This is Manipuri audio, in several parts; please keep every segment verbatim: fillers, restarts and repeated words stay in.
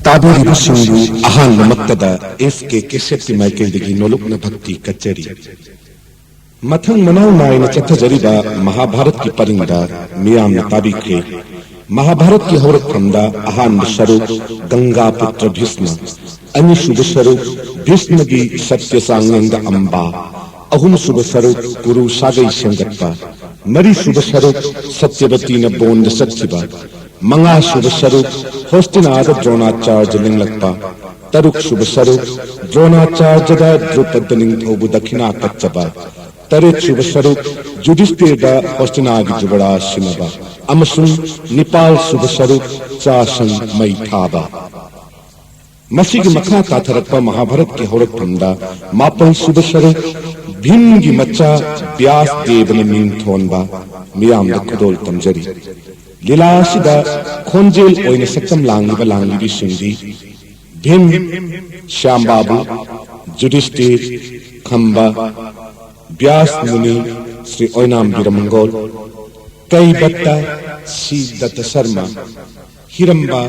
ꯇꯥꯕꯤꯔꯤꯕꯁꯤꯡꯕꯨ ꯑꯍꯥꯟꯕꯃꯛꯇꯗ ꯑꯦꯐ ꯀꯦ ꯀꯦꯁꯦꯠꯀꯤ ꯃꯥꯏꯀꯩꯗꯒꯤ ꯅꯣꯂꯨꯛꯅ ꯚꯛꯇꯤ ꯀꯠꯆꯔꯤ꯫ ꯃꯊꯪ ꯃꯅꯥꯎ ꯅꯥꯏꯅ ꯆꯠꯊꯖꯔꯤꯕ ꯃꯍꯥꯚꯥꯔꯠꯀꯤ ꯄꯔꯤꯡꯗ ꯃꯤꯌꯥꯝꯅ ꯇꯥꯕꯤꯈ꯭ꯔꯦ꯫ ꯃꯍꯥꯚꯥꯔꯠꯀꯤ ꯍꯧꯔꯛꯐꯝꯗ ꯑꯍꯥꯟꯕ ꯁꯔꯨꯛ ꯒꯪꯒꯥ ꯄꯨꯇ꯭ꯔ ꯚꯤꯁꯃ, ꯑꯅꯤꯁꯨꯕ ꯁꯔꯨꯛ ꯚꯤꯁꯃꯒꯤ ꯁꯠꯌ ꯆꯥꯡꯌꯦꯡꯗ ꯑꯝꯕꯥ, ꯑꯍꯨꯝꯁꯨꯕ ꯁꯔꯨꯛ ꯀꯨꯔꯨ ꯁꯥꯒꯩ ꯁꯦꯝꯒꯠꯄ, ꯃꯔꯤꯁꯨꯕ ꯁꯔꯨꯛ ꯁꯇ꯭ꯌꯕꯇꯤꯅ ꯕꯣꯟꯗ ꯆꯠꯈꯤꯕ, ꯃꯉꯥꯁꯨꯕ ꯁꯔꯨꯛ ꯍꯣꯁꯇꯤꯅꯥꯗ ꯗ꯭ꯔꯣꯅꯥꯆꯥꯔꯖ ꯂꯦꯡꯂꯛꯄ, ꯇꯔꯨꯛꯁꯨꯕ ꯁꯔꯨꯛ ꯗ꯭ꯔꯣꯅꯥꯆꯥꯔꯖꯗ ꯗ꯭ꯔꯨꯄꯗ ꯅꯤꯡꯊꯧꯕꯨ ꯗꯈꯤꯅꯥ ꯀꯠꯆꯕ, ꯇꯔꯦꯠꯁꯨꯕ ꯁꯔꯨꯛ ꯌꯨꯙꯤꯁꯇꯤꯔꯗ ꯍꯣꯁꯇꯤꯅꯥꯒꯤ ꯖꯨꯕꯔꯥꯖ ꯁꯤꯟꯅꯕ, ꯑꯃꯁꯨꯡ ꯅꯤꯄꯥꯜꯁꯨꯕ ꯁꯔꯨꯛ ꯆꯥꯁꯪ ꯃꯩ ꯊꯥꯕ꯫ ꯃꯁꯤꯒꯤ ꯃꯈꯥ ꯇꯥꯊꯔꯛꯄ ꯃꯍꯥꯚꯥꯔꯠꯀꯤ ꯍꯧꯔꯛꯐꯝꯗ ꯃꯥꯄꯜꯁꯨꯕ ꯁꯔꯨꯛ ꯚꯤꯝꯒꯤ ꯃꯆꯥ ꯕ꯭ꯌꯥꯁ ꯗꯦꯕꯅ ꯃꯤꯡ ꯊꯣꯟꯕ ꯃꯤꯌꯥꯝꯗ ꯈꯨꯗꯣꯜ ꯇꯝꯖꯔꯤ꯫ ꯂꯤꯂꯥ ꯑꯁꯤꯗ ꯈꯣꯟꯖꯦꯜ ꯑꯣꯏꯅ ꯁꯛꯇꯝ ꯂꯥꯡꯂꯤꯕ ꯂꯥꯡꯂꯤꯕꯤꯁꯤꯡꯗꯤ ꯚꯤꯝ, ꯁ꯭ꯌꯥꯝꯕꯥꯕꯨ, ꯖꯨꯙꯤꯁꯇꯤꯔ, ꯈꯝꯕ, ꯕ꯭ꯌꯥꯁ ꯃꯨꯅꯤ, ꯁ꯭ꯔꯤ ꯑꯣꯏꯅꯥꯝ ꯕꯤꯔꯃꯪꯒꯣꯜ, ꯀꯩꯕꯠꯇ, ꯁꯤ ꯗꯠꯇ ꯁꯔꯃ, ꯍꯤꯔꯝꯕ,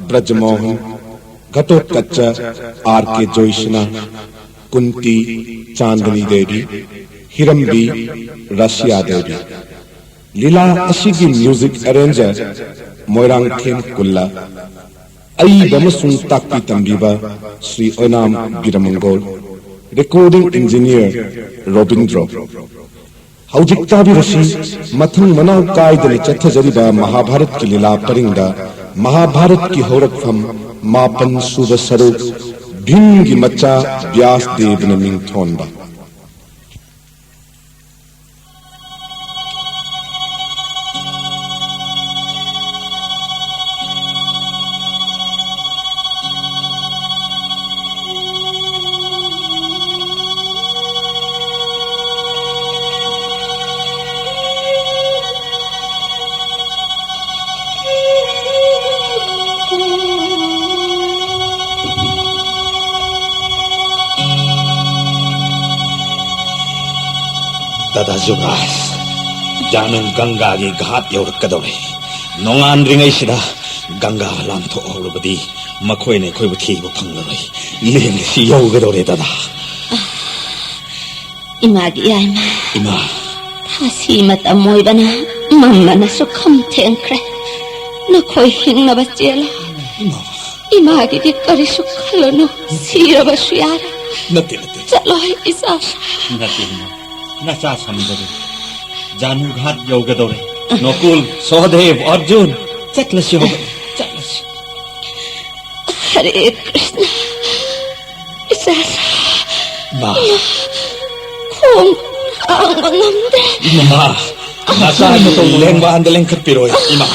ꯕ꯭ꯔꯖꯃꯣꯍꯟ, ꯘꯇꯣꯠꯀꯆ, ꯑꯥꯔ ꯀꯦ ꯖꯣꯏꯁꯅꯥ, ꯀꯨꯟꯇꯤ, ꯆꯥꯟꯗꯅꯤ ꯗꯦꯕꯤ, ꯍꯤꯔꯝꯕꯤ, ꯔꯥꯁꯤꯌꯥ ꯗꯦꯕꯤ꯫ ꯂꯤꯂꯥ ꯑꯁꯤꯒꯤ ꯃ꯭ꯌꯨꯖꯤꯛ ꯑꯦꯔꯦꯟꯖꯔ ꯃꯣꯏꯔꯥꯡꯊꯦꯝ ꯀꯨꯜꯂ, ꯑꯏꯕ ꯑꯃꯁꯨꯡ ꯇꯥꯛꯄꯤ ꯇꯝꯕꯤꯕ ꯁ꯭ꯔꯤ ꯑꯣꯏꯅꯥꯝ ꯕꯤꯔꯃꯪꯒꯣꯜ, ꯔꯦꯀꯣꯔꯗꯤꯡ ꯏꯟꯖꯤꯅꯤꯌꯔ ꯔꯣꯕꯤꯟꯗ꯭ꯔꯣ꯫ ꯍꯧꯖꯤꯛ ꯇꯥꯕꯤꯔꯁꯤ, ꯃꯊꯪ ꯃꯅꯥꯎ ꯀꯥꯏꯗꯅ ꯆꯠꯊꯖꯔꯤꯕ ꯃꯍꯥꯚꯥꯔꯠꯀꯤ ꯂꯤꯂꯥ ꯄꯔꯤꯡꯗ ꯃꯍꯥꯚꯥꯔꯠꯀꯤ ꯍꯧꯔꯛꯐꯝ, ꯃꯥꯄꯟ ꯁꯨꯕ ꯁꯔꯨꯛ, ꯚꯤꯝꯒꯤ ꯃꯆꯥ ꯕ꯭ꯌꯥꯁ ꯗꯦꯕꯅ ꯃꯤꯡꯊꯣꯟꯕ꯫ ꯗꯥꯗꯥ ꯖꯨꯕꯔꯥꯖ, ꯖꯥꯅꯨ ꯒꯪꯒꯥꯒꯤ ꯘꯥꯠ ꯌꯧꯔꯛꯀꯗꯧꯔꯦ꯫ ꯅꯣꯡꯉꯥꯟꯗ꯭ꯔꯤꯉꯩꯁꯤꯗ ꯒꯪꯒꯥ ꯂꯥꯟꯊꯣꯛꯍꯧꯔꯕꯗꯤ ꯃꯈꯣꯏꯅ ꯑꯩꯈꯣꯏꯕꯨ ꯊꯤꯕ ꯐꯪꯂꯔꯣꯏ꯫ ꯂꯦꯡꯒꯁꯤ ꯌꯧꯒꯗꯧꯔꯦ, ꯗꯗꯥ꯫ ꯏꯃꯥꯒꯤ ꯌꯥꯏꯃ꯫ ꯏꯃꯥ꯫ ꯊꯥꯁꯤ ꯃꯇꯝ ꯑꯣꯏꯕꯅ ꯃꯝꯕꯅꯁꯨ ꯈꯝ ꯊꯦꯡꯈ꯭ꯔꯦ꯫ ꯅꯈꯣꯏ ꯍꯤꯡꯅꯕ ꯆꯦꯜꯂꯣ꯫ ꯏꯃꯥ꯫ ꯏꯃꯥꯒꯤꯗꯤ ꯀꯔꯤꯁꯨ ꯈꯜꯂꯨꯅꯨ꯫ ꯁꯤꯔꯕꯁꯨ ꯌꯥꯔꯦ꯫ ꯅꯠꯇꯦ, ꯅꯠꯇꯦ꯫ ꯆꯠꯂꯣ, ꯑꯩ ꯏꯆꯥ꯫ ꯅꯠꯇꯦ, ꯏꯃꯥ꯫ ꯅꯆꯥ ꯁꯝꯗꯔꯦ꯫ ꯖꯥꯅꯨ ꯘꯥꯠ ꯌꯧꯒꯗꯧꯔꯦ꯫ ꯅꯣꯀꯨꯜ, ꯁꯣꯍꯗꯦꯕ, ꯑꯔꯖꯨꯟ, ꯆꯠꯂꯁꯤ ꯍꯧꯒꯠꯂꯨ, ꯆꯠꯂꯁꯤ꯫ ꯍꯔꯦ ꯀ꯭ꯔꯤꯁꯅ꯫ ꯏꯆꯥ꯫ ꯃꯥ꯫ ꯈꯣꯡ ꯊꯥꯡꯕ ꯉꯝꯗꯦ꯫ ꯏꯃꯥ, ꯅꯆꯥꯒꯤ ꯂꯦꯡꯕꯥꯟꯗ ꯂꯦꯡꯈꯠꯄꯤꯔꯣꯏ, ꯏꯃꯥ꯫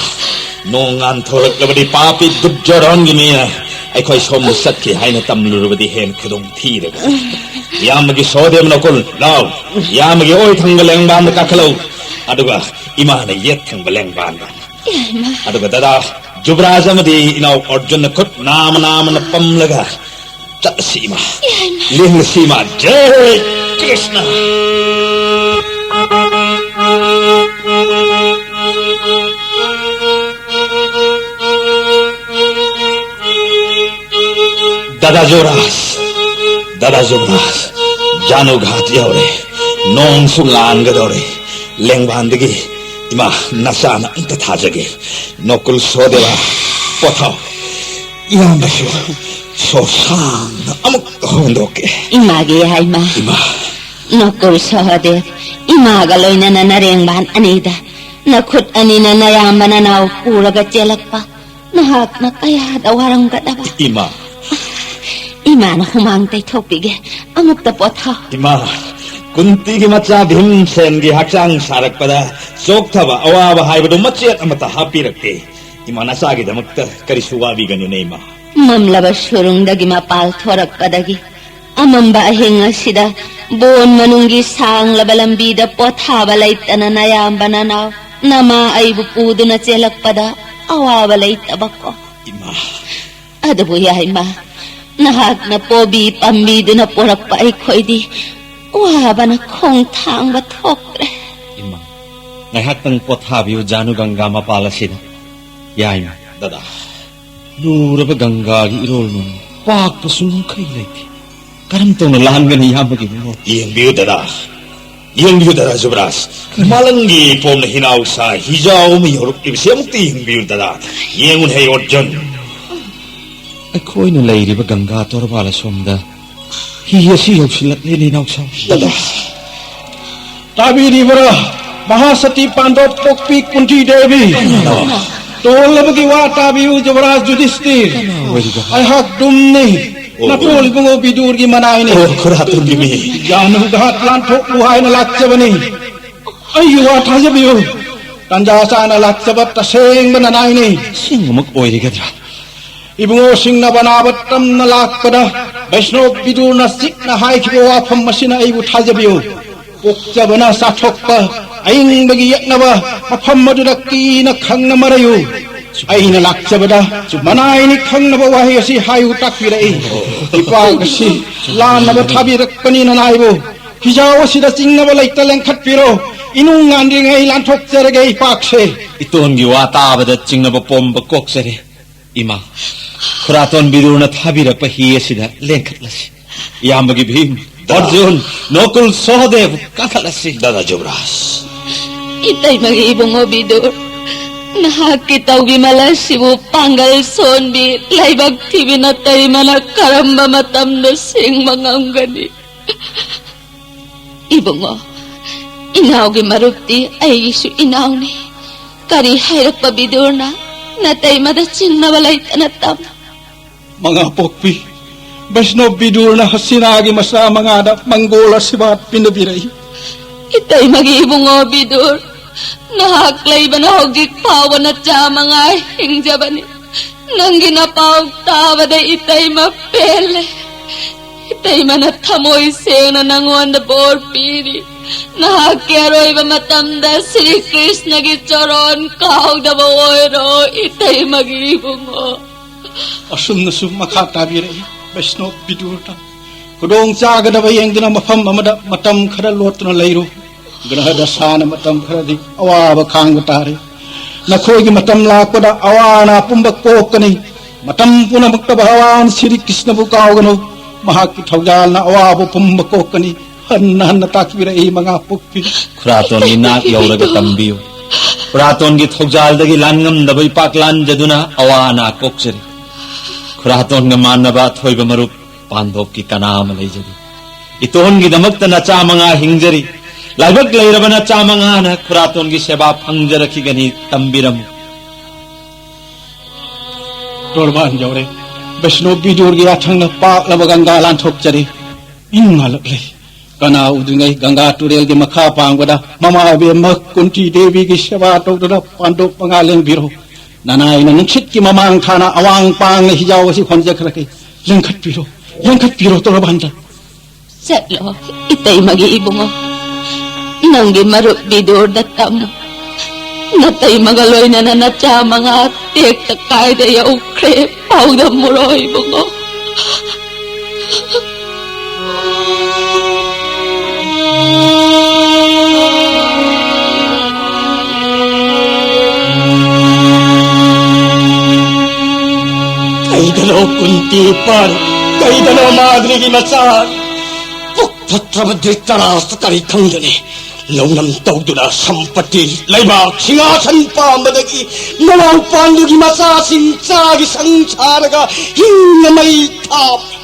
ꯅꯣꯡ ꯉꯥꯟꯊꯣꯔꯛꯂꯕꯗꯤ ꯄꯥꯄꯤ ꯗꯨꯔꯖꯣꯙꯟꯒꯤ ꯃꯤꯅ ꯑꯩꯈꯣꯏ ꯁꯣꯝꯗ ꯆꯠꯈꯤ ꯍꯥꯏꯅ ꯇꯝꯂꯨꯔꯕꯗꯤ ꯍꯦꯟꯅ ꯈꯨꯗꯣꯡ ꯊꯤꯔꯒ꯫ ꯏꯌꯥꯝꯕꯒꯤ ꯁꯣꯍꯗꯦꯕ ꯅꯣꯀꯨꯜ, ꯂꯥꯎ꯫ ꯏꯌꯥꯝꯕꯒꯤ ꯑꯣꯏ ꯊꯪꯕ ꯂꯦꯡꯕꯥꯟꯗ ꯀꯥꯈꯠꯂꯧ꯫ ꯑꯗꯨꯒ ꯏꯃꯥꯅ ꯌꯦꯠ ꯊꯪꯕ ꯂꯦꯡꯕꯥꯟꯗ꯫ ꯌꯥꯏꯃ꯫ ꯑꯗꯨꯒ ꯗꯗꯥ ꯖꯨꯕꯔꯥꯖ ꯑꯃꯗꯤ ꯏꯅꯥꯎ ꯑꯔꯖꯨꯟꯅ ꯈꯨꯠ ꯅꯥꯝꯃ ꯅꯥꯝꯃꯅ ꯄꯝꯂꯒ ꯆꯠꯂꯁꯤ ꯏꯃꯥ꯫ ꯌꯥꯏꯃ꯫ ꯂꯦꯡꯂꯁꯤ ꯏꯃꯥ꯫ ꯖꯩ ꯀ꯭ꯔꯤꯁꯅ꯫ ꯗꯗꯥ ꯖꯨꯕꯔꯥꯖ, ꯗꯗꯥ ꯖꯨꯕꯔꯥꯖ, ꯖꯥꯅꯨ ꯘꯥꯠ ꯌꯧꯔꯦ꯫ ꯅꯣꯡꯁꯨ ꯉꯥꯟꯒꯗꯧꯔꯦ꯫ ꯂꯦꯡꯕꯥꯟꯗꯒꯤ ꯏꯃꯥ ꯅꯆꯥꯅ ꯑꯝꯇ ꯊꯥꯖꯒꯦ꯫ ꯅꯣꯀꯨꯜ ꯁꯣꯍꯗꯦꯕ, ꯄꯣꯊꯥꯎ꯫ ꯏꯌꯥꯝꯕꯁꯨ ꯁꯣꯔ ꯁꯥꯡꯅ ꯑꯃꯨꯛ ꯍꯣꯟꯗꯣꯛꯀꯦ꯫ ꯏꯃꯥꯒꯤ ꯌꯥꯏꯃ꯫ ꯏꯃꯥ꯫ ꯅꯣꯀꯨꯜ ꯁꯣꯍꯗꯦꯕ, ꯏꯃꯥꯒ ꯂꯣꯏꯅꯅ ꯅꯔꯦꯡꯕꯥꯟ ꯑꯅꯤꯗ ꯅꯈꯨꯠ ꯑꯅꯤꯅ ꯅꯌꯥꯝꯕ ꯅꯅꯥꯎ ꯄꯨꯔꯒ ꯆꯦꯜꯂꯛꯄ ꯅꯍꯥꯛꯅ ꯀꯌꯥꯗ ꯋꯥꯔꯝꯒꯗꯕ꯫ ꯏꯃꯥ꯫ ꯏꯃꯥꯅ ꯍꯨꯃꯥꯡ ꯇꯩꯊꯣꯛꯄꯤꯒꯦ꯫ ꯑꯃꯨꯛꯇ ꯄꯣꯊꯥꯎ꯫ ꯏꯃꯥ, ꯀꯨꯟꯇꯤꯒꯤ ꯃꯆꯥ ꯚꯤꯝꯁꯦꯟꯒꯤ ꯍꯛꯆꯥꯡ ꯁꯥꯔꯛꯄꯗ ꯆꯣꯛꯊꯕ ꯑꯋꯥꯕ ꯍꯥꯏꯕꯗꯨ ꯃꯆꯦꯠ ꯑꯃꯠꯇ ꯍꯥꯞꯄꯤꯔꯛꯇꯦ꯫ ꯏꯃꯥ, ꯅꯆꯥꯒꯤꯗꯃꯛꯇ ꯀꯔꯤꯁꯨ ꯋꯥꯕꯤꯒꯅꯨꯅꯦ, ꯏꯃꯥ꯫ ꯃꯝꯂꯕ ꯁꯨꯔꯨꯡꯗꯒꯤ ꯃꯄꯥꯜ ꯊꯣꯔꯛꯄꯗꯒꯤ ꯑꯃꯝꯕ ꯑꯍꯤꯡ ꯑꯁꯤꯗ ꯕꯣꯟ ꯃꯅꯨꯡꯒꯤ ꯁꯥꯡꯂꯕ ꯂꯝꯕꯤꯗ ꯄꯣꯊꯥꯕ ꯂꯩꯇꯅ ꯅꯌꯥꯝꯕ ꯅꯅꯥꯎ ꯅꯃꯥ ꯑꯩꯕꯨ ꯄꯨꯗꯨꯅ ꯆꯦꯜꯂꯛꯄꯗ ꯑꯋꯥꯕ ꯂꯩꯇꯕꯀꯣ꯫ ꯏꯃꯥ꯫ ꯑꯗꯨꯕꯨ ꯌꯥꯏꯃ, ꯅꯍꯥꯛꯅ ꯄꯣꯕꯤ ꯄꯥꯝꯕꯤꯗꯨꯅ ꯄꯣꯔꯛꯄ ꯑꯩꯈꯣꯏꯗꯤ ꯋꯥꯕꯅ ꯈꯣꯡ ꯊꯥꯡꯕ ꯊꯣꯛꯇ꯭ꯔꯦ꯫ ꯏꯃꯥ, ꯉꯥꯏꯍꯥꯛꯇꯪ ꯄꯣꯊꯥꯕꯤꯌꯨ ꯖꯥꯅꯨ ꯒꯪꯒꯥ ꯃꯄꯥꯜ ꯑꯁꯤꯗ꯫ ꯌꯥꯏꯃ, ꯗꯥꯗꯥ, ꯂꯨꯔꯕ ꯒꯪꯒꯥꯒꯤ ꯏꯔꯣꯜ ꯅꯨꯡ ꯄꯥꯛꯄ ꯁꯨꯡꯈꯩ ꯂꯩꯇꯦ꯫ ꯀꯔꯝ ꯇꯧꯅ ꯂꯥꯟꯒꯅꯤ, ꯏꯌꯥꯝꯕꯒꯤ ꯏꯕꯨꯡꯉꯣ? ꯌꯦꯡꯕꯤꯌꯨ ꯗꯥꯗꯥ, ꯌꯦꯡꯕꯤꯌꯨ ꯗꯥꯗꯥ ꯖꯨꯕꯔꯥꯖ꯫ ꯀꯔꯤ? ꯃꯥꯂꯪꯒꯤ ꯄꯣꯝꯅ ꯍꯤꯅꯥꯎꯁꯥ ꯍꯤꯖꯥꯎ ꯑꯃ ꯌꯧꯔꯛꯂꯤꯕꯁꯤ ꯑꯃꯨꯛꯇ ꯌꯦꯡꯕꯤꯌꯨ ꯗꯥꯗꯥ꯫ ꯌꯦꯡꯉꯨꯅꯦ ꯍꯦ ꯑꯔꯖꯨꯟ꯫ ꯑꯩꯈꯣꯏꯅ ꯂꯩꯔꯤꯕ ꯒꯪꯒꯥ ꯇꯣꯔꯕꯥꯜ ꯑꯁꯣꯝꯗ ꯍꯤ ꯑꯁꯤ ꯌꯧꯁꯤꯜꯂꯛꯂꯦꯅꯦ, ꯏꯅꯥꯎꯁꯥ꯫ ꯗꯥꯗꯥ꯫ ꯇꯥꯕꯤꯔꯤꯕ꯭ꯔꯥ? ꯃꯍꯥꯁꯇꯤ ꯄꯥꯟꯗꯣꯞ ꯄꯣꯛꯄꯤ ꯀꯨꯟꯇꯤ ꯗꯦꯕꯤ꯫ ꯇꯣꯜꯂꯕꯒꯤ ꯋꯥ ꯇꯥꯕꯤꯌꯨ, ꯖꯨꯕꯔꯥꯖ ꯌꯨꯙꯤꯁꯇꯤꯔ꯫ ꯀꯅꯥ ꯑꯣꯏꯔꯤꯕ? ꯑꯩꯍꯥꯛ ꯗꯨꯝꯅꯤ꯫ ꯑꯣ꯫ ꯅꯄꯣꯜ ꯏꯕꯨꯡꯉꯣ ꯕꯤꯗꯨꯔꯒꯤ ꯃꯅꯥꯏꯅꯤ꯫ ꯑꯣ, ꯈꯨꯔꯥ ꯇꯨꯝꯕꯤ ꯃꯤ꯫ ꯖꯥꯅꯨ ꯘꯥꯠ ꯂꯥꯟꯊꯣꯛꯂꯨ ꯍꯥꯏꯅ ꯂꯥꯛꯆꯕꯅꯤ꯫ ꯑꯩꯒꯤ ꯋꯥ ꯊꯥꯖꯕꯤꯌꯨ꯫ ꯇꯥꯟꯖꯥ ꯆꯥꯅ ꯂꯥꯛꯆꯕ ꯇꯁꯦꯡꯕ ꯅꯅꯥꯏꯅꯤ꯫ ꯑꯁꯦꯡꯕꯃꯛ ꯑꯣꯏꯔꯤꯒꯗ꯭ꯔꯥ? ꯏꯕꯨꯡꯉꯣꯁꯤꯡꯅ ꯕꯅꯥꯕ ꯇꯝꯅ ꯂꯥꯛꯄꯗ ꯕꯩꯁꯅꯣꯞ ꯕꯤꯗꯨꯔꯅ ꯆꯤꯛꯅ ꯍꯥꯏꯈꯤꯕ ꯋꯥꯐꯝ ꯑꯁꯤꯅ ꯑꯩꯕꯨ ꯊꯥꯖꯕꯤꯌꯨ꯫ ꯄꯣꯛꯆꯕꯅ ꯆꯥꯊꯣꯛꯄ ꯑꯏꯪꯕꯒꯤ ꯌꯦꯛꯅꯕ ꯃꯐꯝ ꯑꯗꯨꯗ ꯀꯤꯅ ꯈꯪꯅ ꯃꯔꯩꯌꯨ꯫ ꯑꯩꯅ ꯂꯥꯛꯆꯕꯗ ꯃꯅꯥꯏꯅꯤ ꯈꯪꯅꯕ ꯋꯥꯍꯩ ꯑꯁꯤ ꯍꯥꯏꯌꯨ ꯇꯥꯛꯄꯤꯔꯛꯏ꯫ ꯏꯄꯥꯛ ꯑꯁꯤ ꯂꯥꯟꯅꯕ ꯊꯥꯕꯤꯔꯛꯄꯅꯤ ꯅꯅꯥꯏꯕꯨ꯫ ꯍꯤꯖꯥꯎ ꯑꯁꯤꯗ ꯆꯤꯡꯅꯕ ꯂꯩꯇ ꯂꯦꯡꯈꯠꯄꯤꯔꯣ꯫ ꯏꯅꯨꯡ ꯉꯥꯟꯗ꯭ꯔꯤꯉꯩ ꯂꯥꯟꯊꯣꯛꯆꯔꯒꯦ ꯏꯄꯥꯛꯁꯦ꯫ ꯏꯇꯣꯟꯒꯤ ꯋꯥ ꯇꯥꯕꯗ ꯆꯤꯡꯅꯕ ꯄꯣꯝꯕ ꯀꯣꯛꯆꯔꯦ꯫ ꯏꯃꯥ, ꯈꯨꯔꯥꯇꯣꯟ ꯕꯤꯗꯨꯔꯅ ꯊꯥꯕꯤꯔꯛꯄ ꯍꯤ ꯑꯁꯤꯗ ꯂꯦꯡꯈꯠꯂꯁꯤ꯫ ꯏꯌꯥꯝꯕꯒꯤ ꯚꯤꯝ, ꯗꯥ꯫ ꯑꯔꯖꯨꯟ, ꯅꯣꯀꯨꯜ, ꯁꯣꯍꯗꯦꯕ, ꯀꯥꯈꯠꯂꯁꯤ꯫ ꯗꯥꯗꯥ ꯖꯨꯕꯔꯥꯖ꯫ ꯏꯇꯩꯃꯒꯤ ꯏꯕꯨꯡꯉꯣ ꯕꯤꯗꯨꯔ, ꯅꯍꯥꯛꯀꯤ ꯇꯧꯕꯤꯃꯜ ꯑꯁꯤꯕꯨ ꯄꯥꯡꯒꯜ ꯁꯣꯟꯕꯤ, ꯂꯥꯏꯕꯛ ꯊꯤꯕꯤ ꯅꯇꯩꯃꯅ ꯀꯔꯝꯕ ꯃꯇꯝꯗ ꯁꯤꯡꯕ ꯉꯝꯒꯅꯤ? ꯏꯕꯨꯡꯉꯣ, ꯏꯅꯥꯎꯒꯤ ꯃꯔꯨꯞꯇꯤ ꯑꯩꯒꯤꯁꯨ ꯏꯅꯥꯎꯅꯤ꯫ ꯀꯔꯤ ꯍꯥꯏꯔꯛꯄ ꯕꯤꯗꯨꯔꯅ ꯅꯇꯩꯃꯗ ꯆꯤꯡꯅꯕ ꯂꯩꯇꯅ ꯇꯝ? ꯃꯉꯥ ꯄꯣꯛꯄꯤ ꯕꯩꯁꯅꯣꯞ ꯕꯤꯗꯨꯔꯅ ꯍꯁꯤꯅꯥꯒꯤ ꯃꯆꯥ ꯃꯉꯥꯗ ꯃꯪꯒꯣꯜ ꯑꯁꯤꯕꯥꯠ ꯄꯤꯅꯕꯤꯔꯛꯏ꯫ ꯏꯇꯩꯃꯒꯤ ꯏꯕꯨꯡꯉꯣ ꯕꯤꯗꯨꯔ, ꯅꯍꯥꯛ ꯂꯩꯕꯅ ꯍꯧꯖꯤꯛ ꯐꯥꯎꯕ ꯅꯆꯥ ꯃꯉꯥ ꯍꯤꯡꯖꯕꯅꯤ꯫ ꯅꯪꯒꯤ ꯅꯄꯥꯎ ꯇꯥꯕꯗ ꯏꯇꯩꯃ ꯄꯦꯜꯂꯦ꯫ ꯏꯇꯩꯃꯅ ꯊꯃꯣꯏ ꯁꯦꯡꯅ ꯅꯉꯣꯟꯗ ꯕꯣꯔ ꯄꯤꯔꯤ꯫ ꯅꯍꯥꯛꯀꯤ ꯑꯔꯣꯏꯕ ꯃꯇꯝꯗ ꯁ꯭ꯔꯤ ꯀ꯭ꯔꯤꯁꯅꯒꯤ ꯆꯔꯣꯟ ꯀꯥꯎꯗꯕ ꯑꯣꯏꯔꯣ, ꯏꯇꯩꯃꯒꯤ ꯏꯕꯨꯡꯉꯣ꯫ ꯑꯁꯨꯝꯅꯁꯨ ꯃꯈꯥ ꯇꯥꯕꯤꯔꯛꯏ ꯕꯩꯁꯅꯣꯞ ꯕꯤꯗꯨꯔꯅ꯫ ꯈꯨꯗꯣꯡ ꯆꯥꯒꯗꯕ ꯌꯦꯡꯗꯨꯅ ꯃꯐꯝ ꯑꯃꯗ ꯃꯇꯝ ꯈꯔ ꯂꯣꯠꯇꯨꯅ ꯂꯩꯔꯨ꯫ ꯒ꯭ꯔꯍ ꯗꯁꯥꯅ ꯃꯇꯝ ꯈꯔꯗꯤ ꯑꯋꯥꯕ ꯈꯥꯡꯕ ꯇꯥꯔꯦ꯫ ꯅꯈꯣꯏꯒꯤ ꯃꯇꯝ ꯂꯥꯛꯄꯗ ꯑꯋꯥ ꯑꯅꯥ ꯄꯨꯝꯕ ꯀꯣꯛꯀꯅꯤ꯫ ꯃꯇꯝ ꯄꯨꯝꯅꯃꯛꯇ ꯚꯒꯋꯥꯟ ꯁ꯭ꯔꯤ ꯀ꯭ꯔꯤꯁꯅꯕꯨ ꯀꯥꯎꯒꯅꯨ꯫ ꯃꯍꯥꯛꯀꯤ ꯊꯧꯖꯥꯜꯅ ꯑꯋꯥꯕ ꯄꯨꯝꯕ ꯀꯣꯛꯀꯅꯤ꯫ ꯍꯟꯅ ꯍꯟꯅ ꯇꯥꯛꯄꯤꯔꯛꯏ, ꯃꯉꯥ ꯄꯣꯛꯄꯤ꯫ ꯈꯨꯔꯥꯇꯣꯟꯒꯤ ꯅꯥꯛ ꯌꯧꯔꯒ ꯇꯝꯕꯤꯌꯨ꯫ ꯈꯨꯔꯥꯇꯣꯟꯒꯤ ꯊꯧꯖꯥꯜꯗꯒꯤ ꯂꯥꯟꯉꯝꯗꯕ ꯏꯄꯥꯛ ꯂꯥꯟꯖꯗꯨꯅ ꯑꯋꯥ ꯑꯅꯥ ꯀꯣꯛꯆꯔꯤ꯫ ꯈꯨꯔꯥꯇꯣꯟꯒ ꯃꯥꯟꯅꯕ ꯑꯊꯣꯏꯕ ꯃꯔꯨꯞ ꯄꯥꯟꯗꯣꯞꯀꯤ ꯀꯅꯥ ꯑꯃ ꯂꯩꯖꯗꯦ꯫ ꯏꯇꯣꯟꯒꯤꯗꯃꯛꯇ ꯅꯆꯥ ꯃꯉꯥ ꯍꯤꯡꯖꯔꯤ꯫ ꯂꯥꯏꯕꯛ ꯂꯩꯔꯕ ꯅꯆꯥ ꯃꯉꯥꯅ ꯈꯨꯔꯥꯇꯣꯟꯒꯤ ꯁꯦꯕꯥ ꯐꯪꯖꯔꯛꯈꯤꯒꯅꯤ꯫ ꯇꯝꯕꯤꯔꯝꯃꯨ꯫ ꯇꯣꯔꯕꯥꯟ ꯌꯧꯔꯦ꯫ ꯕꯩꯁꯅꯣ ꯕꯤꯗꯨꯔꯒꯤ ꯌꯥꯊꯪꯅ ꯄꯥꯛꯂꯕ ꯒꯪꯒꯥ ꯂꯥꯟꯊꯣꯛꯆꯔꯤ꯫ ꯏꯪ ꯉꯥꯂꯛꯂꯦ꯫ ꯀꯅꯥ ꯎꯗ꯭ꯔꯤꯉꯩ ꯒꯪꯒꯥ ꯇꯨꯔꯦꯜꯒꯤ ꯃꯈꯥ ꯄꯥꯡꯕꯗ ꯃꯃꯥ ꯏꯕꯦꯝꯃ ꯀꯨꯟꯇꯤ ꯗꯦꯕꯤꯒꯤ ꯁꯦꯕꯥ ꯇꯧꯗꯨꯅ ꯄꯥꯟꯗꯣꯞ ꯃꯉꯥ ꯂꯦꯡꯕꯤꯔꯣ꯫ ꯅꯅꯥꯏꯅ ꯅꯨꯡꯁꯤꯠꯀꯤ ꯃꯃꯥꯡ ꯊꯥꯅ ꯑꯋꯥꯡ ꯄꯥꯡꯅ ꯍꯤꯖꯥꯎ ꯑꯁꯤ ꯍꯣꯟꯖꯈ꯭ꯔꯒꯦ꯫ ꯂꯦꯡꯈꯠꯄꯤꯔꯣ, ꯂꯦꯡꯈꯠꯄꯤꯔꯣ ꯇꯣꯔꯕꯥꯟꯗ꯫ ꯆꯠꯂꯣ, ꯏꯇꯩꯃꯒꯤ ꯏꯕꯨꯡꯉꯣ꯫ ꯅꯪꯒꯤ ꯃꯔꯨꯞ ꯕꯤꯗꯨꯔꯗ ꯇꯝꯃꯨ꯫ ꯅꯇꯩꯃꯒ ꯂꯣꯏꯅꯅ ꯅꯆꯥ ꯃꯉꯥ ꯇꯦꯛꯇ ꯀꯥꯏꯗ ꯌꯧꯈ꯭ꯔꯦ꯫ ꯄꯥꯎꯗꯝꯃꯨꯔꯣ ꯏꯕꯨꯡꯉꯣ꯫ ꯀꯩꯗꯅꯣ ꯀꯨꯟꯇꯤ ꯄꯥꯟ, ꯀꯩꯗꯅꯣ ꯃꯥꯗ꯭ꯔꯤꯒꯤ ꯃꯆꯥ꯫ ꯄꯨꯛ ꯐꯠꯇ꯭ꯔꯕ ꯙ꯭ꯔꯤꯇꯔꯥꯁꯇ꯭ꯔ ꯀꯔꯤ ꯈꯪꯒꯅꯤ? ꯂꯧꯅꯝ ꯇꯧꯗꯨꯅ ꯁꯝꯄꯇꯤ, ꯂꯩꯕꯥꯛ, ꯁꯤꯡꯍꯥꯁꯟ ꯄꯥꯝꯕꯗꯒꯤ ꯃꯅꯥꯎ ꯄꯥꯟꯗꯨꯒꯤ ꯃꯆꯥꯁꯤꯡ ꯆꯥꯒꯤ ꯁꯪ ꯁꯥꯔꯒ ꯍꯤꯡꯅ ꯃꯩ ꯊꯥꯕꯅꯤ꯫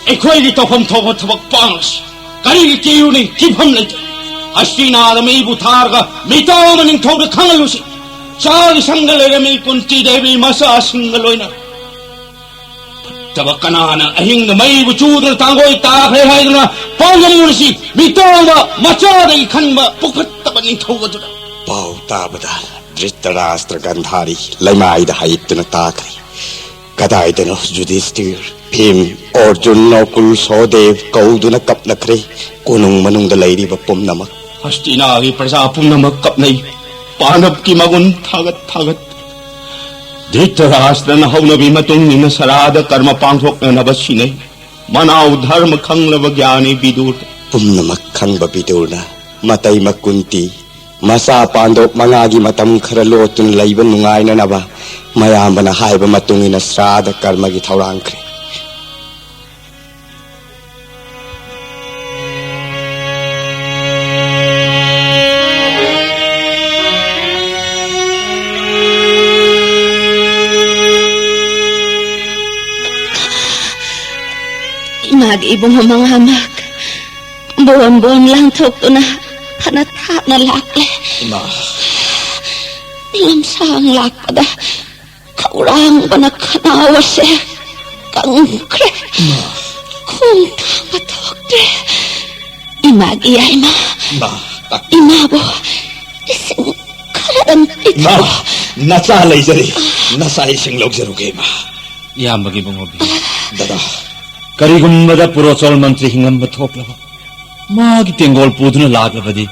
ꯑꯩꯈꯣꯏꯒꯤ ꯇꯧꯐꯝ ꯊꯣꯛꯄ ꯊꯕꯛ ꯄꯥꯡꯂꯁꯤ꯫ ꯀꯔꯤꯒꯤ ꯀꯤꯔꯨꯅꯤ? ꯀꯤꯐꯝ ꯂꯩꯇꯦ꯫ ꯍꯁꯇꯤꯅꯥꯗ ꯃꯩꯕꯨ ꯊꯥꯔꯒ ꯃꯤꯇꯥꯎ ꯑꯃ ꯅꯤꯡꯊꯧꯗ ꯈꯪꯍꯜꯂꯨꯁꯤ꯫ ꯆꯥꯒꯤ ꯁꯪꯒ ꯂꯩꯔꯝꯃꯤ ꯀꯨꯟꯇꯤ ꯗꯦꯕꯤ ꯃꯆꯥꯁꯤꯡꯒ ꯂꯣꯏꯅ꯫ ꯐꯠꯇꯕ ꯀꯅꯥꯅ ꯑꯍꯤꯡꯗ ꯃꯩꯕꯨ ꯆꯨꯗꯨꯅ ꯇꯥꯡꯒꯣꯏ ꯇꯥꯈ꯭ꯔꯦ ꯍꯥꯏꯗꯨꯅ ꯄꯥꯎꯗꯝꯃꯨꯔꯁꯤ꯫ ꯃꯤꯇꯥꯎꯕ ꯃꯆꯥꯗꯒꯤ ꯈꯟꯕ ꯄꯨꯈꯠꯇꯕ ꯅꯤꯡꯊꯧ ꯑꯗꯨꯗ꯫ ꯄꯥꯎ ꯇꯥꯕꯗ ꯙ꯭ꯔꯤꯇꯔꯥꯁꯇ꯭ꯔ ꯒꯟꯙꯥꯔꯤ ꯂꯩꯃꯥꯏꯗ ꯍꯥꯏꯠꯇꯨꯅ ꯇꯥꯈ꯭ꯔꯦ꯫ ꯀꯗꯥꯏꯗꯅꯣ ꯌꯨꯙꯤꯁꯇꯤꯔ, ꯚꯤꯝ, ꯑꯔꯖꯨꯟ, ꯅꯀꯨꯜ, ꯁꯍꯗꯦꯕ ꯀꯧꯗꯨꯅ ꯀꯞꯅꯈ꯭ꯔꯦ꯫ ꯀꯣꯅꯨꯡ ꯃꯅꯨꯡꯗ ꯂꯩꯔꯤꯕ ꯄꯨꯝꯅꯃꯛ꯫ ꯍꯁꯇꯤꯅꯥꯒꯤ ꯄ꯭ꯔꯖꯥ ꯄꯨꯝꯅꯃꯛ ꯀꯞꯅꯩ꯫ ꯄꯥꯟꯗꯕꯀꯤ ꯃꯒꯨꯟ ꯊꯥꯒꯠ ꯊꯥꯒꯠ꯫ ꯙ꯭ꯔꯤꯇꯔꯥꯁꯇ꯭ꯔꯅ ꯍꯧꯅꯕꯤ ꯃꯇꯨꯡ ꯏꯟꯅ ꯁꯔꯥꯗ ꯀꯔꯃ ꯄꯥꯡꯊꯣꯛꯅꯅꯕ ꯁꯤꯟꯅꯩ꯫ ꯃꯅꯥꯎ ꯙꯔꯃ ꯈꯪꯂꯕ ꯒ꯭ꯌꯥꯅꯤ ꯕꯤꯗꯨꯔ꯫ ꯄꯨꯝꯅꯃꯛ ꯈꯪꯕ ꯕꯤꯗꯨꯔꯅ ꯃꯇꯩ ꯃꯀꯨꯟꯇꯤ ꯃꯆꯥ ꯄꯥꯟꯗꯣꯞ ꯃꯉꯥꯒꯤ ꯃꯇꯝ ꯈꯔ ꯂꯣꯠꯇꯨꯅ ꯂꯩꯕ ꯅꯨꯡꯉꯥꯏꯅꯅꯕ ꯃꯌꯥꯝꯕꯅ ꯍꯥꯏꯕ ꯃꯇꯨꯡ ꯏꯟꯅ ꯁ꯭ꯔꯥꯗ ꯀꯔꯃꯒꯤ ꯊꯧꯔꯥꯡꯈ꯭ꯔꯦ꯫ ꯏꯃꯥꯒꯤ ꯏꯕꯨꯡꯉꯣ ꯃꯉꯥꯃꯛ ꯕꯣꯟ ꯕꯣꯟ ꯂꯥꯡꯊꯣꯛꯇꯨꯅ ꯐꯅ ꯊꯥꯞꯅ ꯂꯥꯛꯂꯦ꯫ ꯏꯃꯥ꯫ ꯂꯝꯁꯥꯡ ꯂꯥꯛꯄꯗ ꯈꯧꯔꯥꯡꯕꯅ ꯈꯅꯥꯎ ꯑꯁꯦ ꯀꯪꯈ꯭ꯔꯦ꯫ ꯏꯃꯥ꯫ ꯈꯣꯡ ꯊꯥꯡꯕ ꯊꯣꯛꯇ꯭ꯔꯦ꯫ ꯏꯃꯥꯒꯤ ꯌꯥꯏꯃ꯫ ꯏꯃꯥ꯫ ꯏꯃꯥꯕꯨ ꯏꯁꯤꯡ ꯈꯔꯗꯪ ꯏꯃꯥ, ꯄꯤꯊꯛꯑꯣ꯫ ꯅꯆꯥ ꯂꯩꯖꯔꯤ꯫ ꯅꯆꯥ ꯏꯁꯤꯡ ꯂꯧꯖꯔꯨꯒꯦ, ꯏꯃꯥ꯫ ꯏꯌꯥꯝꯕꯒꯤ ꯏꯕꯨꯡꯉꯣꯕꯤ꯫ ꯗꯗꯥ꯫ ꯀꯔꯤꯒꯨꯝꯕꯗ ꯄꯨꯔꯣꯆꯣꯜ ꯃꯟꯇ꯭ꯔꯤ ꯍꯤꯡꯂꯝꯕ ꯊꯣꯛꯂꯕ, ꯃꯥꯒꯤ ꯇꯦꯡꯒꯣꯜ ꯄꯨꯗꯨꯅ ꯂꯥꯛꯂꯕꯗꯤ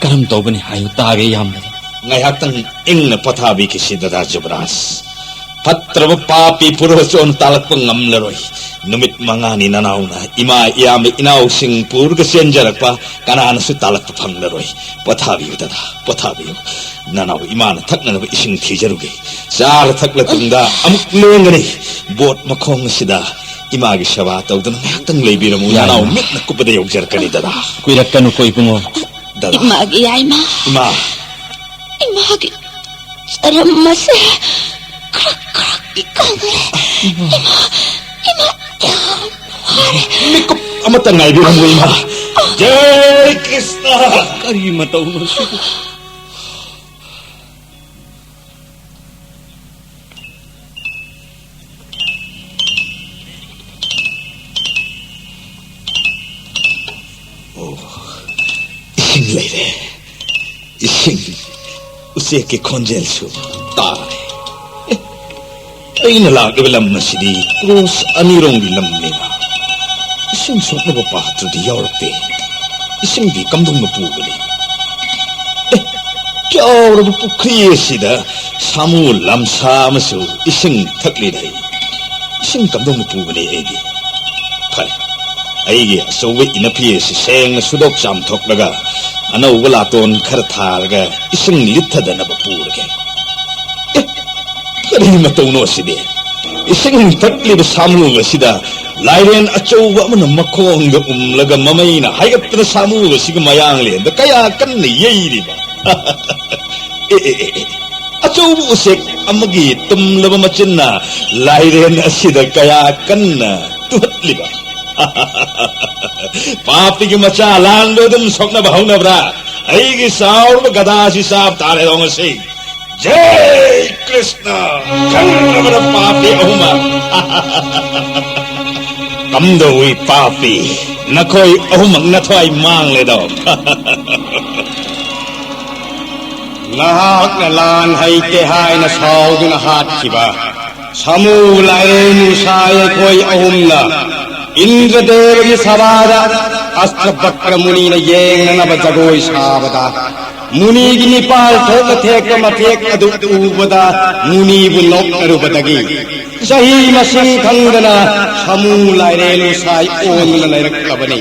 ꯀꯔꯝ ꯇꯧꯒꯅꯤ ꯍꯥꯏꯌꯨ ꯇꯥꯒꯦ, ꯏꯌꯥꯝꯕꯗ꯫ ꯉꯥꯏꯍꯥꯛꯇꯪ ꯏꯪꯅ ꯄꯣꯊꯥꯕꯤꯈꯤꯁꯤ, ꯗꯗꯥ ꯖꯨꯕꯔꯥꯖ꯫ ꯐꯠꯇ꯭ꯔꯕ ꯄꯥꯄꯤ ꯄꯨꯔꯣꯆꯣꯟ ꯇꯥꯜꯂꯛꯄ ꯉꯝꯂꯔꯣꯏ꯫ ꯅꯨꯃꯤꯠ ꯃꯉꯥꯅꯤ ꯅꯅꯥꯎꯅ ꯏꯃꯥ, ꯏꯌꯥꯝꯕ, ꯏꯅꯥꯎꯁꯤꯡ ꯄꯨꯔꯒ ꯆꯦꯟꯖꯔꯛꯄ ꯀꯅꯥꯅꯁꯨ ꯇꯥꯜꯂꯛꯄ ꯐꯪꯂꯔꯣꯏ꯫ ꯄꯣꯊꯥꯕꯤꯌꯨ ꯗꯗꯥ, ꯄꯣꯊꯥꯕꯤꯌꯨ꯫ ꯅꯅꯥꯎ ꯏꯃꯥꯅ ꯊꯛꯅꯅꯕ ꯏꯁꯤꯡ ꯊꯤꯖꯔꯨꯒꯦ꯫ ꯆꯥꯔ ꯊꯛꯂ ꯇꯨꯡꯗ ꯑꯃꯨꯛ ꯂꯦꯡꯒꯅꯤ꯫ ꯕꯣꯠ ꯃꯈꯣꯡ ꯑꯁꯤꯗ ꯏꯃꯥꯒꯤ ꯁꯦꯕꯥ ꯇꯧꯗꯨꯅ ꯉꯥꯏꯍꯥꯛꯇꯪ ꯂꯩꯕꯤꯔꯝꯃꯨ꯫ ꯌꯥꯏ, ꯅꯅꯥꯎ ꯏꯃꯥ꯫ ꯃꯤꯠꯅ ꯀꯨꯞꯄꯗ ꯌꯧꯖꯔꯛꯀꯅꯤ ꯗꯗꯥ꯫ ꯀꯨꯏꯔꯛꯀꯅꯨꯀꯣ ꯏꯕꯨꯡꯉꯣ꯫ ꯗꯗꯥ꯫ ꯏꯃꯥꯒꯤ ꯌꯥꯏꯃ꯫ ꯏꯃꯥ꯫ ꯏꯃꯥꯒꯤ ꯆꯔꯝ ꯑꯁꯦ ꯈ꯭ꯔꯛ ꯈ꯭ꯔꯛ ꯀꯪꯂꯦ꯫ ꯏꯃꯥ, ꯏꯃꯥ, ꯌꯥꯝ ꯋꯥꯔꯦ꯫ ꯃꯤꯀꯨꯞ ꯑꯃꯇ ꯉꯥꯏꯕꯤꯔꯝꯃꯨ, ꯏꯃꯥ꯫ ꯖꯥꯏ ꯀ꯭ꯔꯤꯁꯅ꯫ ꯀꯔꯤ ꯃꯇꯧꯅꯣ ꯁꯤꯕꯨ? ꯑꯣ, ꯏꯁꯤꯡ ꯂꯩꯔꯦ꯫ ꯏꯁꯤꯡ, ꯎꯆꯦꯛꯀꯤ ꯈꯣꯟꯖꯦꯜꯁꯨ ꯇꯥꯔꯦ꯫ ꯑꯦ, ꯑꯩꯅ ꯂꯥꯛꯂꯤꯕ ꯂꯝ ꯑꯁꯤꯗꯤ ꯀ꯭ꯔꯣꯁ ꯑꯅꯤꯔꯣꯝꯒꯤ ꯂꯝꯅꯤꯅ ꯏꯁꯤꯡ ꯁꯣꯛꯅꯕ ꯄꯥꯇ꯭ꯔꯗꯤ ꯌꯥꯎꯔꯛꯇꯦ꯫ ꯏꯁꯤꯡꯗꯤ ꯀꯝꯗꯧꯅ ꯄꯨꯒꯅꯤ? ꯑꯦ, ꯆꯥꯎꯔꯕ ꯄꯨꯈ꯭ꯔꯤ ꯑꯁꯤꯗ ꯁꯥꯃꯨ ꯂꯝꯁꯥ ꯑꯃꯁꯨ ꯏꯁꯤꯡ ꯊꯛꯂꯤꯗ꯫ ꯏꯁꯤꯡ ꯀꯝꯗꯧꯅ ꯄꯨꯒꯅꯤ ꯑꯩꯗꯤ? ꯐꯔꯦ, ꯑꯩꯒꯤ ꯑꯆꯧꯕ ꯏꯅꯐꯤ ꯑꯁꯤ ꯁꯦꯡꯅ ꯁꯨꯗꯣꯛ ꯆꯥꯝꯊꯣꯛꯂꯒ ꯑꯅꯧꯕ ꯂꯥꯇꯣꯟ ꯈꯔ ꯊꯥꯔꯒ ꯏꯁꯤꯡ ꯂꯤꯠꯊꯗꯅꯕ ꯄꯨꯔꯒꯦ꯫ ꯑꯦ, ꯀꯔꯤ ꯃꯇꯧꯅꯣ ꯑꯁꯤꯗꯤ? ꯏꯁꯤꯡ ꯊꯛꯂꯤꯕ ꯁꯥꯃꯨ ꯑꯁꯤꯗ ꯂꯥꯏꯔꯦꯟ ꯑꯆꯧꯕ ꯑꯃꯅ ꯃꯈꯣꯡꯗ ꯎꯝꯂꯒ ꯃꯃꯩꯅ ꯍꯥꯏꯒꯠꯇꯅ ꯁꯥꯃꯨ ꯑꯁꯤꯒꯤ ꯃꯌꯥꯡꯂꯦꯟꯗ ꯀꯌꯥ ꯀꯟꯅ ꯌꯩꯔꯤꯕ! ꯑꯦ, ꯑꯦ, ꯑꯦ, ꯑꯦ, ꯑꯆꯧꯕ ꯎꯆꯦꯛ ꯑꯃꯒꯤ ꯇꯨꯝꯂꯕ ꯃꯆꯤꯟꯅ ꯂꯥꯏꯔꯦꯟ ꯑꯁꯤꯗ ꯀꯌꯥ ꯀꯟꯅ ꯇꯨꯍꯠꯂꯤꯕ! ꯄꯥꯄꯤꯒꯤ ꯃꯆꯥ, ꯂꯥꯟꯗꯣ ꯑꯗꯨꯝ ꯁꯣꯛꯅꯕ ꯍꯧꯅꯕ꯭ꯔꯥ? ꯑꯩꯒꯤ ꯆꯥꯎꯔꯕ ꯒꯗꯥꯁꯤ ꯆꯥꯕ ꯇꯥꯔꯦꯗꯣ ꯉꯁꯤ꯫ ꯖꯩ ꯀ꯭ꯔꯤꯁꯅ! ꯈꯪꯂꯕꯅ ꯄꯥꯄꯤ ꯑꯍꯨꯝꯃꯛ! ꯀꯝꯗꯧꯏ ꯄꯥꯄꯤ? ꯅꯈꯣꯏ ꯑꯍꯨꯝꯃꯛ ꯅꯊ꯭ꯋꯥꯏ ꯃꯥꯡꯂꯦꯗꯣ꯫ ꯅꯍꯥꯛꯅ ꯂꯥꯟ ꯍꯩꯇꯦ ꯍꯥꯏꯅ ꯁꯥꯎꯗꯨꯅ ꯍꯥꯠꯈꯤꯕ ꯁꯥꯃꯨ ꯂꯥꯏꯔꯦꯟ ꯂꯨꯁꯥꯏ ꯑꯩꯈꯣꯏ ꯑꯍꯨꯝꯅ ꯏꯟꯗ꯭ꯔꯗꯦꯕꯒꯤ ꯁꯚꯥꯗ ꯑꯁꯇ꯭ꯔꯕꯀ꯭ꯔ ꯃꯨꯅꯤꯅ ꯌꯦꯡꯅꯅꯕ ꯖꯒꯣꯏ ꯁꯥꯕꯗ, ꯃꯨꯅꯤꯒꯤ ꯅꯤꯄꯥꯜ ꯊꯣꯛꯅ ꯊꯦꯛꯄ ꯃꯊꯦꯛ ꯑꯗꯨ ꯎꯕꯗ ꯃꯨꯅꯤꯕꯨ ꯅꯣꯛꯅꯔꯨꯕꯗꯒꯤ ꯆꯍꯤ ꯃꯁꯤꯡ ꯈꯪꯗꯅ ꯁꯥꯃꯨ ꯂꯥꯏꯔꯦꯟ ꯂꯨꯁꯥꯏ ꯑꯣꯟꯗꯨꯅ ꯂꯩꯔꯛꯂꯕꯅꯤ꯫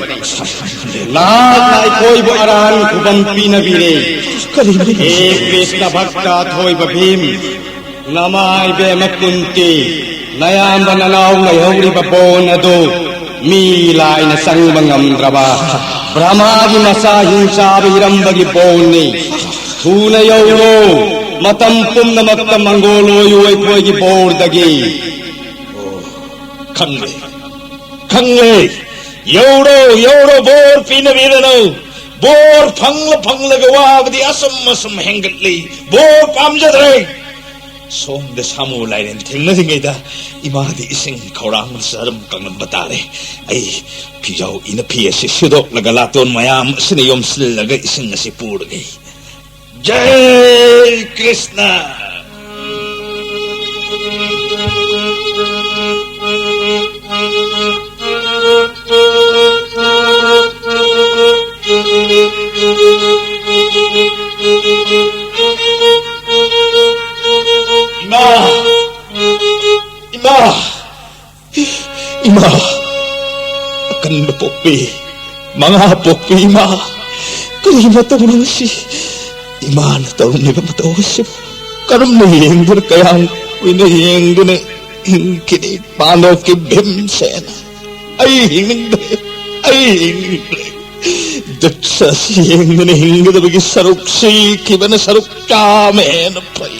ꯅꯍꯥꯛꯅ ꯑꯩꯈꯣꯏꯕꯨ ꯑꯔꯥꯟ ꯈꯨꯕꯝ ꯄꯤꯅꯕꯤꯔꯦ꯫ ꯀꯔꯤꯅꯣ? ꯍꯦ ꯀ꯭ꯔꯤꯁꯅ ꯚꯛꯇ ꯑꯊꯣꯏꯕ ꯚꯤꯝ, ꯅꯃꯥ ꯏꯕꯦꯝꯃ ꯀꯨꯟꯇꯤ, ꯅꯌꯥꯝꯕ ꯅꯅꯥꯎ ꯂꯩꯍꯧꯔꯤꯕ ꯕꯣꯟ ꯑꯗꯨ ꯃꯤ ꯂꯥꯏꯅ ꯆꯪꯕ ꯉꯝꯗ꯭ꯔꯕ ꯕ꯭ꯔꯍꯃꯥꯒꯤ ꯃꯆꯥ ꯍꯤꯡꯆꯥꯕ ꯏꯔꯝꯕꯒꯤ ꯕꯣꯟꯅꯤ꯫ ꯊꯨꯅ ꯌꯧꯔꯣ, ꯃꯇꯝ ꯄꯨꯝꯅꯃꯛꯇ ꯃꯪꯒꯣꯜ ꯑꯣꯏꯌꯨ ꯑꯩꯈꯣꯏꯒꯤ ꯕꯣꯔꯗꯒꯤ꯫ ꯑꯣ, ꯈꯪꯂꯦ, ꯈꯪꯂꯦ꯫ ꯌꯧꯔꯣ, ꯌꯧꯔꯣ, ꯕꯣꯔ ꯄꯤꯅꯕꯤꯔꯅꯨ꯫ ꯕꯣꯔ ꯐꯪꯂ ꯐꯪꯂꯒ ꯋꯥꯕꯗꯤ ꯑꯁꯨꯝ ꯑꯁꯨꯝ ꯍꯦꯟꯒꯠꯂꯤ꯫ ꯕꯣꯔ ꯄꯥꯝꯖꯗ꯭ꯔꯦ꯫ ꯁꯣꯝꯗ ꯁꯥꯃꯨ ꯂꯥꯏꯔꯦꯟ ꯊꯦꯡꯅꯔꯤꯉꯩꯗ ꯏꯃꯥꯗꯤ ꯏꯁꯤꯡ ꯈꯧꯔꯥꯡꯕꯅ ꯆꯔꯝ ꯀꯪꯂꯝꯕ ꯇꯥꯔꯦ꯫ ꯑꯩ ꯐꯤꯖꯥꯎ ꯏꯅꯐꯤ ꯑꯁꯤ ꯁꯨꯗꯣꯛꯂꯒ ꯂꯥꯇꯣꯟ ꯃꯌꯥꯝ ꯑꯁꯤꯅ ꯌꯣꯝꯁꯤꯜꯂꯒ ꯏꯁꯤꯡ ꯑꯁꯤ ꯄꯨꯔꯒꯦ꯫ ꯖꯩ ꯀ꯭ꯔꯤꯁꯅ! ꯏꯃꯥ! ꯏꯃꯥ! ꯏꯃꯥ! ꯑꯍꯟꯕ ꯄꯣꯛꯄꯤ, ꯃꯉꯥ ꯄꯣꯛꯄꯤ ꯏꯃꯥ, ꯀꯔꯤ ꯃꯇꯧꯅꯣ ꯉꯁꯤ ꯏꯃꯥꯅ ꯇꯧꯔꯝꯂꯤꯕ ꯃꯇꯧ ꯑꯁꯤꯕꯨ? ꯀꯔꯝꯅ ꯌꯦꯡꯗꯨꯅ, ꯀꯌꯥꯝ ꯀꯨꯏꯅ ꯌꯦꯡꯗꯨꯅ ꯍꯤꯡꯈꯤꯅꯤ ꯄꯥꯟꯗꯣꯞꯀꯤ ꯚꯤꯝꯁꯦꯅ? ꯑꯩ ꯍꯤꯡꯅꯤꯡꯗ꯭ꯔꯦ, ꯑꯩ ꯍꯤꯡꯅꯤꯡꯗ꯭ꯔꯦ꯫ ꯗ꯭ꯔꯤꯁ꯭ꯌ ꯑꯁꯤ ꯌꯦꯡꯗꯨꯅ ꯍꯤꯡꯒꯗꯕꯒꯤ ꯁꯔꯨꯛ ꯁꯤꯈꯤꯕꯅ ꯁꯔꯨꯛ ꯆꯥꯝꯃ ꯍꯦꯟꯅ ꯐꯩ꯫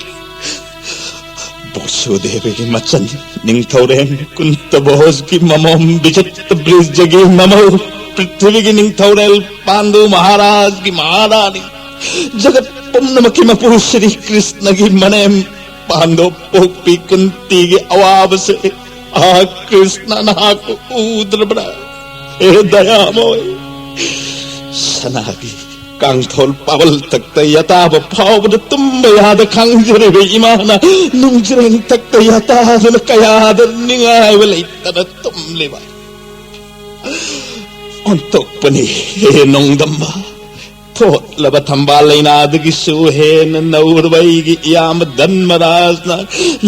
ꯕꯁꯨꯗꯦꯕꯒꯤ ꯃꯆꯟ ꯅꯤꯡꯊꯧꯔꯦꯜ ꯀꯨꯟꯇ ꯚꯣꯖꯒꯤ ꯃꯃꯣꯝ ꯕꯤꯖꯤꯠ ꯕ꯭ꯔꯤꯖꯒꯤ ꯃꯃꯧ, ꯄ꯭ꯔꯤꯊꯤꯕꯤꯒꯤ ꯅꯤꯡꯊꯧꯔꯦꯜ ꯄꯥꯟꯗꯨ ꯃꯍꯥꯔꯥꯖꯒꯤ ꯃꯍꯥꯔꯥꯅꯤ, ꯖꯒꯠ ꯄꯨꯝꯅꯃꯛꯀꯤ ꯃꯄꯨ ꯁ꯭ꯔꯤ ꯀ꯭ꯔꯤꯁꯅꯒꯤ ꯃꯅꯦꯝ ꯄꯥꯟꯗꯣꯞ ꯄꯣꯛꯄꯤ ꯀꯨꯟꯇꯤꯒꯤ ꯑꯋꯥꯕꯁꯦ ꯑꯥ ꯀ꯭ꯔꯤꯁꯅ ꯅꯍꯥꯛ ꯎꯗ꯭ꯔꯕ꯭ꯔꯥ? ꯍꯦ ꯗꯌꯥꯃꯣꯏ, ꯁꯅꯥꯒꯤ ꯀꯥꯡꯊꯣꯜ ꯄꯥꯕꯜ ꯊꯛꯇ ꯌꯥꯇꯥꯕ ꯐꯥꯎꯕꯗ ꯇꯨꯝꯕ ꯌꯥꯗ ꯈꯥꯡꯖꯔꯤꯕ ꯏꯃꯥꯅ ꯅꯨꯡꯖ꯭ꯔꯦꯡ ꯊꯛꯇ ꯌꯥꯇꯥꯗꯨꯅ ꯀꯌꯥꯗ ꯅꯤꯡꯉꯥꯏꯕ ꯂꯩꯇꯅ ꯇꯨꯝꯂꯤꯕ ꯑꯣꯟꯊꯣꯛꯄꯅꯤ꯫ ꯍꯦ ꯅꯣꯡꯗꯝꯕ, ꯊꯣꯠꯂꯕ ꯊꯝꯕꯥꯜ ꯂꯩꯅꯥꯗꯒꯤꯁꯨ ꯍꯦꯟꯅ ꯅꯧꯔꯕ ꯑꯩꯒꯤ ꯏꯌꯥꯝꯕ ꯙꯟꯃꯔꯥꯖꯅ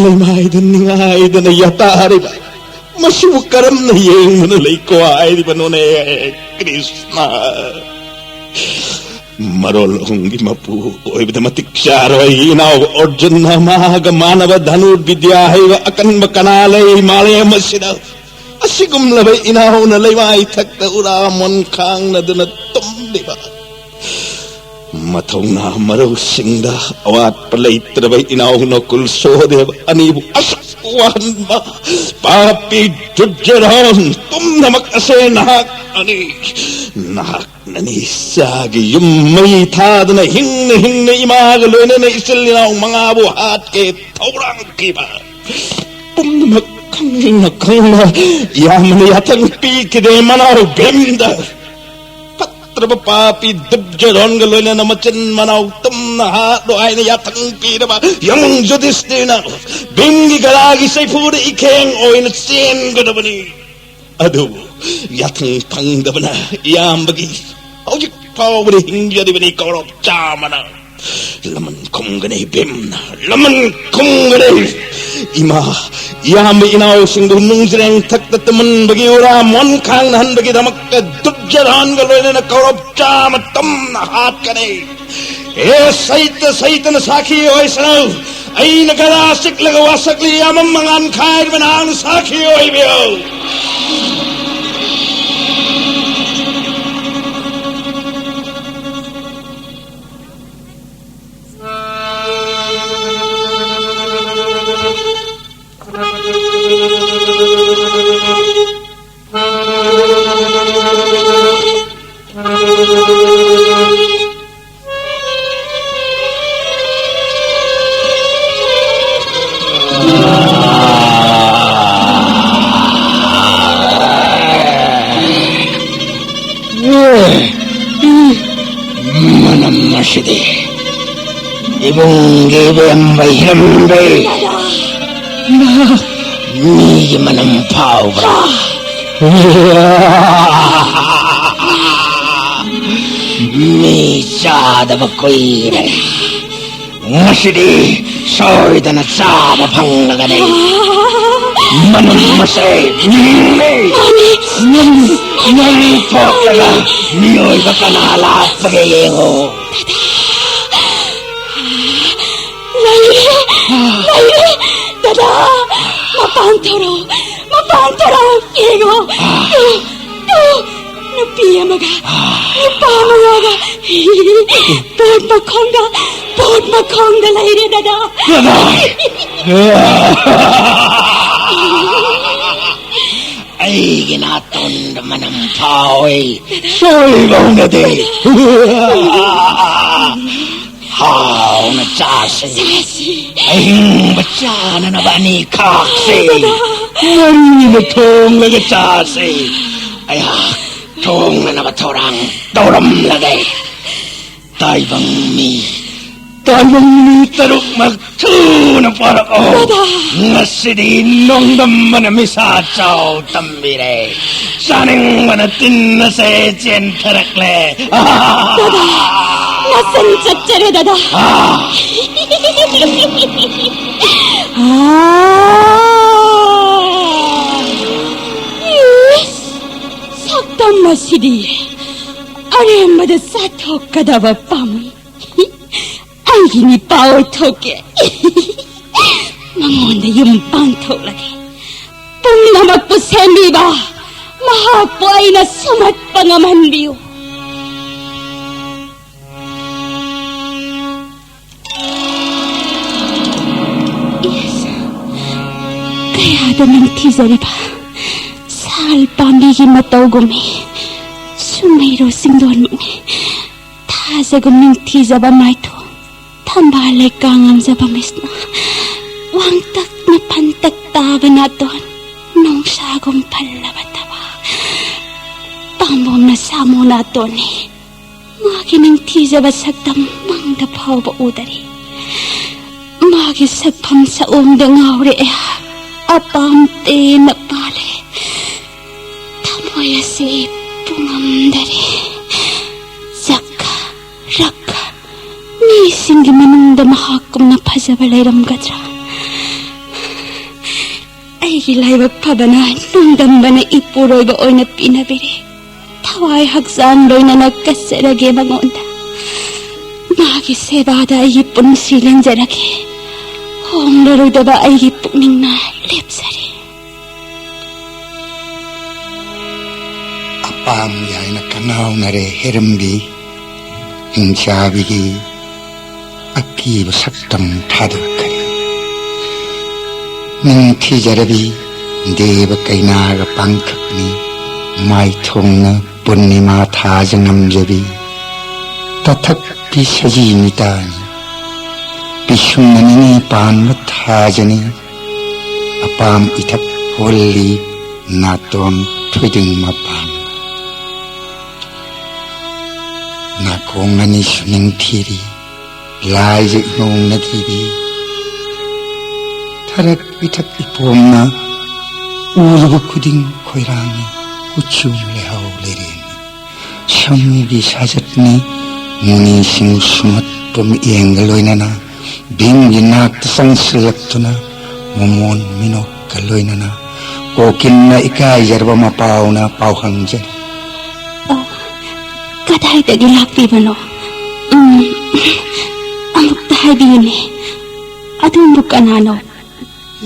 ꯂꯩꯃꯥꯏꯗ ꯅꯤꯡꯉꯥꯏꯗꯅ ꯌꯥꯇꯥꯔꯤꯕ ꯃꯁꯤꯕꯨ ꯀꯔꯝꯅ ꯌꯦꯡꯗꯨꯅ ꯂꯩꯀꯣ ꯍꯥꯏꯔꯤꯕꯅꯣꯅꯦ, ꯀ꯭ꯔꯤꯁꯅ? ꯃꯔꯣꯜ ꯑꯍꯨꯝꯒꯤ ꯃꯄꯨ ꯑꯣꯏꯕꯗ ꯃꯇꯤꯛ ꯆꯥꯔꯕ ꯑꯩꯒꯤ ꯏꯅꯥꯎ ꯑꯔꯖꯨꯟꯅ ꯃꯥꯒ ꯃꯥꯟꯅꯕ ꯙꯅꯨꯔ ꯕꯤꯗ꯭ꯌꯥ ꯍꯩꯕ ꯑꯀꯟꯕ ꯀꯅꯥ ꯂꯩ ꯃꯥꯂꯦꯝ ꯑꯁꯤꯗ? ꯑꯁꯤꯒꯨꯝꯂꯕ ꯏꯅꯥꯎꯅ ꯂꯩꯃꯥꯏ ꯊꯛꯇ ꯎꯔꯥ ꯃꯣꯟ ꯈꯥꯡꯅꯗꯨꯅ ꯇꯨꯝꯂꯤꯕ, ꯃꯊꯧꯅꯥ ꯃꯔꯧꯁꯤꯡꯗ ꯑꯋꯥꯠꯄ ꯂꯩꯇ꯭ꯔꯕ ꯏꯅꯥꯎ ꯅꯀꯨꯜ ꯁꯣꯍꯗꯦꯕ ꯑꯅꯤꯕꯨ ꯑꯁꯨꯛ ꯋꯥꯍꯟꯕ ꯄꯥꯄꯤ ꯗꯨꯔꯖꯣꯙꯟ ꯄꯨꯝꯅꯃꯛ ꯑꯁꯦ ꯅꯍꯥꯛꯅꯅꯤ꯫ ꯅꯍꯥꯛꯅꯅꯤ ꯆꯥꯒꯤ ꯌꯨꯝ ꯃꯩ ꯊꯥꯗꯨꯅ ꯍꯤꯡꯅ ꯍꯤꯡꯅ ꯏꯃꯥꯒ ꯂꯣꯏꯅꯅ ꯏꯆꯤꯜ ꯏꯅꯥꯎ ꯃꯉꯥꯕꯨ ꯍꯥꯠꯀꯦ ꯊꯧꯔꯥꯡꯈꯤꯕ꯫ ꯄꯨꯝꯅꯃꯛ ꯈꯪꯅ ꯈꯪꯅ ꯏꯌꯥꯝꯕꯅ ꯌꯥꯊꯪ ꯄꯤꯈꯤꯗꯦ ꯃꯅꯥꯎ ꯚꯤꯝꯗ꯫ ꯐꯠꯇ꯭ꯔꯕ ꯄꯥꯄꯤ ꯗꯨꯔꯖꯣꯙꯟꯒ ꯂꯣꯏꯅꯅ ꯃꯆꯤꯟ ꯃꯅꯥꯎ ꯇꯨꯝꯅ ꯍꯥꯠꯂꯣ ꯍꯥꯏꯅ ꯌꯥꯊꯪ ꯄꯤꯔꯕ ꯌꯥꯝꯕꯨꯡ ꯌꯨꯙꯤꯁꯇꯤꯔꯅ ꯚꯤꯝꯒꯤ ꯒꯗꯥꯒꯤ ꯆꯩꯐꯨꯗ ꯏꯈꯦꯡ ꯑꯣꯏꯅ ꯆꯦꯟꯒꯗꯕꯅꯤ꯫ ꯑꯗꯨꯕꯨ ꯌꯥꯊꯪ ꯐꯪꯗꯕꯅ ꯏꯌꯥꯝꯕꯒꯤ ꯍꯧꯖꯤꯛ ꯐꯥꯎꯕꯗ ꯍꯤꯡꯖꯔꯤꯕꯅꯤ ꯀꯧꯔꯕ ꯆꯥꯝꯃꯅ꯫ ꯂꯃꯟ ꯈꯨꯝꯒꯅꯤ ꯏꯕꯦꯝꯅ, ꯂꯃꯟ ꯈꯨꯝꯒꯅꯤ꯫ ꯏꯃꯥ, ꯏꯌꯥꯝꯕ ꯏꯅꯥꯎꯁꯤꯡꯕꯨ ꯅꯨꯡꯖ꯭ꯔꯦꯡ ꯊꯛꯇ ꯇꯨꯝꯍꯟꯕꯒꯤ ꯎꯔꯥ ꯃꯣꯟꯈꯥꯡ ꯅꯍꯟꯕꯒꯤꯗꯃꯛꯇ ꯗꯨꯔꯖꯣꯙꯟꯒ ꯂꯣꯏꯅꯅ ꯀꯧꯔꯞ ꯆꯥꯃ ꯇꯝꯅ ꯍꯥꯠꯀꯅꯤ꯫ ꯍꯦ ꯁꯩꯇ ꯁꯩꯇꯅ ꯁꯥꯈꯤ ꯑꯣꯏꯁꯅꯨ꯫ ꯑꯩꯅ ꯒꯗꯥ ꯆꯤꯛꯂꯒ ꯋꯥꯁꯛꯂꯤ ꯌꯥꯝꯃꯝ ꯃꯉꯥꯟ ꯈꯥꯏꯕ ꯅꯍꯥꯛꯅ ꯁꯥꯈꯤ ꯑꯣꯏꯕꯤꯌꯨ꯫ ꯃꯅꯝ ꯑꯁꯤꯗꯤ ꯏꯕꯨꯡꯒꯤ ꯏꯕꯦꯝꯕ ꯍꯤꯔꯝꯕꯩ ꯃꯤꯒꯤ ꯃꯅꯝ ꯐꯥꯎꯕ꯭ꯔꯥ? ꯃꯤ ꯆꯥꯗꯕ ꯀꯨꯏꯔꯦ꯫ ꯉꯁꯤꯗꯤ ꯁꯣꯏꯗꯅ ꯆꯥꯕ ꯐꯪꯂꯒꯅꯤ꯫ ꯃꯅꯝ ꯑꯁꯦ ꯃꯤꯅꯦ꯫ ꯅꯪ, ꯅꯪ ꯊꯣꯛꯂꯒ ꯃꯤꯑꯣꯏꯕ ꯀꯅꯥ ꯂꯥꯛꯄꯒꯦ ꯌꯦꯡꯉꯣ꯫ ꯂꯩꯔꯦ! ꯂꯩꯔꯦ! ꯗꯗꯥ! ꯃꯄꯥꯟ ꯊꯣꯔꯛꯑꯣ! ꯃꯄꯥꯟ ꯊꯣꯔꯛꯑꯣ! ꯌꯦꯡꯉꯣ! ꯇꯨ! ꯇꯨ! ꯅꯨꯄꯤ ꯑꯃꯒ ꯅꯨꯄꯥ ꯑꯃꯒ ꯄꯣꯠ ꯃꯈꯣꯡꯗ, ꯄꯣꯠ ꯃꯈꯣꯡꯗ ꯂꯩꯔꯦ, ꯗꯗꯥ! ꯀꯗꯥꯏ? ꯑꯩꯒꯤ ꯅꯥꯇꯣꯟꯗ ꯃꯅꯝ ꯐꯥꯎꯏ꯫ ꯁꯣꯏꯕ ꯍꯧꯅꯗꯦ꯫ ꯍꯥꯎꯅ ꯆꯥꯁꯤ꯫ ꯆꯥꯁꯤ꯫ ꯑꯍꯤꯡꯕ ꯆꯥꯅꯅꯕ ꯑꯅꯤ ꯈꯥꯛꯁꯤ꯫ ꯃꯔꯤꯅ ꯊꯣꯡꯂꯒ ꯆꯥꯁꯤ꯫ ꯑꯩꯍꯥꯛ ꯊꯣꯡꯅꯅꯕ ꯊꯧꯔꯥꯡ ꯇꯧꯔꯝꯂꯒꯦ꯫ ꯇꯥꯏꯕꯪ ꯃꯤ, ꯇꯥꯏꯕꯪ ꯃꯤ ꯇꯔꯨꯛꯃꯛ ꯊꯨꯅ ꯄꯥꯔꯛꯑꯣ꯫ ꯗꯥꯗꯥ! ꯉꯁꯤꯗꯤ ꯅꯣꯡꯗꯝꯕꯅ ꯃꯤꯁꯥ ꯆꯥꯎ ꯇꯝꯕꯤꯔꯦ꯫ ꯆꯥꯅꯤꯡꯕꯅ ꯇꯤꯟ ꯑꯁꯦ ꯆꯦꯟꯊꯔꯛꯂꯦ꯫ ꯗꯥꯗꯥ! ꯃꯁꯟ ꯆꯠꯆꯔꯦ, ꯗꯗꯥ꯫ ꯑꯥ! ꯏꯁ, ꯁꯛꯇꯝ ꯑꯁꯤꯗꯤ ꯑꯔꯦꯝꯕꯗ ꯆꯥꯊꯣꯛꯀꯗꯕ ꯄꯥꯝꯃꯤ꯫ ꯑꯩꯒꯤ ꯅꯤꯄꯥ ꯑꯣꯏꯊꯣꯛꯀꯦ꯫ ꯃꯉꯣꯟꯗ ꯌꯨꯝ ꯄꯥꯟꯊꯣꯛꯂꯒꯦ꯫ ꯄꯨꯝꯅꯃꯛꯄꯨ ꯁꯦꯝꯕꯤꯕ ꯃꯍꯥꯛꯄꯨ ꯑꯩꯅ ꯁꯨꯝꯍꯠꯄ ꯉꯝꯍꯟꯕꯤꯌꯨ꯫ ꯏꯁ, ꯀꯌꯥꯗ ꯅꯤꯡꯊꯤꯖꯔꯤꯕ ꯁꯥꯜ ꯄꯥꯝꯕꯤꯒꯤ ꯃꯇꯧꯒꯨꯝꯃꯤ꯫ ꯁꯨꯝꯍꯩꯔꯣ ꯆꯤꯡꯗꯣꯟꯃꯛꯅꯤ꯫ ꯊꯥꯖꯒꯨꯝ ꯅꯤꯡꯊꯤꯖꯕ ꯃꯥꯏꯊꯣꯡ, ꯊꯝꯕꯥꯜ ꯂꯩꯀꯥ ꯉꯝꯖꯕ ꯃꯤꯁꯅ, ꯋꯥꯡꯇꯛꯅ ꯐꯟꯇꯛ ꯇꯥꯕ ꯅꯥꯇꯣꯟ, ꯅꯣꯡꯁꯥꯒꯨꯝ ꯐꯜꯂꯕ ꯊꯕꯥꯛ, ꯄꯥꯝꯕꯣꯝꯅ ꯁꯥꯃꯨ ꯅꯥꯇꯣꯟꯅꯤ꯫ ꯃꯥꯒꯤ ꯅꯤꯡꯊꯤꯖꯕ ꯁꯛꯇꯝ ꯃꯪꯗ ꯐꯥꯎꯕ ꯎꯗꯔꯤ꯫ ꯃꯥꯒꯤ ꯁꯛꯐꯝ ꯁꯛꯑꯣꯡꯗ ꯉꯥꯎꯔꯦ ꯑꯩꯍꯥꯛ꯫ ꯑꯄꯥꯝ ꯇꯦꯟꯅ ꯄꯥꯜꯂꯦ꯫ ꯊꯃꯣꯏ ꯑꯁꯤ ꯄꯨꯡꯉꯝꯗꯔꯦ꯫ ꯖꯛ, ꯔꯛ, ꯃꯤꯁꯤꯡꯒꯤ ꯃꯅꯨꯡꯗ ꯃꯍꯥꯛꯀꯨꯝꯅ ꯐꯖꯕ ꯂꯩꯔꯝꯒꯗ꯭ꯔꯥ? ꯑꯩꯒꯤ ꯂꯥꯏꯕꯛ ꯐꯕꯅ ꯅꯣꯡꯗꯝꯕꯅ ꯏꯄꯨꯔꯣꯏꯕ ꯑꯣꯏꯅ ꯄꯤꯅꯕꯤꯔꯦ꯫ ꯊꯋꯥꯏ ꯍꯛꯆꯥꯡ ꯂꯣꯏꯅꯅ ꯀꯠꯆꯔꯒꯦ ꯃꯉꯣꯟꯗ꯫ ꯃꯥꯒꯤ ꯁꯦꯕꯥꯗ ꯑꯩꯒꯤ ꯄꯨꯟꯁꯤ ꯂꯦꯟꯖꯔꯒꯦ꯫ ꯍꯣꯡꯂꯔꯣꯏꯗꯕ ꯑꯩꯒꯤ ꯄꯨꯛꯅꯤꯡꯅ ꯂꯦꯞꯆꯔꯦ꯫ ꯑꯄꯥꯝ ꯌꯥꯏꯅ ꯀꯅꯥꯎꯅꯔꯦ ꯍꯦꯔꯝꯕꯤ꯫ ꯍꯤꯡꯆꯥꯕꯤꯒꯤ ꯑꯀꯤꯕ ꯁꯛꯇꯝ ꯊꯥꯗꯣꯛꯈ꯭ꯔꯦ꯫ ꯅꯤꯡꯊꯤꯖꯔꯕꯤ ꯗꯦꯕ ꯀꯩꯅꯥꯒ ꯄꯥꯡꯊꯛꯅꯤ꯫ ꯃꯥꯏꯊꯣꯡꯅ ꯄꯨꯔꯅꯤꯃꯥ ꯊꯥꯖ ꯉꯝꯖꯕꯤ꯫ ꯇꯊꯛꯀꯤ ꯁꯖꯤ ꯅꯤꯇꯥꯅꯤ꯫ ꯄꯤꯁꯨꯝꯅ ꯅꯤꯅꯤ ꯄꯥꯟꯕ ꯊꯥꯖꯅꯤ꯫ ꯑꯄꯥꯝ ꯏꯊꯛ ꯍꯣꯜꯂꯤ꯫ ꯅꯥꯇꯣꯟ ꯊꯣꯏꯗꯤꯡ ꯃꯄꯥꯟ꯫ ꯅꯥꯀꯣꯡ ꯑꯅꯤꯁꯨ ꯅꯤꯡꯊꯤꯔꯤ꯫ ꯂꯥꯏꯖ ꯏꯃꯧꯅꯗ꯭ꯔꯤꯕꯤ꯫ ꯊꯔꯛ ꯏꯊꯛ ꯏꯄꯣꯝꯅ ꯎꯔꯨꯕ ꯈꯨꯗꯤꯡ ꯈꯣꯏꯔꯥꯡꯏ꯫ ꯀꯨꯆꯨ ꯂꯩꯍꯥꯎ ꯂꯩꯔꯦꯡꯏ꯫ ꯁꯝꯒꯤ ꯁꯥꯖꯠꯅꯤ꯫ ꯃꯨꯅꯤꯁꯤꯡ ꯁꯨꯝꯍꯠꯄ ꯃꯤꯠꯌꯦꯡꯒ ꯂꯣꯏꯅꯅ ꯚꯤꯝꯒꯤ ꯅꯥꯛꯇ ꯆꯪꯁꯤꯜꯂꯛꯇꯨꯅ ꯃꯃꯣꯟ ꯃꯤꯅꯣꯛꯀ ꯂꯣꯏꯅꯅ ꯀꯣꯀꯤꯜꯅ ꯏꯀꯥꯏꯖꯔꯕ ꯃꯄꯥꯎꯅ ꯄꯥꯎ ꯍꯪꯖꯔꯤ꯫ ꯑ, ꯀꯗꯥꯏꯗꯒꯤ ꯂꯥꯛꯄꯤꯕꯅꯣ? ꯎꯝ, ꯑꯃꯨꯛꯇ ꯍꯥꯏꯕꯤꯌꯨꯅꯦ, ꯑꯗꯣꯝꯕꯨ ꯀꯅꯥꯅꯣ?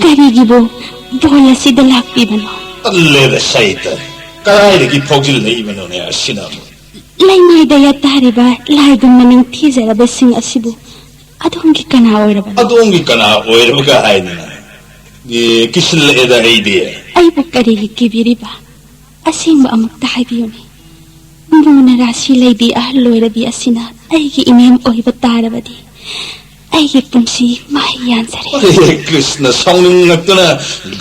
ꯀꯔꯤꯒꯤꯕꯨ ꯕꯣꯜ ꯑꯁꯤꯗ ꯂꯥꯛꯄꯤꯕꯅꯣ? ꯇꯜꯂꯦꯗ ꯁꯩꯇ, ꯀꯗꯥꯏꯗꯒꯤ ꯐꯥꯎꯖꯤꯜꯂꯛꯏꯕꯅꯣꯅꯦ ꯑꯁꯤꯅ ꯑꯃꯨꯛ? ꯂꯩꯃꯥꯏꯗ ꯌꯥꯇꯥꯔꯤꯕ ꯂꯥꯏꯒꯨꯝꯅ ꯅꯤꯡꯊꯤꯖꯔꯕꯁꯤꯡ ꯑꯁꯤꯕꯨ ꯑꯗꯣꯝꯒꯤ ꯀꯅꯥ ꯑꯣꯏꯔꯕꯅꯣ? ꯑꯗꯣꯝꯒꯤ ꯀꯅꯥ ꯑꯣꯏꯔꯕꯒ ꯍꯥꯏꯗꯅ? ꯑꯦ, ꯀꯤꯁꯤꯜꯂꯛꯑꯦꯗ ꯑꯩꯗꯤ꯫ ꯑꯩꯕꯨ ꯀꯔꯤꯒꯤ ꯀꯤꯕꯤꯔꯤꯕ? ꯑꯁꯦꯡꯕ ꯑꯃꯨꯛꯇ ꯍꯥꯏꯕꯤꯌꯨꯅꯦ꯫ ꯃꯨꯅ ꯔꯥꯁꯤ ꯂꯩꯕꯤ ꯑꯍꯜ ꯑꯣꯏꯔꯕꯤ ꯑꯁꯤꯅ ꯑꯩꯒꯤ ꯏꯅꯦꯝ ꯑꯣꯏꯕ ꯇꯥꯔꯕꯗꯤ ꯑꯩꯒꯤ ꯄꯨꯟꯁꯤ ꯃꯍꯩ ꯌꯥꯟꯖꯔꯦ꯫ ꯑꯦ, ꯀ꯭ꯔꯤꯁꯅ ꯁꯥꯎꯅꯤꯡꯂꯛꯇꯨꯅ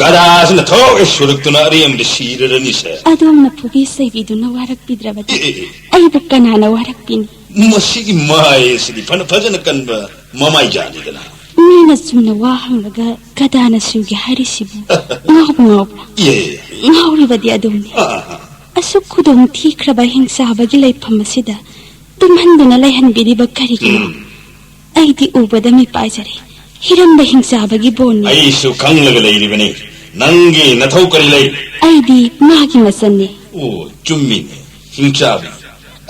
ꯒꯗꯥꯁꯤꯅ ꯊꯣꯛ ꯁꯨꯔꯛꯇꯨꯅ ꯑꯔꯦꯝꯕꯗ ꯁꯤꯔꯔꯅꯤꯁꯦ꯫ ꯑꯗꯣꯝꯅ ꯐꯨꯕꯤ ꯆꯩꯕꯤꯗꯨꯅ ꯋꯥꯔꯛꯄꯤꯗ꯭ꯔꯕꯗꯤ ꯑꯦ, ꯑꯦ, ꯑꯦ꯫ ꯑꯩꯕꯨ ꯀꯅꯥꯅ ꯋꯥꯔꯛꯄꯤꯅꯤ? ꯃꯁꯤꯒꯤ ꯃꯥꯏ ꯑꯁꯤꯗꯤ ꯐꯅ ꯐꯖꯅ ꯀꯟꯕ ꯃꯃꯥꯏꯖꯥꯠꯅꯤꯗꯅ꯫ ꯃꯤꯅ ꯆꯨꯝꯅ ꯋꯥ ꯍꯪꯂꯒ ꯒꯗꯥꯅ ꯁꯨꯒꯦ ꯍꯥꯏꯔꯤꯁꯤꯕꯨ ꯉꯥꯎꯕ ꯉꯥꯎꯕ꯭ꯔꯥ? ꯏꯍꯦ꯫ ꯉꯥꯎꯔꯤꯕꯗꯤ ꯑꯗꯨꯝꯅꯤ꯫ ꯑꯥ, ꯑꯥ, ꯑꯥ꯫ ꯑꯁꯨꯛ ꯈꯨꯗꯣꯡ ꯊꯤꯈ꯭ꯔꯕ ꯍꯤꯡꯆꯥꯕꯒꯤ ꯂꯩꯐꯝ ꯑꯁꯤꯗ ꯇꯨꯝꯍꯟꯗꯨꯅ ꯂꯩꯍꯟꯕꯤꯔꯤꯕ ꯀꯔꯤꯒꯤꯅꯣ? ꯎꯝ꯫ ꯑꯩꯗꯤ ꯎꯕꯗ ꯃꯤꯄꯥꯏꯖꯔꯦ꯫ ꯍꯤꯔꯝꯗ ꯍꯤꯡꯆꯥꯕꯒꯤ ꯕꯣꯟꯅꯤ꯫ ꯑꯩꯁꯨ ꯈꯪꯂꯒ ꯂꯩꯔꯤꯕꯅꯤ꯫ ꯅꯪꯒꯤ ꯅꯊꯧ ꯀꯔꯤ ꯂꯩ? ꯑꯩꯗꯤ ꯃꯥꯒꯤ ꯃꯆꯟꯅꯤ꯫ ꯑꯣ, ꯆꯨꯝꯃꯤꯅꯦ, ꯍꯤꯡꯆꯥꯕꯤ꯫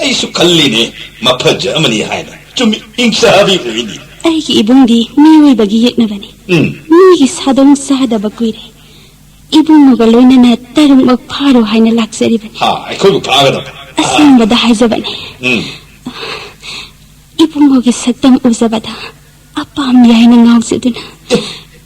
ꯑꯩꯁꯨ ꯈꯜꯂꯤꯅꯦ, ꯃꯐꯖ ꯑꯃꯅꯤ ꯍꯥꯏꯅ꯫ ꯆꯨꯝꯃꯤ, ꯍꯤꯡꯆꯥꯕꯤ ꯑꯣꯏꯅꯤ꯫ ꯑꯩꯒꯤ ꯏꯕꯨꯡꯗꯤ ꯃꯤꯑꯣꯏꯕꯒꯤ ꯌꯦꯛꯅꯕꯅꯤ꯫ ꯎꯝ꯫ ꯃꯤꯒꯤ ꯁꯥꯗꯣꯡ ꯆꯥꯗꯕ ꯀꯨꯏꯔꯦ꯫ ꯏꯕꯨꯡꯉꯣꯒ ꯂꯣꯏꯅꯅ ꯇꯔꯨꯛꯃꯛ ꯐꯥꯔꯣ ꯍꯥꯏꯅ ꯂꯥꯛꯆꯔꯤꯕꯅꯤ꯫ ꯍꯥ, ꯑꯩꯈꯣꯏꯕꯨ ꯐꯥꯒꯗꯕ? ꯑꯁꯦꯡꯕꯗ ꯍꯥꯏꯖꯕꯅꯤ꯫ ꯎꯝ꯫ ꯏꯕꯨꯡꯉꯣꯒꯤ ꯁꯛꯇꯝ ꯎꯖꯕꯗ ꯑꯄꯥꯝ ꯌꯥꯏꯅ ꯉꯥꯎꯖꯗꯨꯅ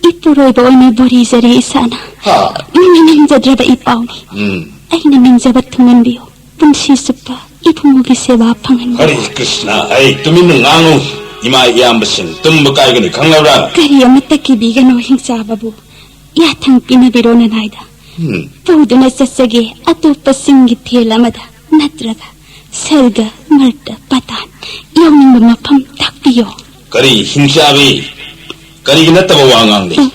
ꯏꯄꯨꯔꯣꯏꯕ ꯑꯣꯏꯅ ꯕꯣꯔꯤꯖꯔꯦ ꯏꯁꯥꯅ꯫ ꯍꯥ꯫ ꯃꯤꯅ ꯅꯤꯡꯖꯗ꯭ꯔꯕ ꯏꯄꯥꯎꯅꯤ꯫ ꯎꯝ꯫ ꯑꯩꯅ ꯅꯤꯡꯖꯕ ꯊꯨꯡꯍꯟꯕꯤꯌꯨ꯫ ꯄꯨꯟꯁꯤ ꯆꯨꯞꯄ ꯏꯕꯨꯡꯉꯣꯒꯤ ꯁꯦꯕꯥ ꯐꯪꯍꯟꯕꯤꯌꯨ꯫ ꯍꯔꯦ ꯀ꯭ꯔꯤꯁꯅ, ꯑꯩ ꯇꯨꯃꯤꯟꯅ ꯉꯥꯡꯉꯨ꯫ ꯏꯃꯥ ꯏꯌꯥꯝꯕꯁꯤꯡ ꯇꯨꯝꯕ ꯀꯥꯏꯒꯅꯤ ꯈꯪꯂꯕ꯭ꯔꯥ? ꯀꯔꯤ ꯑꯃꯠꯇ ꯀꯤꯕꯤꯒꯅꯨ ꯍꯤꯡꯆꯥꯕꯕꯨ꯫ ꯌꯥꯊꯪ ꯄꯤꯅꯕꯤꯔꯣ ꯅꯅꯥꯏꯗ꯫ ꯎꯝ꯫ ꯄꯨꯗꯨꯅ ꯆꯠꯆꯒꯦ ꯑꯇꯣꯞꯄꯁꯤꯡꯒꯤ ꯊꯦꯜ ꯑꯃꯗ, ꯅꯠꯇ꯭ꯔꯒ ꯁꯔꯒ, ꯃꯔꯇ, ꯄꯇꯥꯟ ꯌꯧꯅꯤꯡꯕ ꯃꯐꯝ ꯇꯥꯛꯄꯤꯌꯣ꯫ ꯀꯔꯤ ꯍꯤꯡꯆꯥꯕꯤ? ꯀꯔꯤꯒꯤ ꯅꯠꯇꯕ ꯋꯥ ꯉꯥꯡꯂꯤ? ꯎꯝ꯫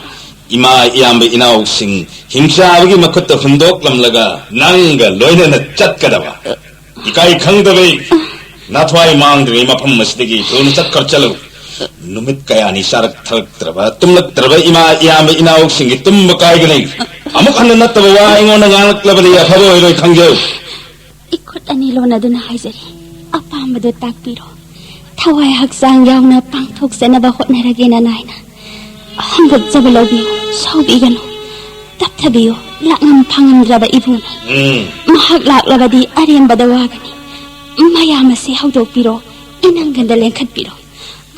ꯏꯃꯥ ꯏꯌꯥꯝꯕ ꯏꯅꯥꯎꯁꯤꯡ ꯍꯤꯡꯆꯥꯕꯒꯤ ꯃꯈꯨꯠꯇ ꯍꯨꯟꯗꯣꯛꯂꯝꯂꯒ ꯅꯪꯒ ꯂꯣꯏꯅꯅ ꯆꯠꯀꯗꯕ? ꯏꯀꯥꯏ ꯈꯪꯗꯕꯩ ꯅꯥꯊ꯭ꯋꯥꯏ ꯃꯥꯡꯗ꯭ꯔꯤꯉꯩ ꯃꯐꯝ ꯑꯁꯤꯗꯒꯤ ꯊꯨꯅ ꯆꯠꯈ꯭ꯔ ꯆꯠꯂꯨ꯫ ꯅꯨꯃꯤꯠ ꯀꯌꯥꯅꯤ ꯆꯥꯔꯛ ꯊꯛꯂꯛꯇ꯭ꯔꯕ, ꯇꯨꯝꯂꯛꯇ꯭ꯔꯕ ꯏꯃꯥ ꯏꯌꯥꯝꯕ ꯏꯅꯥꯎꯁꯤꯡꯒꯤ ꯇꯨꯝꯕ ꯀꯥꯏꯒꯅꯤ꯫ ꯑꯃꯨꯛ ꯍꯟꯅ ꯅꯠꯇꯕ ꯋꯥ ꯑꯩꯉꯣꯟꯗ ꯉꯥꯡꯂꯛꯂꯕꯗꯤ ꯑꯐꯕ ꯑꯣꯏꯔꯣꯏ, ꯈꯪꯖꯧ꯫ ꯏꯈꯨꯠ ꯑꯅꯤ ꯂꯣꯟꯅꯗꯨꯅ ꯍꯥꯏꯖꯔꯤ, ꯑꯄꯥꯝꯕꯗꯨ ꯇꯥꯛꯄꯤꯔꯣ꯫ ꯊꯋꯥꯏ ꯍꯛꯆꯥꯡ ꯌꯥꯎꯅ ꯄꯥꯡꯊꯣꯛꯆꯅꯕ ꯍꯣꯠꯅꯔꯒꯦ, ꯅꯅꯥꯏꯅ꯫ ꯍꯪꯒꯣꯠꯆꯕ ꯂꯧꯕꯤꯌꯨ, ꯁꯥꯎꯕꯤꯒꯅꯨ꯫ ꯇꯞꯊꯕꯤꯌꯨ, ꯂꯥꯛꯉꯝ ꯐꯥꯉꯝꯗ꯭ꯔꯕ ꯏꯕꯨꯡꯅꯤ꯫ ꯎꯝ꯫ ꯃꯍꯥꯛ ꯂꯥꯛꯂꯕꯗꯤ ꯑꯔꯦꯝꯕꯗ ꯋꯥꯒꯅꯤ꯫ ꯃꯌꯥꯝ ꯑꯁꯤ ꯍꯧꯗꯣꯛꯄꯤꯔꯣ, ꯏꯅꯪꯒꯟꯗ ꯂꯦꯡꯈꯠꯄꯤꯔꯣ꯫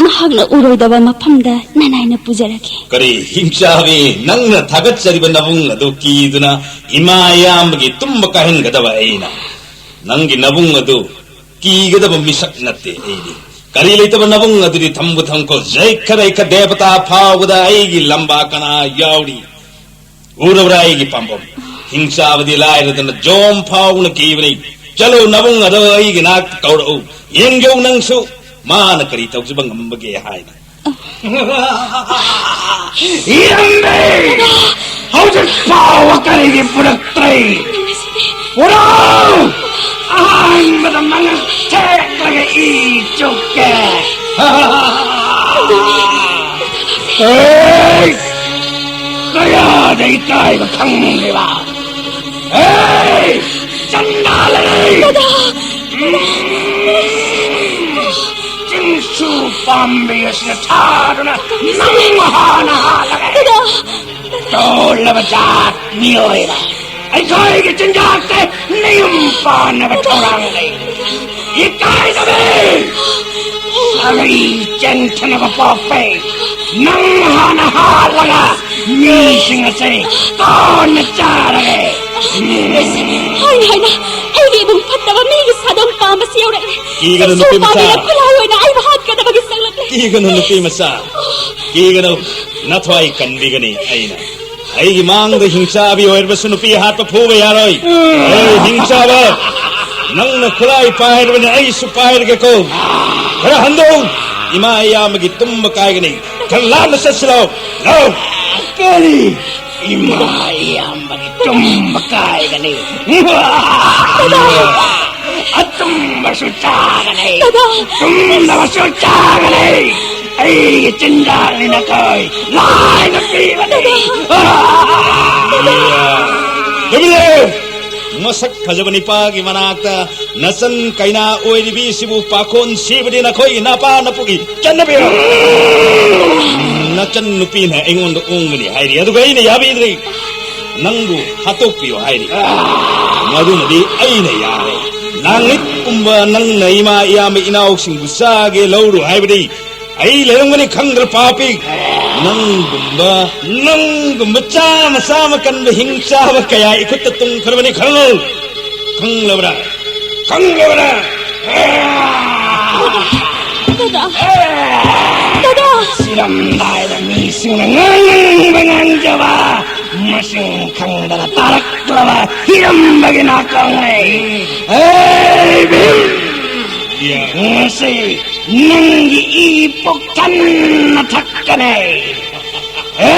ꯃꯍꯥꯛꯅ ꯎꯔꯣꯏꯗꯕ ꯃꯐꯝꯗ ꯅꯅꯥꯏꯅ ꯄꯨꯖꯔꯒꯦ꯫ ꯀꯔꯤ ꯍꯤꯡꯆꯥꯕꯤ, ꯅꯪꯅ ꯊꯥꯒꯠꯆꯔꯤꯕ ꯅꯕꯨꯡ ꯑꯗꯨ ꯀꯤꯗꯨꯅ ꯏꯃꯥ ꯏꯌꯥꯝꯕꯒꯤ ꯇꯨꯝꯕ ꯀꯥꯏꯍꯟꯒꯗꯕ ꯑꯩꯅ? ꯅꯪꯒꯤ ꯅꯕꯨꯡ ꯑꯗꯨ ꯀꯤꯒꯗꯕ ꯃꯤꯁꯛ ꯅꯠꯇꯦ ꯑꯩꯗꯤ꯫ ꯀꯔꯤ ꯂꯩꯇꯕ ꯅꯕꯨꯡ ꯑꯗꯨꯗꯤ ꯊꯝꯕꯨ ꯊꯝꯈꯣ, ꯖꯩꯈ ꯔꯩꯈ ꯗꯦꯕꯇꯥ ꯐꯥꯎꯕꯗ ꯑꯩꯒꯤ ꯂꯝꯕꯥ ꯀꯅꯥ ꯌꯥꯎꯔꯤ? ꯎꯔꯕ꯭ꯔꯥ ꯑꯩꯒꯤ ꯄꯥꯝꯕꯣꯝ? ꯍꯤꯡꯆꯥꯕꯗꯤ ꯂꯥꯏꯔꯗꯅ ꯖꯣꯝ ꯐꯥꯎꯅ ꯀꯤꯕꯅꯤ꯫ ꯆꯠꯂꯨ, ꯅꯕꯨꯡ ꯑꯗꯣ ꯑꯩꯒꯤ ꯅꯥꯛꯇ ꯀꯧꯔꯛꯎ꯫ ꯌꯦꯡꯖꯧ ꯅꯪꯁꯨ, ꯃꯥꯅ ꯀꯔꯤ ꯇꯧꯖꯕ ꯉꯝꯕꯒꯦ ꯍꯥꯏꯅ꯫ ꯏꯔꯝꯃꯦ! ꯍꯧꯖꯤꯛ ꯐꯥꯎꯕ ꯀꯔꯤꯒꯤ ꯄꯨꯔꯛꯇ꯭ꯔꯦ? ꯄꯨꯔꯛꯎ! ꯑꯍꯥꯟꯕꯗ ꯃꯉꯛ ꯊꯦꯛꯂꯒ ꯏ ꯆꯨꯞꯀꯦ꯫ ꯍꯦ! ꯀꯌꯥꯗ ꯏꯀꯥꯏꯕ ꯈꯪꯂꯤꯕ? ꯍꯦ! ꯆꯟꯗꯥꯂꯅꯤ! ꯗꯗꯥ! ꯆꯤꯡꯁꯨ ꯄꯥꯝꯕꯤ ꯑꯁꯤꯅ ꯊꯥꯗꯨꯅ ꯅꯪ ꯍꯥꯟꯅ ꯍꯥꯜꯂꯒꯦ꯫ ꯗꯗꯥ! ꯇꯣꯜꯂꯕ ꯖꯥꯠ ꯃꯤꯑꯣꯏꯕ, ꯑꯩꯈꯣꯏꯒꯤ ꯆꯤꯟꯖꯥꯛꯇ ꯅꯌꯨꯝ ꯄꯥꯟꯅꯕ ꯊꯧꯔꯥꯡ ꯂꯩ꯫ ꯏꯀꯥꯏꯗꯕꯤ! ꯁꯥꯒꯩ ꯆꯦꯟꯊꯅꯕ ꯄꯣꯛꯄꯤ! ꯅꯪ ꯍꯥꯟꯅ ꯍꯥꯠꯂꯒ ꯃꯤꯁꯤꯡ ꯑꯁꯤ ꯀꯣꯟꯅ ꯆꯥꯔꯒꯦ! ꯍꯥꯏꯅ ꯍꯥꯏꯅ ꯑꯩꯒꯤ ꯏꯕꯨꯡ ꯐꯠꯇꯕ ꯃꯤꯒꯤ ꯁꯥꯗꯣꯡ ꯄꯥꯝꯕꯁꯤ ꯌꯧꯔꯛꯂꯦ꯫ ꯀꯤꯒꯅꯨ, ꯅꯨꯄꯤ ꯃꯆꯥ꯫ ꯁꯤꯁꯨ ꯄꯥꯝꯕꯤꯅ ꯈꯨꯠꯂꯥꯏ ꯑꯣꯏꯅ ꯑꯩꯕꯨ ꯍꯥꯠꯀꯗꯕꯒꯤ ꯆꯪꯂꯛꯂꯦ꯫ ꯀꯤꯒꯅꯨ, ꯅꯨꯄꯤ ꯃꯆꯥ꯫ ꯀꯤꯒꯅꯨ꯫ ꯅꯊ꯭ꯋꯥꯏ ꯀꯟꯕꯤꯒꯅꯤ ꯑꯩꯅ꯫ ꯑꯩꯒꯤ ꯃꯥꯡꯗ ꯍꯤꯡꯆꯥꯕꯤ ꯑꯣꯏꯔꯕꯁꯨ ꯅꯨꯄꯤ ꯍꯥꯠꯄ ꯐꯨꯕ ꯌꯥꯔꯣꯏ꯫ ꯑꯩ ꯍꯤꯡꯆꯥꯕ, ꯅꯪꯅ ꯈꯨꯠꯂꯥꯏ ꯄꯥꯏꯔꯕꯅꯤ, ꯑꯩꯁꯨ ꯄꯥꯏꯔꯒꯦꯀꯣ꯫ ꯈꯔ ꯍꯟꯗꯧ, ꯏꯃꯥ ꯏꯌꯥꯝꯕꯒꯤ ꯇꯨꯝꯕ ꯀꯥꯏꯒꯅꯤ꯫ ꯈꯔ ꯂꯥꯞꯅ ꯆꯠꯁꯤ ꯂꯥꯎ, ꯂꯥꯎ꯫ ꯀꯔꯤ? ꯏꯃꯥ ꯏꯌꯥꯝꯕꯒꯤ ꯇꯨꯝꯕ ꯀꯥꯏꯒꯅꯤ? ꯑꯆꯨꯝꯕꯁꯨ ꯆꯥꯒꯅꯤ, ꯆꯨꯝꯗꯕꯁꯨ ꯆꯥꯒꯅꯤ꯫ ꯑꯩꯒꯤ ꯆꯤꯟꯖꯥꯛꯅꯤ ꯅꯈꯣꯏ ꯂꯥꯏꯅ ꯄꯤꯕꯅꯤ꯫ ꯇꯨꯃꯤꯟ ꯂꯩꯌꯨ! ꯃꯁꯛ ꯐꯖꯕ ꯅꯤꯄꯥꯒꯤ ꯃꯅꯥꯛꯇ ꯅꯆꯟ ꯀꯩꯅꯥ ꯑꯣꯏꯔꯤꯕꯤꯁꯤꯕꯨ ꯄꯥꯈꯣꯟ ꯁꯤꯕꯗꯤ ꯅꯈꯣꯏꯒꯤ ꯅꯄꯥ ꯅꯄꯨꯒꯤ ꯆꯠꯅꯕꯤꯔꯣ? ꯅꯆꯟ ꯅꯨꯄꯤꯅ ꯑꯩꯉꯣꯟꯗ ꯑꯣꯡꯒꯅꯤ ꯍꯥꯏꯔꯤ, ꯑꯗꯨꯒ ꯑꯩꯅ ꯌꯥꯕꯤꯗ꯭ꯔꯤ꯫ ꯅꯪꯕꯨ ꯍꯥꯠꯇꯣꯛꯄꯤꯌꯨ ꯍꯥꯏꯔꯤ꯫ ꯃꯗꯨꯃꯗꯤ ꯑꯩꯅ ꯌꯥꯔꯦ꯫ ꯂꯥꯡꯃꯤꯠꯀꯨꯝꯕ ꯅꯪꯅ ꯏꯃꯥ ꯏꯌꯥꯝꯕ ꯏꯅꯥꯎꯁꯤꯡꯕꯨ ꯆꯥꯒꯦ ꯂꯧꯔꯨ ꯍꯥꯏꯕꯗꯤ ꯑꯩ ꯂꯩꯔꯝꯒꯅꯤ ꯈꯪꯗ꯭ꯔ ꯄꯥꯄꯤ? ꯅꯪꯒꯨꯝꯕ, ꯅꯪꯒꯨꯝꯕ ꯆꯥꯃ ꯆꯥꯃ ꯀꯟꯕ ꯍꯤꯡ ꯆꯥꯕ ꯀꯌꯥ ꯏꯈꯨꯠꯇ ꯇꯨꯡꯈ꯭ꯔꯕꯅꯤ, ꯈꯪꯂꯨ꯫ ꯈꯪꯂꯕ꯭ꯔꯥ? ꯈꯪꯂꯕ꯭ꯔꯥ? ꯗꯗꯥ, ꯗꯗꯥ꯫ ꯁꯤꯔꯝꯗꯥꯏꯗ ꯃꯤꯁꯤꯡꯅ ꯉꯥꯡꯅꯤꯡꯕ ꯉꯥꯡꯖꯕ, ꯃꯁꯤꯡ ꯈꯪꯗꯅ ꯇꯥꯔꯛꯂꯕ ꯍꯤꯔꯝꯗꯒꯤ ꯅꯥꯀꯣꯡꯅꯩ꯫ ꯍꯦ ꯚꯤꯝ! ꯉꯁꯤ ꯅꯪꯒꯤ ꯏ ꯄꯨꯛ ꯊꯟꯅ ꯊꯛꯀꯅꯤ꯫ ꯍꯦ!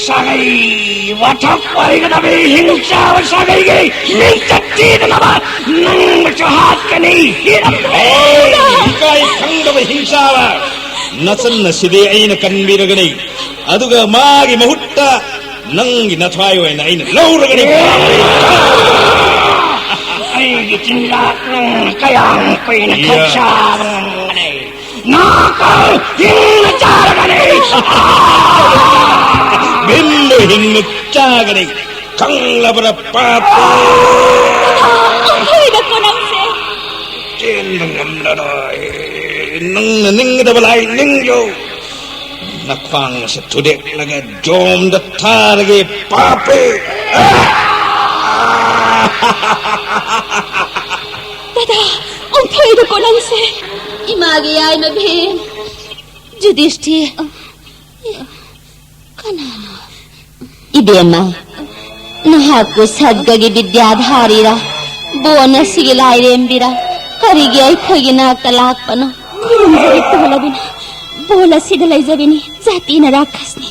ꯁꯥꯒꯩ ꯋꯥꯊꯣꯛ ꯑꯣꯏꯒꯗꯕ ꯍꯤꯡꯆꯥꯕ ꯁꯥꯒꯩꯒꯤ ꯃꯤꯡꯆꯠ ꯊꯤꯗꯅꯕ ꯅꯪꯕꯨꯁꯨ ꯍꯥꯠꯀꯅꯤ꯫ ꯍꯤꯔꯝ! ꯍꯦ! ꯏꯀꯥꯏ ꯈꯪꯗꯕ ꯍꯤꯡꯆꯥꯕ! ꯅꯆꯟ ꯑꯁꯤꯗꯤ ꯑꯩꯅ ꯀꯟꯕꯤꯔꯒꯅꯤ, ꯑꯗꯨꯒ ꯃꯥꯒꯤ ꯃꯍꯨꯠꯇ ꯅꯪꯒꯤ ꯅꯊ꯭ꯋꯥꯏ ꯑꯣꯏꯅ ꯑꯩꯅ ꯂꯧꯔꯒꯅꯤ꯫ ꯑꯩꯒꯤ ꯆꯤꯟꯖꯥꯛ ꯅꯪꯅ ꯀꯌꯥꯝ ꯀꯨꯏꯅ ꯈꯧꯁꯥꯕ ꯉꯝꯒꯅꯤ? ꯅꯥꯀꯜ ꯍꯤꯡꯅ ꯆꯥꯔꯒꯅꯤ! ꯚꯤꯝꯕꯨ ꯍꯤꯡꯅ ꯆꯥꯒꯅꯤ! ꯈꯪꯂꯕ꯭ꯔꯥ, ꯄꯥꯄꯤ? ꯑꯣꯟꯊꯣꯛꯏꯗꯀꯣ ꯅꯪꯁꯦ! ꯆꯦꯟꯕ ꯉꯝꯂꯔꯣꯏ꯫ ꯅꯪꯅ ꯅꯤꯡꯒꯗꯕ ꯂꯥꯏ ꯅꯤꯡꯖꯧ꯫ ꯅꯈ꯭ꯋꯥꯡ ꯑꯁꯤ ꯊꯨꯗꯦꯛꯂꯒ ꯖꯣꯝꯗ ꯊꯥꯔꯒꯦ, ꯄꯥꯄꯤ! ꯗꯗꯥ, ꯑꯣꯟꯊꯣꯛꯏꯗꯀꯣ ꯅꯪꯁꯦ! ꯏꯃꯥꯒꯤ ꯌꯥꯏꯃ ꯚꯤꯝ! ꯌꯨꯙꯤꯁꯇꯤꯔ! ꯀꯅꯥꯅꯣ? ꯏꯕꯦꯝꯃ, ꯅꯍꯥꯛꯄꯨ ꯁꯠꯒꯒꯤ ꯕꯤꯗ꯭ꯌꯥꯙꯥꯔꯤꯔꯥ? ꯕꯣꯟ ꯑꯁꯤꯒꯤ ꯂꯥꯏꯔꯦꯝꯕꯤꯔꯥ? ꯀꯔꯤꯒꯤ ꯑꯩꯈꯣꯏꯒꯤ ꯅꯥꯛꯇ ꯂꯥꯛꯄꯅꯣ? ꯈꯨꯔꯨꯝꯖꯔꯤ ꯇꯣꯜꯂꯕꯤꯅ꯫ ꯕꯣꯟ ꯑꯁꯤꯗ ꯂꯩꯖꯕꯤꯅꯤ꯫ ꯖꯥꯇꯤꯅ ꯔꯥꯈꯁꯅꯤ꯫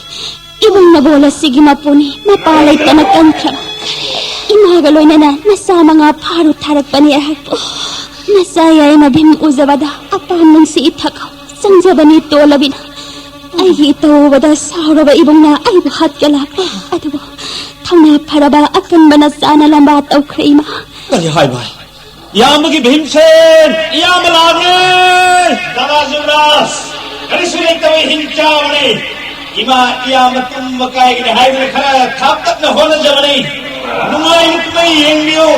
ꯏꯃꯨꯡꯅ ꯕꯣꯟ ꯑꯁꯤꯒꯤ ꯃꯄꯨꯅꯤ꯫ ꯃꯄꯥ ꯂꯩꯇꯅ ꯀꯟꯈ꯭ꯔꯕ꯫ ꯃꯥꯒ ꯂꯣꯏꯅꯅ ꯅꯆꯥ ꯃꯉꯥ ꯐꯥꯔꯨ ꯊꯥꯔꯛꯄꯅꯤ ꯑꯩꯍꯥꯛꯄꯨ꯫ ꯅꯆꯥ ꯌꯥꯏꯃ ꯚꯤꯝ ꯎꯖꯕꯗ ꯑꯄꯥꯝ ꯅꯨꯡꯁꯤ ꯏꯊꯛ ꯆꯪꯖꯕꯅꯤ ꯇꯣꯜꯂꯕꯤꯅ꯫ ꯑꯩꯒꯤ ꯏꯇꯧ ꯎꯕꯗ ꯁꯥꯎꯔꯕ ꯏꯕꯨꯡꯅ ꯑꯩꯕꯨ ꯍꯥꯠꯀꯦ ꯂꯥꯛꯄ꯫ ꯑꯗꯨꯕꯨ ꯊꯧꯅꯥ ꯐꯔꯕ ꯑꯀꯟꯕ ꯅꯆꯥꯅ ꯂꯝꯕꯥ ꯇꯧꯈ꯭ꯔꯦ ꯏꯃꯥ꯫ ꯀꯔꯤ ꯍꯥꯏꯕ? ꯏꯌꯥꯝꯕꯒꯤ ꯚꯤꯝꯁꯦꯟ! ꯏꯌꯥꯝꯕ ꯂꯥꯛꯂꯦ! ꯗꯥꯗꯥ ꯖꯨꯕꯔꯥꯖ! ꯀꯔꯤꯁꯨ ꯂꯩꯇꯕ ꯍꯤꯡꯆꯥꯕꯅꯤ꯫ ꯏꯃꯥ ꯏꯌꯥꯝꯕ ꯇꯨꯝꯕ ꯀꯥꯏꯒꯅꯤ ꯍꯥꯏꯗꯨꯅ ꯈꯔ ꯊꯥꯞꯇꯛꯅ ꯍꯣꯠꯅꯖꯕꯅꯤ꯫ ꯅꯨꯡꯉꯥꯏꯅ ꯀꯨꯝꯍꯩ ꯌꯦꯡꯕꯤꯌꯨ꯫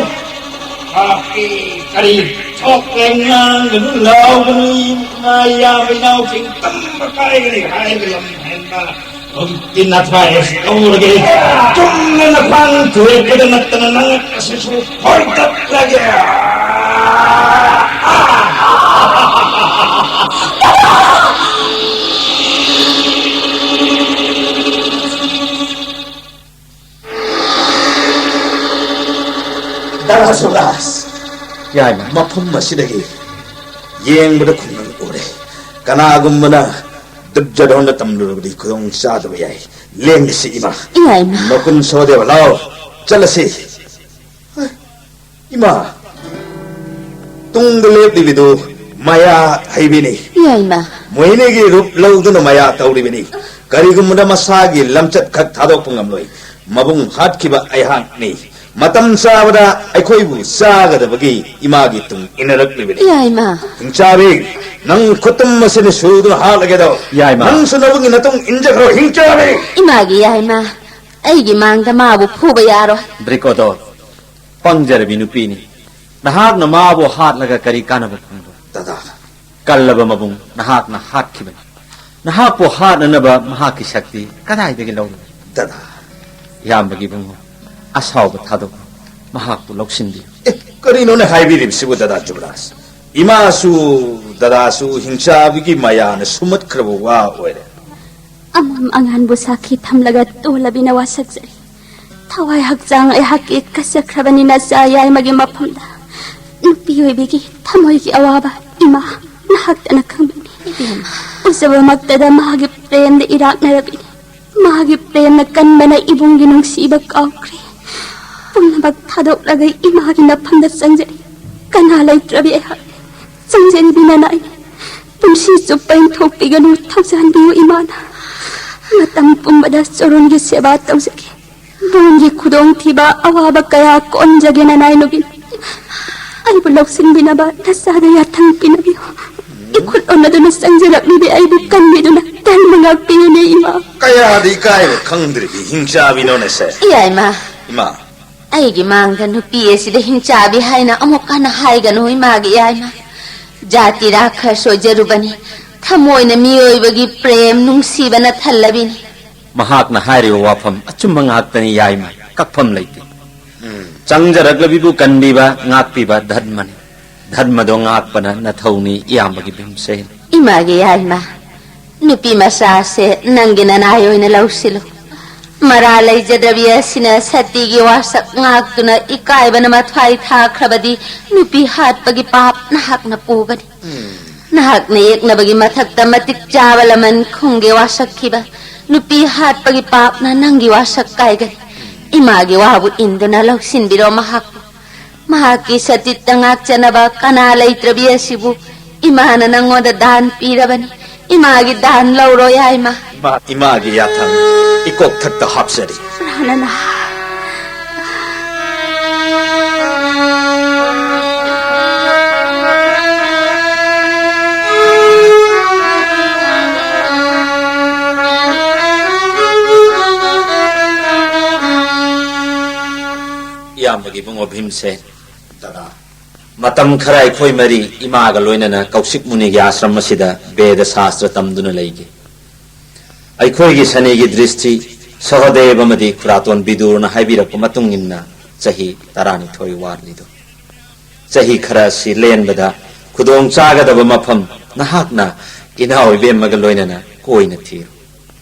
ꯀꯔꯤ ꯊꯣꯛꯂꯦ ꯉꯥꯡꯒꯅꯨ ꯂꯥꯎꯒꯅꯨ, ꯏꯃꯥ ꯏꯌꯥꯝꯕ ꯏꯅꯥꯎꯁꯤꯡ ꯇꯨꯝꯕ ꯀꯥꯏꯒꯅꯤ ꯍꯥꯏꯕ ꯂꯝ ꯍꯦꯟꯕ꯫ ꯍꯧꯖꯤꯛꯇꯤ ꯅꯊ꯭ꯋꯥꯏ ꯇꯧꯔꯒꯦ꯫ ꯆꯨꯝꯅ ꯅꯈ꯭ꯋꯥꯡ ꯊꯨꯔꯦꯛꯄꯗ ꯅꯠꯇꯅ ꯅꯉꯛ ꯑꯁꯤꯁꯨ ꯍꯣꯏꯇꯠꯂꯒꯦ꯫ ꯗꯥꯔꯥ ꯁꯨꯕꯥꯁ, ꯌꯥꯏꯃ꯫ ꯃꯐꯝ ꯑꯁꯤꯗꯒꯤ ꯌꯦꯡꯕꯗ ꯈꯨꯡꯒꯪ ꯎꯔꯦ꯫ ꯀꯅꯥꯒꯨꯝꯕꯅ ꯗꯨꯔꯖꯣꯙꯟꯗ ꯇꯝꯂꯨꯔꯕꯗꯤ ꯈꯨꯗꯣꯡ ꯆꯥꯗꯕ ꯌꯥꯏ꯫ ꯂꯦꯡꯉꯁꯤ ꯏꯃꯥ꯫ ꯌꯥꯏꯃ꯫ ꯅꯀꯨꯟ ꯁꯍꯗꯦꯕ, ꯂꯥꯎ, ꯆꯠꯂꯁꯤ꯫ ꯏꯃꯥ, ꯇꯨꯡꯗ ꯂꯦꯞꯂꯤꯕꯤꯗꯨ ꯃꯌꯥ ꯍꯩꯕꯤꯅꯤ꯫ ꯌꯥꯏꯃ꯫ ꯃꯣꯍꯤꯅꯤꯒꯤ ꯔꯨꯞ ꯂꯧꯗꯨꯅ ꯃꯌꯥ ꯇꯧꯔꯤꯕꯅꯤ꯫ ꯀꯔꯤꯒꯨꯝꯕꯗ ꯃꯁꯥꯒꯤ ꯂꯝꯆꯠ ꯈꯛ ꯊꯥꯗꯣꯛꯄ ꯉꯝꯂꯣꯏ꯫ ꯃꯕꯨꯡ ꯍꯥꯠꯈꯤꯕ ꯑꯩꯍꯥꯛꯅꯤ꯫ ꯃꯇꯝ ꯆꯥꯕꯗ ꯑꯩꯈꯣꯏꯕꯨ ꯆꯥꯒꯗꯕꯒꯤ ꯏꯃꯥꯒꯤ ꯇꯨꯡ ꯏꯟꯅꯔꯛꯂꯤꯕꯅꯤ꯫ ꯌꯥꯏꯃ꯫ ꯍꯤꯡꯆꯥꯕꯤ, ꯅꯪ ꯈꯨꯠꯇꯨꯝ ꯑꯁꯤꯅ ꯁꯨꯗꯨꯅ ꯍꯥꯠꯂꯒꯦꯗꯣ꯫ ꯌꯥꯏꯃ꯫ ꯅꯪꯁꯨ ꯅꯕꯨꯡꯒꯤ ꯅꯇꯨꯡ ꯏꯟꯖꯈ꯭ꯔꯣ, ꯍꯤꯡꯆꯥꯕꯤ! ꯏꯃꯥꯒꯤ ꯌꯥꯏꯃ, ꯑꯩꯒꯤ ꯃꯥꯡꯗ ꯃꯥꯕꯨ ꯐꯨꯕ ꯌꯥꯔꯣꯏ꯫ ꯗ꯭ꯔꯤꯀꯣꯗꯣ, ꯄꯪꯖꯔꯕꯤ ꯅꯨꯄꯤꯅꯤ꯫ ꯅꯍꯥꯛꯅ ꯃꯥꯕꯨ ꯍꯥꯠꯂꯒ ꯀꯔꯤ ꯀꯥꯟꯅꯕ ꯐꯪꯕ? ꯗꯗꯥ꯫ ꯀꯜꯂꯕ ꯃꯕꯨꯡ ꯅꯍꯥꯛꯅ ꯍꯥꯠꯈꯤꯕꯅꯤ꯫ ꯅꯍꯥꯛꯄꯨ ꯍꯥꯠꯅꯅꯕ ꯃꯍꯥꯛꯀꯤ ꯁꯛꯇꯤ ꯀꯗꯥꯏꯗꯒꯤ ꯂꯧꯔꯨꯅꯤ? ꯗꯗꯥ꯫ ꯏꯌꯥꯝꯕꯒꯤ ꯏꯕꯨꯡꯉꯣ, ꯑꯁꯥꯎꯕ ꯊꯥꯗꯣꯛꯎ꯫ ꯃꯍꯥꯛꯄꯨ ꯂꯧꯁꯤꯟꯕꯤꯌꯨ꯫ ꯑꯦ, ꯀꯔꯤꯅꯣꯅꯦ ꯍꯥꯏꯕꯤꯔꯤꯕꯁꯤꯕꯨ, ꯗꯗꯥ ꯖꯨꯕꯔꯥꯖ? ꯏꯃꯥꯁꯨ, ꯗꯗꯥꯁꯨ ꯍꯤꯡꯆꯥꯕꯤꯒꯤ ꯃꯌꯥꯅ ꯁꯨꯝꯃꯠꯈ꯭ꯔꯕ ꯋꯥ ꯑꯣꯏꯔꯦ꯫ ꯑꯃꯝ ꯑꯉꯥꯟꯕꯨ ꯁꯥꯈꯤ ꯊꯝꯂꯒ ꯇꯣꯜꯂꯕꯤꯅ ꯋꯥꯁꯛꯆꯔꯤ꯫ ꯊꯋꯥꯏ ꯍꯛꯆꯥꯡ ꯑꯩꯍꯥꯛꯀꯤ ꯀꯠꯆꯈ꯭ꯔꯕꯅꯤꯅ ꯆꯥ ꯌꯥꯏꯃꯒꯤ ꯃꯐꯝꯗ ꯅꯨꯄꯤ ꯑꯣꯏꯕꯤꯒꯤ ꯊꯃꯣꯏꯒꯤ ꯑꯋꯥꯕ ꯏꯃꯥ ꯅꯍꯥꯛꯇꯅ ꯈꯪꯕꯤꯅꯤ꯫ ꯏꯕꯦꯝꯃ꯫ ꯎꯖꯕꯃꯛꯇꯗ ꯃꯥꯒꯤ ꯄ꯭ꯔꯦꯝꯗ ꯏꯔꯥꯛꯅꯔꯕꯤꯅꯤ꯫ ꯃꯥꯒꯤ ꯄ꯭ꯔꯦꯝꯅ ꯀꯟꯕꯅ ꯏꯕꯨꯡꯒꯤ ꯅꯨꯡꯁꯤꯕ ꯀꯥꯎꯈ꯭ꯔꯦ꯫ ꯄꯨꯝꯅꯃꯛ ꯊꯕꯛ ꯊꯥꯗꯣꯛꯂꯒ ꯏꯃꯥꯒꯤ ꯅꯐꯝꯗ ꯆꯪꯖꯔꯤ꯫ ꯀꯅꯥ ꯂꯩꯇ꯭ꯔꯕꯤ ꯑꯩꯍꯥꯛ ꯆꯪꯖꯔꯤꯕꯤ ꯅꯅꯥꯏꯅꯤ꯫ ꯄꯨꯟꯁꯤ ꯆꯨꯞꯄ ꯏꯟꯊꯣꯛꯄꯤꯒꯅꯨ, ꯊꯧꯖꯥꯟꯕꯤꯌꯨ ꯏꯃꯥꯅ꯫ ꯃꯇꯝ ꯄꯨꯝꯕꯗ ꯆꯣꯔꯣꯟꯒꯤ ꯁꯦꯕꯥ ꯇꯧꯖꯒꯦ꯫ ꯕꯣꯟꯒꯤ ꯈꯨꯗꯣꯡꯊꯤꯕ ꯑꯋꯥꯕ ꯀꯌꯥ ꯀꯣꯟꯖꯒꯦ ꯅꯅꯥꯏ ꯅꯨꯕꯤ꯫ ꯑꯩꯕꯨ ꯂꯧꯁꯤꯟꯕꯤꯅꯕ ꯅꯆꯥꯗ ꯌꯥꯊꯪ ꯄꯤꯅꯕꯤꯌꯨ꯫ ꯏꯈꯨꯠ ꯑꯣꯟꯅꯗꯨꯅ ꯆꯪꯖꯔꯛꯂꯤꯕꯤ ꯑꯩꯕꯨ ꯀꯟꯕꯤꯗꯨꯅ ꯙꯔꯃ ꯉꯥꯛꯄꯤꯌꯨꯅꯦ ꯏꯃꯥ꯫ ꯀꯌꯥꯗꯤ ꯏꯀꯥꯏꯕ ꯈꯪꯗ꯭ꯔꯤꯕꯤ ꯍꯤꯡꯆꯥꯕꯤꯅꯣꯅꯦꯁꯦ? ꯏꯌꯥ ꯏꯃꯥ꯫ ꯏꯃꯥ꯫ ꯑꯩꯒꯤ ꯃꯥꯡꯗ ꯅꯨꯄꯤ ꯑꯁꯤꯗ ꯍꯤꯡꯆꯥꯕꯤ ꯍꯥꯏꯅ ꯑꯃꯨꯛ ꯍꯟꯅ ꯍꯥꯏꯒꯅꯨ ꯏꯃꯥꯒꯤ ꯏꯌꯥ ꯏꯃꯥ꯫ ꯖꯥꯇꯤ ꯔꯥꯈꯁ ꯑꯣꯏꯖꯔꯨꯕꯅꯤ꯫ ꯊꯃꯣꯏꯅ ꯃꯤꯑꯣꯏꯕꯒꯤ ꯄ꯭ꯔꯦꯝ ꯅꯨꯡꯁꯤꯕꯅ ꯊꯜꯂꯕꯤꯅꯤ꯫ ꯃꯍꯥꯛꯅ ꯍꯥꯏꯔꯤꯕ ꯋꯥꯐꯝ ꯑꯆꯨꯝꯕ ꯉꯥꯛꯇꯅꯤ ꯌꯥꯏꯃ꯫ ꯀꯛꯐꯝ ꯂꯩꯇꯦ꯫ ꯆꯪꯖꯔꯛꯂꯕꯤꯕꯨ ꯀꯟꯕꯤꯕ, ꯉꯥꯛꯄꯤꯕ ꯙꯔꯃꯅꯤ꯫ ꯙꯔꯃꯗꯣ ꯉꯥꯛꯄꯅ ꯅꯊꯧꯅꯤ ꯏꯌꯥꯝꯕꯒꯤ ꯚꯤꯝꯁꯦꯟ꯫ ꯏꯃꯥꯒꯤ ꯌꯥꯏꯃ, ꯅꯨꯄꯤ ꯃꯆꯥꯁꯦ ꯅꯪꯒꯤ ꯅꯅꯥꯏ ꯑꯣꯏꯅ ꯂꯧꯁꯤꯜꯂꯨ꯫ ꯃꯔꯥ ꯂꯩꯖꯗꯕꯤ ꯑꯁꯤꯅ ꯁꯇꯤꯒꯤ ꯋꯥꯁꯛ ꯉꯥꯛꯇꯨꯅ ꯏꯀꯥꯏꯕꯅ ꯃꯊ꯭ꯋꯥꯏ ꯊꯥꯈ꯭ꯔꯕꯗꯤ ꯅꯨꯄꯤ ꯍꯥꯠꯄꯒꯤ ꯄꯥꯞ ꯅꯍꯥꯛꯅ ꯄꯨꯒꯅꯤ꯫ ꯅꯍꯥꯛꯅ ꯌꯦꯛꯅꯕꯒꯤ ꯃꯊꯛꯇ ꯃꯇꯤꯛ ꯆꯥꯕ ꯂꯃꯟ ꯈꯨꯝꯒꯦ ꯋꯥꯁꯛꯈꯤꯕ ꯅꯨꯄꯤ ꯍꯥꯠꯄꯒꯤ ꯄꯥꯞꯅ ꯅꯪꯒꯤ ꯋꯥꯁꯛ ꯀꯥꯏꯒꯅꯤ꯫ ꯏꯃꯥꯒꯤ ꯋꯥꯕꯨ ꯏꯟꯗꯨꯅ ꯂꯧꯁꯤꯟꯕꯤꯔꯣ ꯃꯍꯥꯛꯄꯨ꯫ ꯃꯍꯥꯛꯀꯤ ꯁꯇꯤꯠꯇ ꯉꯥꯛꯆꯅꯕ ꯀꯅꯥ ꯂꯩꯇ꯭ꯔꯕꯤ ꯑꯁꯤꯕꯨ ꯏꯃꯥꯅ ꯅꯪꯉꯣꯟꯗ ꯗꯥꯟ ꯄꯤꯔꯕꯅꯤ꯫ ꯏꯃꯥꯒꯤ ꯗꯥꯟ ꯂꯧꯔꯣ ꯌꯥꯏꯃ꯫ ꯏꯃꯥ, ꯏꯃꯥꯒꯤ ꯌꯥꯊꯪ ꯏꯀꯣꯛꯊꯛꯇ ꯍꯥꯞꯆꯔꯤ꯫ ꯄ꯭ꯔꯥꯅꯅ꯫ ꯏꯌꯥꯝꯕꯒꯤ ꯏꯕꯨꯡꯉꯣ ꯚꯤꯝꯁꯦꯟ꯫ ꯗꯗꯥ꯫ ꯃꯇꯝ ꯈꯔ ꯑꯩꯈꯣꯏ ꯃꯔꯤ ꯏꯃꯥꯒ ꯂꯣꯏꯅꯅ ꯀꯧꯁꯤꯛ ꯃꯨꯅꯤꯒꯤ ꯑꯥꯁ꯭ꯔꯝ ꯑꯁꯤꯗ ꯕꯦꯗ ꯁꯥꯁꯇ꯭ꯔ ꯇꯝꯗꯨꯅ ꯂꯩꯈꯤ꯫ ꯑꯩꯈꯣꯏꯒꯤ ꯁꯅꯤꯒꯤ ꯗ꯭ꯔꯤꯁꯇꯤ ꯁꯍꯗꯦꯕ ꯑꯃꯗꯤ ꯈꯨꯔꯥꯇꯣꯟ ꯕꯤꯗꯨꯔꯅ ꯍꯥꯏꯕꯤꯔꯛꯄ ꯃꯇꯨꯡ ꯏꯟꯅ ꯆꯍꯤ ꯇꯔꯥꯅꯤꯊꯣꯏ ꯋꯥꯠꯂꯤꯗꯣ꯫ ꯆꯍꯤ ꯈꯔ ꯑꯁꯤ ꯂꯦꯟꯕꯗ ꯈꯨꯗꯣꯡ ꯆꯥꯒꯗꯕ ꯃꯐꯝ ꯅꯍꯥꯛꯅ ꯏꯅꯥꯎ ꯏꯕꯦꯝꯃꯒ ꯂꯣꯏꯅꯅ ꯀꯣꯏꯅ ꯊꯤꯔꯨ꯫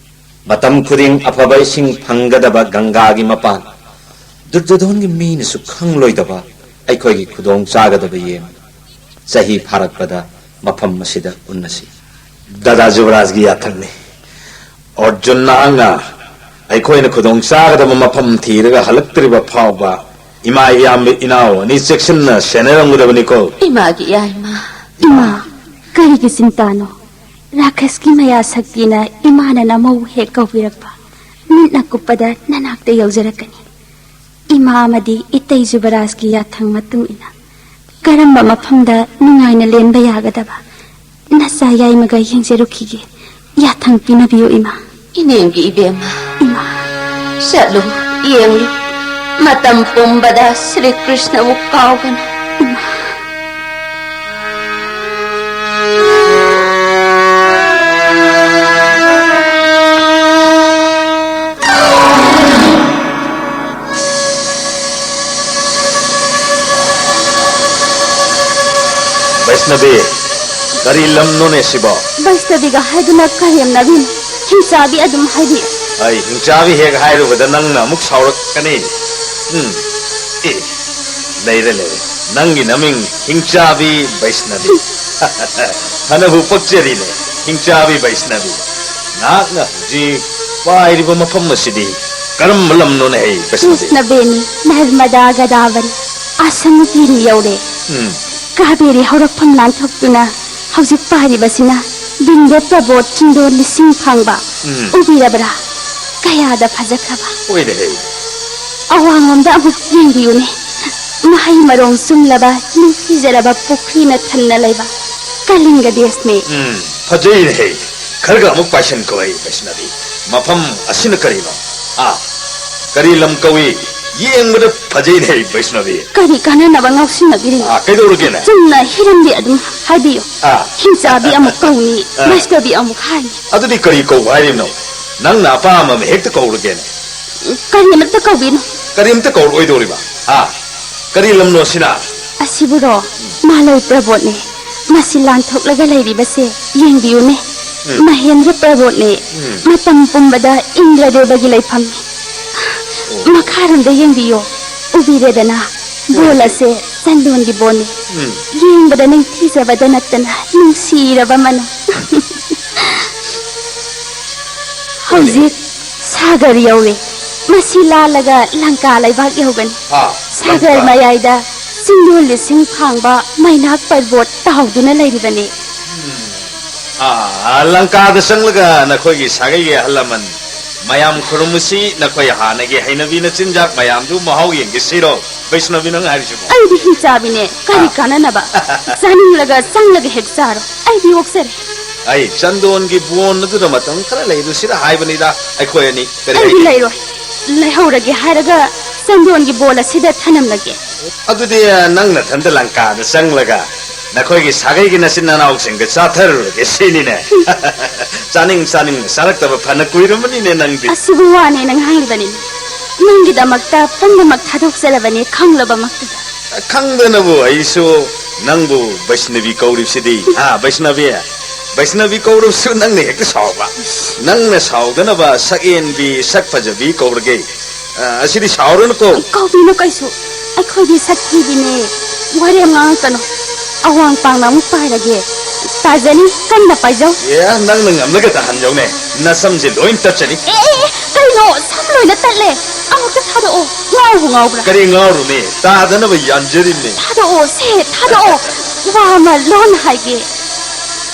ꯃꯇꯝ ꯈꯨꯗꯤꯡ ꯑꯐꯕ ꯏꯁꯤꯡ ꯐꯪꯒꯗꯕ ꯒꯪꯒꯥꯒꯤ ꯃꯄꯥꯟ, ꯗꯨꯔꯖꯣꯙꯣꯟꯒꯤ ꯃꯤꯅꯁꯨ ꯈꯪꯂꯣꯏꯗꯕ ꯑꯩꯈꯣꯏꯒꯤ ꯈꯨꯗꯣꯡ ꯆꯥꯒꯗꯕ ꯌꯦꯡ ꯆꯍꯤ ꯐꯥꯔꯛꯄꯗ ꯃꯐꯝ ꯑꯁꯤꯗ ꯎꯟꯅꯁꯤ꯫ ꯗꯥꯗꯥ ꯖꯨꯕꯔꯥꯖꯒꯤ ꯌꯥꯊꯪꯅꯤ꯫ ꯑꯔꯖꯨꯟ ꯅꯍꯥꯛꯅ ꯑꯩꯈꯣꯏꯅ ꯈꯨꯗꯣꯡ ꯆꯥꯒꯗꯕ ꯃꯐꯝ ꯊꯤꯔꯒ ꯍꯜꯂꯛꯇ꯭ꯔꯤꯕ ꯐꯥꯎꯕ ꯏꯃꯥ, ꯏꯌꯥꯝꯕ, ꯏꯅꯥꯎ ꯑꯅꯤ ꯆꯦꯛꯁꯤꯟꯅ ꯁꯦꯟꯅꯔꯝꯒꯗꯕꯅꯤꯀꯣ꯫ ꯏꯃꯥꯒꯤ ꯏꯌꯥꯏꯃ꯫ ꯏꯃꯥ, ꯀꯔꯤꯒꯤ ꯆꯤꯟꯇꯥꯅꯣ? ꯔꯥꯀꯦꯁꯀꯤ ꯃꯌꯥ ꯁꯛꯇꯤꯅ ꯏꯃꯥꯅ ꯅꯃꯧ ꯍꯦꯛ ꯀꯧꯕꯤꯔꯛꯄ, ꯃꯤꯠꯅ ꯀꯨꯞꯄꯗ ꯅꯅꯥꯛꯇ ꯌꯧꯖꯔꯛꯀꯅꯤ꯫ ꯏꯃꯥ ꯑꯃꯗꯤ ꯏꯇꯩ ꯖꯨꯕꯔꯥꯖꯀꯤ ꯌꯥꯊꯪ ꯃꯇꯨꯡ ꯏꯟꯅ ꯀꯔꯝꯕ ꯃꯐꯝꯗ ꯅꯨꯡꯉꯥꯏꯅ ꯂꯦꯟꯕ ꯌꯥꯒꯗꯕ ꯅꯆꯥ ꯌꯥꯏꯃꯒ ꯌꯦꯡꯖꯔꯨꯈꯤꯒꯦ꯫ ꯌꯥꯊꯪ ꯄꯤꯅꯕꯤꯌꯨ, ꯏꯃꯥ꯫ ꯏꯅꯦꯝꯒꯤ ꯏꯕꯦꯝꯃ꯫ ꯏꯃꯥ꯫ ꯆꯠꯂꯨ, ꯌꯦꯡꯂꯨ꯫ ꯃꯇꯝ ꯄꯨꯝꯕꯗ ꯁ꯭ꯔꯤ ꯀ꯭ꯔꯤꯁꯅꯕꯨ ꯀꯥꯎꯒꯅꯨ꯫ ꯏꯃꯥ꯫ ꯕꯩꯁꯅꯕꯤ, ꯀꯔꯤ ꯂꯝꯅꯣꯅꯦ ꯁꯤꯕꯣ? ꯕꯩꯁꯅꯕꯤꯒ ꯍꯥꯏꯗꯨꯅ ꯀꯔꯦꯝꯅꯕꯤꯅꯣ? ꯍꯤꯡꯆꯥꯕꯤ ꯑꯗꯨꯝ ꯍꯥꯏꯕꯤꯌꯨ꯫ ꯑꯩ ꯍꯤꯡꯆꯥꯕꯤ ꯍꯦꯛ ꯍꯥꯏꯔꯨꯕꯗ ꯅꯪꯅ ꯑꯃꯨꯛ ꯁꯥꯎꯔꯛꯀꯅꯤ꯫ ꯎꯝ꯫ ꯑꯦ, ꯂꯩꯔꯦ, ꯂꯩꯔꯦ꯫ ꯅꯪꯒꯤ ꯅꯃꯤꯡ ꯍꯤꯡꯆꯥꯕꯤ ꯕꯩꯁꯅꯕꯤ꯫ ꯐꯅꯕꯨ ꯄꯛꯆꯔꯤꯅꯦ, ꯍꯤꯡꯆꯥꯕꯤ ꯕꯩꯁꯅꯕꯤ꯫ ꯅꯍꯥꯛꯅ ꯍꯧꯖꯤꯛ ꯄꯥꯏꯔꯤꯕ ꯃꯐꯝ ꯑꯁꯤꯗꯤ ꯀꯔꯝꯕ ꯂꯝꯅꯣꯅꯦ, ꯍꯩ ꯕꯩꯁꯅꯕꯤ? ꯀ꯭ꯔꯤꯁꯅꯕꯦꯅꯤ, ꯅꯔꯃꯗꯥ ꯒꯗꯥꯕꯔꯤ, ꯑꯁꯝ ꯇꯤꯔꯤ ꯌꯧꯔꯦ꯫ ꯎꯝ꯫ ꯀꯥꯕꯦꯔꯤ ꯍꯧꯔꯛꯐꯝ ꯂꯥꯟꯊꯣꯛꯇꯨꯅ ꯍꯧꯖꯤꯛ ꯄꯥꯏꯔꯤꯕꯁꯤꯅ ꯕꯤꯟꯗ꯭ꯌ ꯄ꯭ꯔꯕꯣꯠ ꯆꯤꯡꯗꯣꯟ ꯂꯤꯁꯤꯡ ꯐꯥꯡꯕ꯫ ꯎꯝ꯫ ꯎꯕꯤꯔꯕ꯭ꯔꯥ? ꯀꯌꯥꯗ ꯐꯖꯈ꯭ꯔꯕ! ꯑꯣꯏꯔꯦ, ꯍꯩ꯫ ꯑꯋꯥꯡꯂꯣꯝꯗ ꯑꯃꯨꯛ ꯌꯦꯡꯕꯤꯌꯨꯅꯦ꯫ ꯃꯍꯩ ꯃꯔꯣꯡ ꯆꯨꯝꯂꯕ, ꯅꯤꯡꯊꯤꯖꯔꯕ ꯄꯨꯈ꯭ꯔꯤꯅ ꯊꯟꯅ ꯂꯩꯕ ꯀꯂꯤꯡꯒ ꯗꯦꯁꯅꯦ꯫ ꯎꯝ, ꯐꯖꯩꯅꯦ, ꯍꯩ꯫ ꯈꯔꯒ ꯑꯃꯨꯛ ꯄꯥꯏꯁꯟꯈꯣ, ꯑꯩ ꯕꯩꯁꯅꯕꯤ꯫ ꯃꯐꯝ ꯑꯁꯤꯅ ꯀꯔꯤꯅꯣ? ꯑꯥ, ꯀꯔꯤ ꯂꯝ ꯀꯧꯏ? ꯌꯦꯡꯕꯗ ꯐꯖꯩꯅꯦ, ꯍꯩ ꯕꯩꯁꯅꯕꯤ꯫ ꯀꯔꯤ ꯀꯥꯟꯅꯅꯕ ꯉꯥꯎꯁꯤꯟꯅꯕꯤꯔꯤꯅꯣ? ꯑꯥ, ꯀꯩꯗꯧꯔꯒꯦꯅꯦ? ꯆꯨꯝꯅ ꯍꯤꯔꯝꯗꯤ ꯑꯗꯨꯝ ꯍꯥꯏꯕꯤꯌꯨ꯫ ꯑꯥ꯫ ꯍꯤꯡꯆꯥꯕꯤ ꯑꯃꯨꯛ ꯀꯧꯅꯤ, ꯑꯥ꯫ ꯕꯩꯁꯅꯕꯤ ꯑꯃꯨꯛ ꯍꯥꯏꯅꯤ꯫ ꯑꯗꯨꯗꯤ ꯀꯔꯤ ꯀꯧꯕ ꯍꯥꯏꯔꯤꯕꯅꯣ? ꯅꯪꯅ ꯑꯄꯥꯝꯕ ꯑꯃ ꯍꯦꯛꯇ ꯀꯧꯔꯒꯦꯅꯦ꯫ ꯀꯔꯤ ꯑꯃꯠꯇ ꯀꯧꯕꯤꯅꯨ꯫ ꯀꯔꯤꯝꯇ ꯀꯧꯔꯛꯑꯣꯏꯗꯧꯔꯤꯕ? ꯍꯥ? ꯀꯔꯤ ꯂꯝꯅꯣ ꯁꯤꯅ? ꯑꯁꯤꯕꯨꯔꯣ? ꯃꯥꯂꯣꯏ ꯄ꯭ꯔꯕꯣꯠꯅꯦ꯫ ꯃꯁꯤ ꯂꯥꯟꯊꯣꯛꯂꯒ ꯂꯩꯔꯤꯕꯁꯦ ꯌꯦꯡꯕꯤꯌꯨꯅꯦ꯫ ꯎꯝ꯫ ꯃꯍꯦꯟꯗ꯭ꯔ ꯄ꯭ꯔꯕꯣꯠꯅꯦ꯫ ꯎꯝ꯫ ꯃꯇꯝ ꯄꯨꯝꯕꯗ ꯏꯟꯗ꯭ꯔꯗꯦꯕꯒꯤ ꯂꯩꯐꯝꯅꯤ꯫ ꯑꯣ꯫ ꯃꯈꯥꯔꯣꯝꯗ ꯌꯦꯡꯕꯤꯌꯣ꯫ ꯎꯕꯤꯔꯦꯗꯅ? ꯕꯣꯜ ꯎꯔꯦ꯫ ꯑꯁꯦ ꯆꯟꯗꯣꯟꯒꯤ ꯕꯣꯜꯅꯤ꯫ ꯎꯝ꯫ ꯌꯦꯡꯕꯗ ꯅꯤꯡꯊꯤꯖꯕꯗ ꯅꯠꯇꯅ ꯅꯨꯡꯁꯤꯔꯕ ꯃꯅꯝ꯫ ꯍꯧꯖꯤꯛ ꯁꯥꯒꯔ ꯌꯧꯔꯦ꯫ ꯃꯁꯤ ꯂꯥꯜꯂꯒ ꯂꯪꯀꯥ ꯂꯩꯕꯥꯛ ꯌꯧꯒꯅꯤ꯫ ꯑꯥ꯫ ꯁꯥꯒꯔ ꯃꯌꯥꯏꯗ ꯆꯤꯡꯗꯣꯜ ꯂꯤꯁꯤꯡ ꯐꯥꯡꯕ ꯃꯩꯅꯥꯛ ꯄꯔꯕꯣꯠ ꯇꯥꯎꯗꯨꯅ ꯂꯩꯔꯤꯕꯅꯤ꯫ ꯑꯥ, ꯂꯪꯀꯥꯗ ꯆꯪꯂꯒ ꯅꯈꯣꯏꯒꯤ ꯁꯥꯒꯩꯒꯤ ꯑꯍꯜ ꯂꯃꯟ ꯃꯌꯥꯝ ꯈꯨꯔꯨꯝꯃꯨꯁꯤ꯫ ꯅꯈꯣꯏ ꯍꯥꯟꯅꯒꯤ ꯍꯩꯅꯕꯤꯅ ꯆꯤꯟꯖꯥꯛ ꯃꯌꯥꯝꯗꯨ ꯃꯍꯥꯎ ꯌꯦꯡꯒꯦ ꯁꯤꯔꯣ? ꯕꯩꯁꯅꯕꯤ, ꯅꯪ ꯍꯥꯏꯔꯤꯁꯤꯕꯣ? ꯑꯩꯗꯤ ꯍꯤ ꯆꯥꯕꯤꯅꯦ, ꯀꯔꯤ ꯀꯥꯟꯅꯅꯕ? ꯆꯥꯅꯤꯡꯂꯒ ꯆꯪꯂꯒ ꯍꯦꯛ ꯆꯥꯔꯣ, ꯑꯩꯗꯤ ꯑꯣꯛꯆꯔꯦ꯫ ꯑꯩ ꯆꯟꯗꯣꯟꯒꯤ ꯕꯣꯟ ꯑꯗꯨꯗ ꯃꯇꯝ ꯈꯔ ꯂꯩꯔꯨꯁꯤꯔ ꯍꯥꯏꯕꯅꯤꯗ꯫ ꯑꯩꯈꯣꯏ ꯑꯅꯤ ꯀꯔꯤ ꯑꯩꯗꯤ ꯍꯥꯏꯒꯦ? ꯂꯩꯔꯣꯏ꯫ ꯂꯩꯍꯧꯔꯒꯦ ꯍꯥꯏꯔꯒ ꯆꯟꯗꯣꯟꯒꯤ ꯕꯣꯜ ꯑꯁꯤꯗ ꯊꯅꯝꯂꯒꯦ꯫ ꯑꯗꯨꯗꯤ ꯅꯪ ꯅꯊꯟꯗ ꯂꯪꯀꯥꯗ ꯆꯪꯂꯒ ꯅꯈꯣꯏꯒꯤ ꯁꯥꯒꯩꯒꯤ ꯅꯆꯤꯟ ꯅꯅꯥꯎꯁꯤꯡꯒ ꯆꯥꯊꯔꯨꯔꯒꯦ ꯁꯤꯅꯤꯅꯦ꯫ ꯆꯥꯅꯤꯡ ꯆꯥꯅꯤꯡꯅ ꯆꯥꯔꯛꯇꯕ ꯐꯅ ꯀꯨꯏꯔꯝꯃꯅꯤꯅꯦ ꯅꯪꯗꯤ꯫ ꯑꯁꯤꯕꯨ ꯋꯥꯅꯦꯅ ꯉꯥꯡꯂꯤꯕꯅꯤꯅꯦ꯫ ꯅꯪꯒꯤꯗꯃꯛꯇ ꯄꯨꯝꯅꯃꯛ ꯊꯥꯗꯣꯛꯆꯔꯕꯅꯦ ꯈꯪꯂꯕꯃꯛꯇꯗ꯫ ꯈꯪꯗꯅꯕꯨ ꯑꯩꯁꯨ ꯅꯪꯕꯨ ꯕꯩꯁꯅꯕꯤ ꯀꯧꯔꯤꯕꯁꯤꯗꯤ꯫ ꯍꯥ, ꯕꯩꯁꯅꯕꯤ? ꯕꯩꯁꯅꯕꯤ ꯀꯧꯔꯕꯁꯨ ꯅꯪꯅ ꯍꯦꯛꯇ ꯁꯥꯎꯕ꯫ ꯅꯪꯅ ꯁꯥꯎꯗꯅꯕ ꯁꯛ ꯍꯦꯟꯕꯤ, ꯁꯛ ꯐꯖꯕꯤ ꯀꯧꯔꯒꯦ꯫ ꯑ, ꯑꯁꯤꯗꯤ ꯁꯥꯎꯔꯅꯨꯀꯣ꯫ ꯀꯧꯕꯤꯅꯨ ꯀꯩꯁꯨ꯫ ꯑꯩꯈꯣꯏꯗꯤ ꯁꯛ ꯊꯤꯕꯤꯅꯦ꯫ ꯋꯥꯔꯦꯝ ꯉꯥꯡꯉꯛꯀꯅꯨ꯫ ꯑꯋꯥꯡ ꯄꯥꯡꯅ ꯑꯃꯨꯛ ꯄꯥꯏꯔꯒꯦ꯫ ꯇꯥꯖꯅꯤ, ꯀꯟꯅ ꯄꯥꯏꯖꯧ꯫ ꯑꯦ, ꯅꯪꯅ ꯉꯝꯂꯒ ꯇꯥꯍꯟꯖꯧꯅꯦ꯫ ꯅꯁꯝꯁꯦ ꯂꯣꯏ ꯇꯠꯆꯅꯤ꯫ ꯑꯦ, ꯑꯦ, ꯑꯦ, ꯀꯩꯅꯣ? ꯁꯝ ꯂꯣꯏꯅ ꯇꯠꯂꯦ꯫ ꯑꯃꯨꯛꯇ ꯊꯥꯗꯣꯛꯑꯣ꯫ ꯉꯥꯎꯕꯨ ꯉꯥꯎꯕ꯭ꯔꯥ? ꯀꯔꯤ ꯉꯥꯎꯔꯨꯅꯤ? ꯇꯥꯗꯅꯕ ꯌꯥꯟꯖꯔꯤꯕꯅꯤ꯫ ꯊꯥꯗꯣꯛꯑꯣ, ꯁꯦ, ꯊꯥꯗꯣꯛꯑꯣ꯫ ꯋꯥ ꯑꯃ ꯂꯣꯟꯅ ꯍꯥꯏꯒꯦ꯫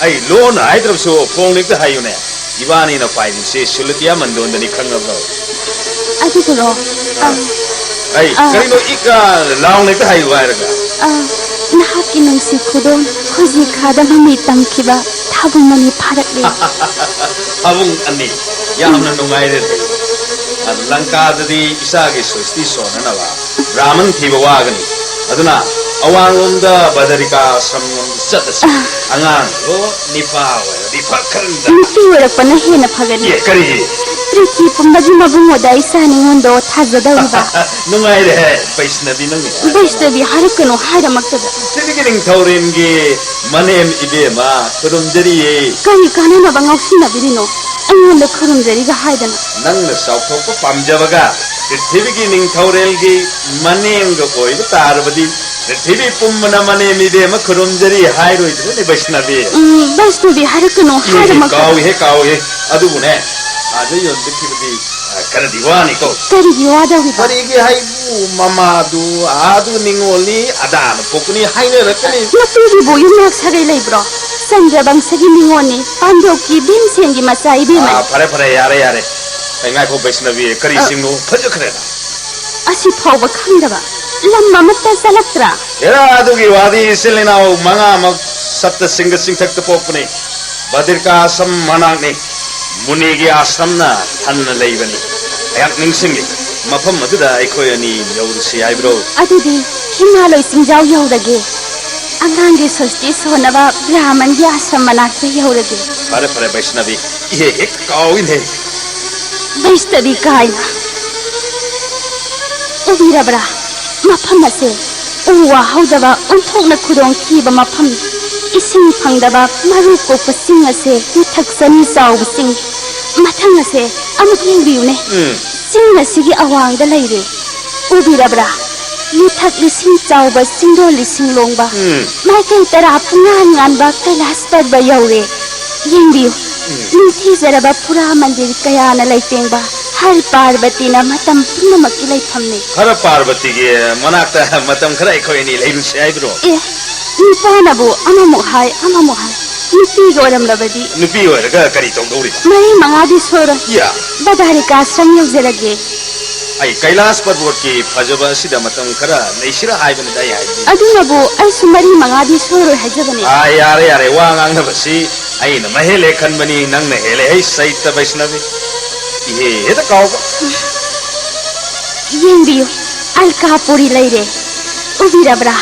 ꯑꯩ ꯂꯣꯟꯅ ꯍꯥꯏꯗ꯭ꯔꯕꯁꯨ ꯐꯣꯡꯅ ꯍꯦꯛꯇ ꯍꯥꯏꯌꯨꯅꯦ꯫ ꯏꯕꯥꯅꯤꯅ ꯄꯥꯏꯔꯤꯕꯁꯦ ꯁꯨꯂꯇꯤꯌꯥ ꯃꯟꯗꯣꯟꯗꯅꯤ, ꯈꯪꯉꯕ꯭ꯔꯣ? ꯑꯗꯨꯕꯨꯔꯣ? ꯑ, ꯑꯩ ꯑ, ꯀꯔꯤꯅꯣ ꯏꯛ ꯑ ꯂꯥꯎꯅ ꯍꯦꯛꯇ ꯍꯥꯏꯌꯨ ꯍꯥꯏꯔꯒ? ꯑ, ꯅꯍꯥꯛꯀꯤ ꯅꯨꯡꯁꯤ ꯈꯨꯗꯣꯜ ꯈꯨꯖꯤ ꯈꯥꯗ ꯃꯃꯤ ꯇꯝꯈꯤꯕ ꯊꯥꯕꯨꯡ ꯑꯅꯤ ꯐꯥꯔꯛꯂꯦ꯫ ꯊꯥꯕꯨꯡ ꯑꯅꯤ꯫ ꯌꯥꯝꯅ ꯅꯨꯡꯉꯥꯏꯔꯦ꯫ ꯑ, ꯂꯪꯀꯥꯗꯗꯤ ꯏꯆꯥꯒꯤ ꯁ꯭ꯔꯤꯁꯇꯤ ꯁꯣꯟꯅꯅꯕ ꯕ꯭ꯔꯥꯍꯃꯟ ꯊꯤꯕ ꯋꯥꯒꯅꯤ꯫ ꯑꯗꯨꯅ ꯑꯋꯥꯡꯂꯣꯝꯗ ꯕꯗꯔꯤꯀꯥ ꯑꯥꯁ꯭ꯔꯝꯂꯣꯝꯗ ꯆꯠꯂꯁꯤ꯫ ꯑꯉꯥꯡꯗꯣ ꯅꯤꯄꯥ ꯑꯣꯏꯔꯗꯤ ꯐꯈ꯭ꯔꯅꯤꯗ꯫ ꯅꯨꯄꯤ ꯑꯣꯏꯔꯛꯄꯅ ꯍꯦꯟꯅ ꯐꯒꯅꯤ꯫ ꯑꯦ, ꯀꯔꯤꯒꯤ? ꯄ꯭ꯔꯤꯊꯤ ꯄꯨꯝꯕꯒꯤ ꯃꯕꯨꯡ ꯑꯣꯏꯗ ꯏꯆꯥ ꯅꯤꯉꯣꯟꯗꯣ ꯊꯥꯖꯗꯧꯔꯤꯕ꯫ ꯅꯨꯡꯉꯥꯏꯔꯦꯍꯦ, ꯕꯩꯁꯅꯕꯤ ꯅꯪꯒꯤ ꯋꯥꯗꯣ꯫ ꯕꯩꯁꯅꯕꯤ ꯍꯥꯏꯔꯛꯀꯅꯨ ꯍꯥꯏꯔꯃꯛꯇꯗ꯫ ꯄ꯭ꯔꯤꯊꯤꯕꯤꯒꯤ ꯅꯤꯡꯊꯧꯔꯦꯜꯒꯤ ꯃꯅꯦꯝ ꯏꯕꯦꯝꯃ ꯈꯨꯔꯨꯝꯖꯔꯤꯌꯦ꯫ ꯀꯔꯤ ꯀꯥꯟꯅꯅꯕ ꯉꯥꯎꯁꯤꯟꯅꯕꯤꯔꯤꯅꯣ? ꯑꯩꯉꯣꯟꯗ ꯈꯨꯔꯨꯝꯖꯔꯤꯒ ꯍꯥꯏꯗꯅ꯫ ꯅꯪꯅ ꯆꯥꯎꯊꯣꯛꯄ ꯄꯥꯝꯖꯕꯒ ꯄ꯭ꯔꯤꯊꯤꯕꯤꯒꯤ ꯅꯤꯡꯊꯧꯔꯦꯜꯒꯤ ꯃꯅꯦꯝꯒ ꯑꯣꯏꯕ ꯇꯥꯔꯕꯗꯤ ꯄ꯭ꯔꯤꯊꯤꯕꯤ ꯄꯨꯝꯕꯅ ꯃꯅꯦꯝ ꯏꯕꯦꯝꯃ ꯈꯨꯔꯨꯝꯖꯔꯤ ꯍꯥꯏꯔꯣꯏꯗ꯭ꯔꯅꯦ ꯕꯩꯁꯅꯕꯤ? ꯎꯝ, ꯕꯩꯁꯅꯕꯤ ꯍꯥꯏꯔꯛꯀꯅꯨ ꯑꯦ, ꯍꯥꯏꯔꯃꯛꯇꯗ꯫ ꯀꯥꯎꯏꯍꯦ, ꯀꯥꯎꯏꯍꯦ꯫ ꯑꯗꯨꯕꯨꯅꯦ, ꯑꯥꯗ ꯌꯣꯟꯕ ꯊꯤꯕꯗꯤ, ꯑ, ꯈꯔꯗꯤ ꯋꯥꯅꯤꯀꯣ꯫ ꯀꯔꯤꯒꯤ ꯋꯥꯗꯧꯔꯤꯕ? ꯀꯔꯤꯒꯤ ꯍꯥꯏꯕꯨ, ꯃꯃꯥꯗꯨ ꯑꯥꯗꯨ ꯅꯤꯉꯣꯜꯅꯤ, ꯑꯗꯥꯅ ꯄꯣꯛꯄꯅꯤ ꯍꯥꯏꯅꯔꯛꯀꯅꯤ꯫ ꯅꯨꯄꯤꯒꯤꯕꯨ ꯌꯨꯝꯅꯥꯛ ꯁꯥꯒꯩ ꯂꯩꯕ꯭ꯔꯣ? ꯆꯟꯗ꯭ꯔꯕꯪꯁꯒꯤ ꯅꯤꯉꯣꯜꯅꯤ, ꯄꯥꯟꯗꯣꯞꯀꯤ ꯚꯤꯝꯁꯦꯟꯒꯤ ꯃꯆꯥ ꯏꯕꯦꯝꯃꯅꯤ꯫ ꯑꯥ, ꯐꯔꯦ, ꯐꯔꯦ, ꯌꯥꯔꯦ, ꯌꯥꯔꯦ꯫ ꯑꯩ ꯉꯥꯏꯈꯣ ꯕꯩꯁꯅꯕꯤ, ꯀꯔꯤ ꯑ, ꯆꯤꯡꯅꯣ? ꯐꯖꯈ꯭ꯔꯦꯗ꯫ ꯑꯁꯤ ꯐꯥꯎꯕ ꯈꯪꯗꯕ, ꯂꯝ ꯑꯃꯠꯇ ꯆꯠꯂꯛꯇ꯭ꯔꯥ? ꯍꯦꯔꯥ, ꯑꯗꯨꯒꯤ ꯋꯥꯗꯤ ꯏꯆꯤꯜ ꯏꯅꯥꯎ ꯃꯉꯥꯃꯛ ꯁꯞꯇ ꯁꯤꯡꯒ ꯆꯤꯡꯊꯛꯇ ꯄꯣꯛꯄꯅꯤ꯫ ꯕꯗ꯭ꯔꯤꯀꯥ ꯑꯥꯁ꯭ꯔꯝ ꯃꯅꯥꯛꯅꯤ꯫ ꯃꯨꯅꯤꯒꯤ ꯑꯥꯁ꯭ꯔꯝꯅ ꯊꯟꯅ ꯂꯩꯕꯅꯤ꯫ ꯑꯩꯍꯥꯛ ꯅꯤꯡꯁꯤꯡꯂꯤ꯫ ꯃꯐꯝ ꯑꯗꯨꯗ ꯑꯩꯈꯣꯏ ꯑꯅꯤ ꯌꯧꯔꯨꯁꯤ ꯍꯥꯏꯕ꯭ꯔꯣ? ꯑꯗꯨꯗꯤ ꯍꯤꯃꯥꯂꯣꯏ ꯆꯤꯡꯖꯥꯎ ꯌꯧꯔꯒꯦ꯫ ꯑꯉꯥꯡꯒꯤ ꯁꯣꯁꯇꯤ ꯁꯣꯟꯅꯕ ꯕ꯭ꯔꯥꯍꯃꯟꯒꯤ ꯑꯥꯁ꯭ꯔꯝ ꯃꯅꯥꯛꯇ ꯌꯧꯔꯒꯦ꯫ ꯐꯔꯦ, ꯐꯔꯦ, ꯕꯩꯁꯅꯕꯤ꯫ ꯏꯍꯦ ꯍꯦꯛ ꯀꯥꯎꯏꯅꯦ꯫ ꯕꯩꯁꯅꯕꯤ ꯀꯥꯏꯅ꯫ ꯎꯕꯤꯔꯕ꯭ꯔꯥ? ꯃꯐꯝ ꯑꯁꯦ ꯎ ꯋꯥ ꯍꯧꯗꯕ ꯑꯣꯟꯊꯣꯛꯅ ꯈꯨꯗꯣꯡ ꯊꯤꯕ ꯃꯐꯝ, ꯏꯁꯤꯡ ꯐꯪꯗꯕ ꯃꯔꯨ ꯀꯣꯛꯄ ꯆꯤꯡ ꯑꯁꯦ ꯃꯊꯛ ꯆꯅꯤ ꯆꯥꯎꯕ ꯆꯤꯡ꯫ ꯃꯊꯪ ꯑꯁꯦ ꯑꯃꯨꯛ ꯌꯦꯡꯕꯤꯌꯨꯅꯦ꯫ ꯎꯝ꯫ ꯆꯤꯡ ꯑꯁꯤꯒꯤ ꯑꯋꯥꯡꯗ ꯂꯩꯔꯦ꯫ ꯎꯕꯤꯔꯕ꯭ꯔꯥ? ꯃꯊꯛ ꯂꯤꯁꯤꯡ ꯆꯥꯎꯕ ꯆꯤꯡꯗꯣꯜ ꯂꯤꯁꯤꯡ ꯂꯣꯡꯕ, ꯎꯝ꯫ ꯃꯥꯏꯀꯩ ꯇꯔꯥ ꯄꯨꯡꯉꯥꯟ ꯉꯥꯟꯕ ꯀꯩꯂꯥꯁ ꯄꯔꯕ ꯌꯧꯔꯦ꯫ ꯌꯦꯡꯕꯤꯌꯨ, ꯎꯝ꯫ ꯅꯤꯡꯊꯤꯖꯔꯕ ꯄꯨꯔꯥ ꯃꯟꯗꯤꯔ ꯀꯌꯥꯅ ꯂꯩꯇꯦꯡꯕ ꯍꯔ ꯄꯥꯔꯕꯇꯤꯅ ꯃꯇꯝ ꯄꯨꯝꯅꯃꯛꯀꯤ ꯂꯩꯐꯝꯅꯤ꯫ ꯍꯔ ꯄꯥꯔꯕꯇꯤꯒꯤ ꯃꯅꯥꯛꯇ ꯃꯇꯝ ꯈꯔ ꯑꯩꯈꯣꯏ ꯑꯅꯤ ꯂꯩꯔꯨꯁꯦ ꯍꯥꯏꯕ꯭ꯔꯣ? ꯑꯦ, ꯅꯨꯄꯥꯅꯕꯨ ꯑꯃꯃꯨꯛ ꯍꯥꯏ, ꯑꯃꯃꯨꯛ ꯍꯥꯏ꯫ ꯅꯨꯄꯤꯒ ꯑꯣꯏꯔꯝꯂꯕꯗꯤ? ꯅꯨꯄꯤ ꯑꯣꯏꯔꯒ ꯀꯔꯤ ꯇꯧꯗꯧꯔꯤꯕ? ꯃꯔꯤ ꯃꯉꯥꯗꯤ ꯁꯣꯏꯔꯣꯏ꯫ ꯌꯥ꯫ ꯕꯗꯥꯔꯤꯀꯥ ꯑꯥꯁ꯭ꯔꯝ ꯌꯧꯖꯔꯒꯦ꯫ ꯑꯩ ꯀꯩꯂꯥꯁ ꯄꯔꯕꯣꯠꯀꯤ ꯐꯖꯕ ꯑꯁꯤꯗ ꯃꯇꯝ ꯈꯔ ꯂꯩꯁꯤꯔꯥ ꯍꯥꯏꯕꯅꯤꯗ ꯑꯩ ꯍꯥꯏꯕꯗꯤ꯫ ꯑꯗꯨꯅꯕꯨ ꯑꯩꯁꯨ ꯃꯔꯤ ꯃꯉꯥꯗꯤ ꯁꯣꯏꯔꯣꯏ ꯍꯥꯏꯖꯕꯅꯤ꯫ ꯑꯥ, ꯌꯥꯔꯦ, ꯌꯥꯔꯦ, ꯋꯥ ꯉꯥꯡꯅꯕꯁꯤ ꯑꯩꯅ ꯃꯍꯦꯜꯂꯦ ꯈꯟꯕꯅꯤ, ꯅꯪꯅ ꯍꯦꯜꯂꯦ꯫ ꯍꯩ, ꯁꯩꯇ ꯕꯩꯁꯅꯕꯤ, ꯏꯍꯦ ꯍꯦꯛꯇ ꯀꯥꯎꯕ꯫ ꯌꯦꯡꯕꯤꯌꯨ, ꯑꯜꯀꯥꯄꯨꯔꯤ ꯂꯩꯔꯦ꯫ ꯎꯕꯤꯔꯕ꯭ꯔꯥ?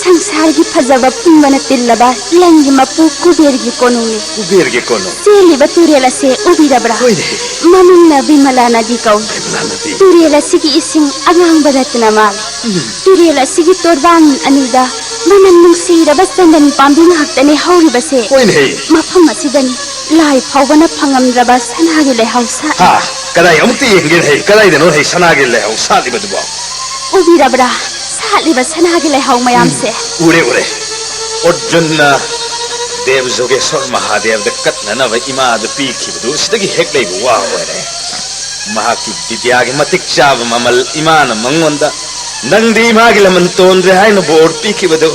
ꯁꯪꯁꯥꯔꯒꯤ ꯐꯖꯕ ꯄꯨꯝꯕꯅ ꯇꯤꯜꯂꯕ ꯂꯪꯒꯤ ꯃꯄꯨ ꯀꯨꯕꯦꯔꯒꯤ ꯀꯣꯅꯨꯡꯅꯤ꯫ ꯀꯨꯕꯦꯔꯒꯤ ꯀꯣꯅꯨꯡ? ꯆꯦꯜꯂꯤꯕ ꯇꯨꯔꯦꯜ ꯑꯁꯦ ꯎꯕꯤꯔꯕ꯭ꯔꯥ? ꯍꯣꯏꯅꯦ꯫ ꯃꯃꯤꯡꯅ ꯕꯤꯃꯂꯥ ꯅꯗꯤ ꯀꯧꯏ꯫ ꯕꯤꯃꯂꯥ ꯅꯗꯤ꯫ ꯇꯨꯔꯦꯜ ꯑꯁꯤꯒꯤ ꯏꯁꯤꯡ ꯑꯉꯥꯡꯕ ꯔꯇꯅ ꯃꯥꯜꯂꯤ꯫ ꯎꯝ꯫ ꯇꯨꯔꯦꯜ ꯑꯁꯤꯒꯤ ꯇꯣꯔꯕꯥꯟ ꯑꯅꯤꯗ ꯃꯅꯝ ꯅꯨꯡꯁꯤꯔꯕ ꯆꯟꯗꯟ ꯄꯥꯝꯕꯤ ꯉꯥꯛꯇꯅꯤ ꯍꯧꯔꯤꯕꯁꯦ꯫ ꯍꯣꯏꯅꯦ꯫ ꯃꯐꯝ ꯑꯁꯤꯗꯅꯤ ꯂꯥꯏ ꯐꯥꯎꯕꯅ ꯐꯪꯉꯝꯗ꯭ꯔꯕ ꯁꯅꯥꯒꯤ ꯂꯩꯍꯥꯎ ꯁꯥꯠꯂꯤ꯫ ꯍꯥ? ꯀꯗꯥꯏ? ꯑꯃꯨꯛꯇ ꯌꯦꯡꯒꯦꯅꯦ꯫ ꯀꯗꯥꯏꯗꯅꯣ ꯍꯩ ꯁꯅꯥꯒꯤ ꯂꯩꯍꯥꯎ ꯁꯥꯠꯂꯤꯕꯗꯨꯕꯣ? ꯎꯕꯤꯔꯕ꯭ꯔꯥ? ꯁꯥꯠꯂꯤꯕ ꯁꯅꯥꯒꯤ ꯂꯩꯍꯥꯎ ꯃꯌꯥꯝꯁꯦ꯫ ꯎꯔꯦ, ꯎꯔꯦ꯫ ꯑꯔꯖꯨꯟꯅ ꯗꯦꯕ ꯖꯣꯒꯦꯁ꯭ꯋꯔ ꯃꯍꯥꯗꯦꯕꯗ ꯀꯠꯅꯅꯕ ꯏꯃꯥꯗ ꯄꯤꯈꯤꯕꯗꯨ ꯁꯤꯗꯒꯤ ꯍꯦꯛ ꯂꯩꯕ ꯋꯥ ꯑꯣꯏꯔꯦ꯫ ꯃꯍꯥꯛꯀꯤ ꯕꯤꯗ꯭ꯌꯥꯒꯤ ꯃꯇꯤꯛ ꯆꯥꯕ ꯃꯃꯜ ꯏꯃꯥꯅ ꯃꯉꯣꯟꯗ "ꯅꯪꯗꯤ ꯏꯃꯥꯒꯤ ꯂꯃꯟ ꯇꯣꯟꯗ꯭ꯔꯦ" ꯍꯥꯏꯅ ꯕꯣꯔ ꯄꯤꯈꯤꯕꯗꯨ꯫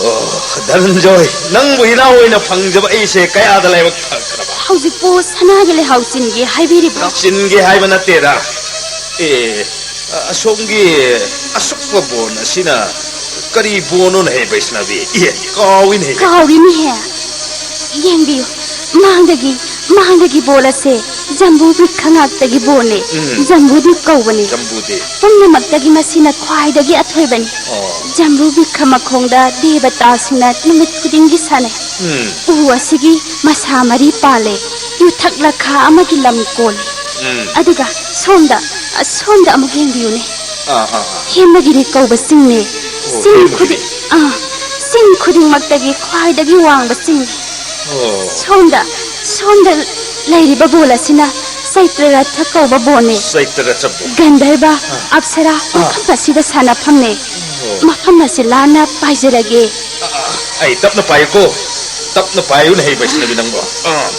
ꯑꯣ, ꯙꯅꯟꯖꯣꯏ, ꯅꯪꯕꯨ ꯏꯅꯥꯎ ꯑꯣꯏꯅ ꯐꯪꯖꯕ ꯑꯩꯁꯦ ꯀꯌꯥꯗ ꯂꯥꯏꯕꯛ ꯐꯈ꯭ꯔꯕ꯫ ꯍꯧꯖꯤꯛꯄꯨ ꯁꯅꯥꯒꯤ ꯂꯩꯍꯥꯎ ꯆꯤꯟꯒꯦ ꯍꯥꯏꯕꯤꯔꯤꯕ꯭ꯔꯣ? ꯆꯤꯟꯒꯦ ꯍꯥꯏꯕ ꯅꯠꯇꯦꯗ꯫ ꯑꯦ, ꯑ-, ꯑꯁꯣꯝꯒꯤ ꯑꯁꯨꯛꯄ ꯕꯣꯟ ꯑꯁꯤꯅ ꯀꯔꯤ ꯕꯣꯟꯅꯣꯅꯦꯍꯦ, ꯕꯩꯁꯅꯕꯤ? ꯏꯍꯦ, ꯀꯥꯎꯏꯅꯦꯍꯦ꯫ ꯀꯥꯎꯔꯤꯅꯦꯍꯦ꯫ ꯌꯦꯡꯕꯤꯌꯨ, ꯃꯥꯡꯗꯒꯤ, ꯃꯥꯡꯗꯒꯤ ꯕꯣꯜ ꯑꯁꯦ ꯖꯝꯕꯨ ꯕ꯭ꯔꯤꯛꯈ ꯉꯥꯛꯇꯒꯤ ꯕꯣꯜꯅꯦ꯫ ꯎꯝ꯫ ꯖꯝꯕꯨ ꯗ꯭ꯋꯤꯞ ꯀꯧꯕꯅꯦ꯫ ꯖꯝꯕꯨ ꯗ꯭ꯋꯤꯞ꯫ ꯄꯨꯝꯅꯃꯛꯇꯒꯤ ꯃꯁꯤꯅ ꯈ꯭ꯋꯥꯏꯗꯒꯤ ꯑꯊꯣꯏꯕꯅꯤ꯫ ꯑꯣ꯫ ꯖꯝꯕꯨ ꯕ꯭ꯔꯤꯛꯈ ꯃꯈꯣꯡꯗ ꯗꯦꯕꯇꯥꯁꯤꯡꯅ ꯅꯨꯃꯤꯠ ꯈꯨꯗꯤꯡꯒꯤ ꯁꯥꯟꯅꯩ꯫ ꯎꯝ꯫ ꯎ ꯑꯁꯤꯒꯤ ꯃꯁꯥ ꯃꯔꯤ ꯄꯥꯜꯂꯦ꯫ ꯌꯨꯊꯛ ꯂꯈꯥ ꯑꯃꯒꯤ ꯂꯝ ꯀꯣꯜꯂꯤ꯫ ꯎꯝ꯫ ꯑꯗꯨꯒ ꯁꯣꯝꯗ, ꯁꯣꯝꯗ ꯑꯃꯨꯛ ꯌꯦꯡꯕꯤꯌꯨꯅꯦ꯫ ꯑꯥ, ꯑꯥ, ꯑꯥ꯫ ꯍꯦꯃꯒꯤꯔꯤ ꯀꯧꯕ ꯆꯤꯡꯅꯦ꯫ ꯑꯣ, ꯆꯤꯡ ꯍꯦꯃꯒꯤꯔꯤ꯫ ꯈꯨꯗꯤꯡ-, ꯑꯥ, ꯆꯤꯡ ꯈꯨꯗꯤꯡꯃꯛꯇꯒꯤ ꯈ꯭ꯋꯥꯏꯗꯒꯤ ꯋꯥꯡꯕ ꯆꯤꯡꯅꯤ꯫ ꯑꯣ꯫ ꯁꯣꯝꯗ, ꯁꯣꯝꯗ ꯂꯩꯔꯤꯕ ꯕꯣꯜ ꯑꯁꯤꯅ ꯆꯩꯇ꯭ꯔꯔꯊ ꯀꯧꯕ ꯕꯣꯜꯅꯦ꯫ ꯆꯩꯇ꯭ꯔꯔꯊ ꯕꯣꯜ꯫ ꯒꯟꯙꯔꯕ, ꯑꯥ꯫ ꯑꯞꯁꯔꯥ ꯑꯥ꯫ ꯃꯐꯝ ꯑꯁꯤꯗ ꯁꯥꯟꯅꯐꯝꯅꯦ꯫ ꯑꯣ꯫ ꯃꯐꯝ ꯑꯁꯤ ꯂꯥꯟꯅ ꯄꯥꯏꯖꯔꯒꯦ꯫ ꯑꯥ, ꯑꯥ, ꯑꯩ ꯇꯞꯅ ꯄꯥꯏꯌꯨꯀꯣ, ꯇꯞꯅ ꯄꯥꯏꯌꯨꯅꯦꯍꯦ, ꯕꯩꯁꯅꯕꯤ ꯅꯪꯕꯣ꯫ ꯑꯥ꯫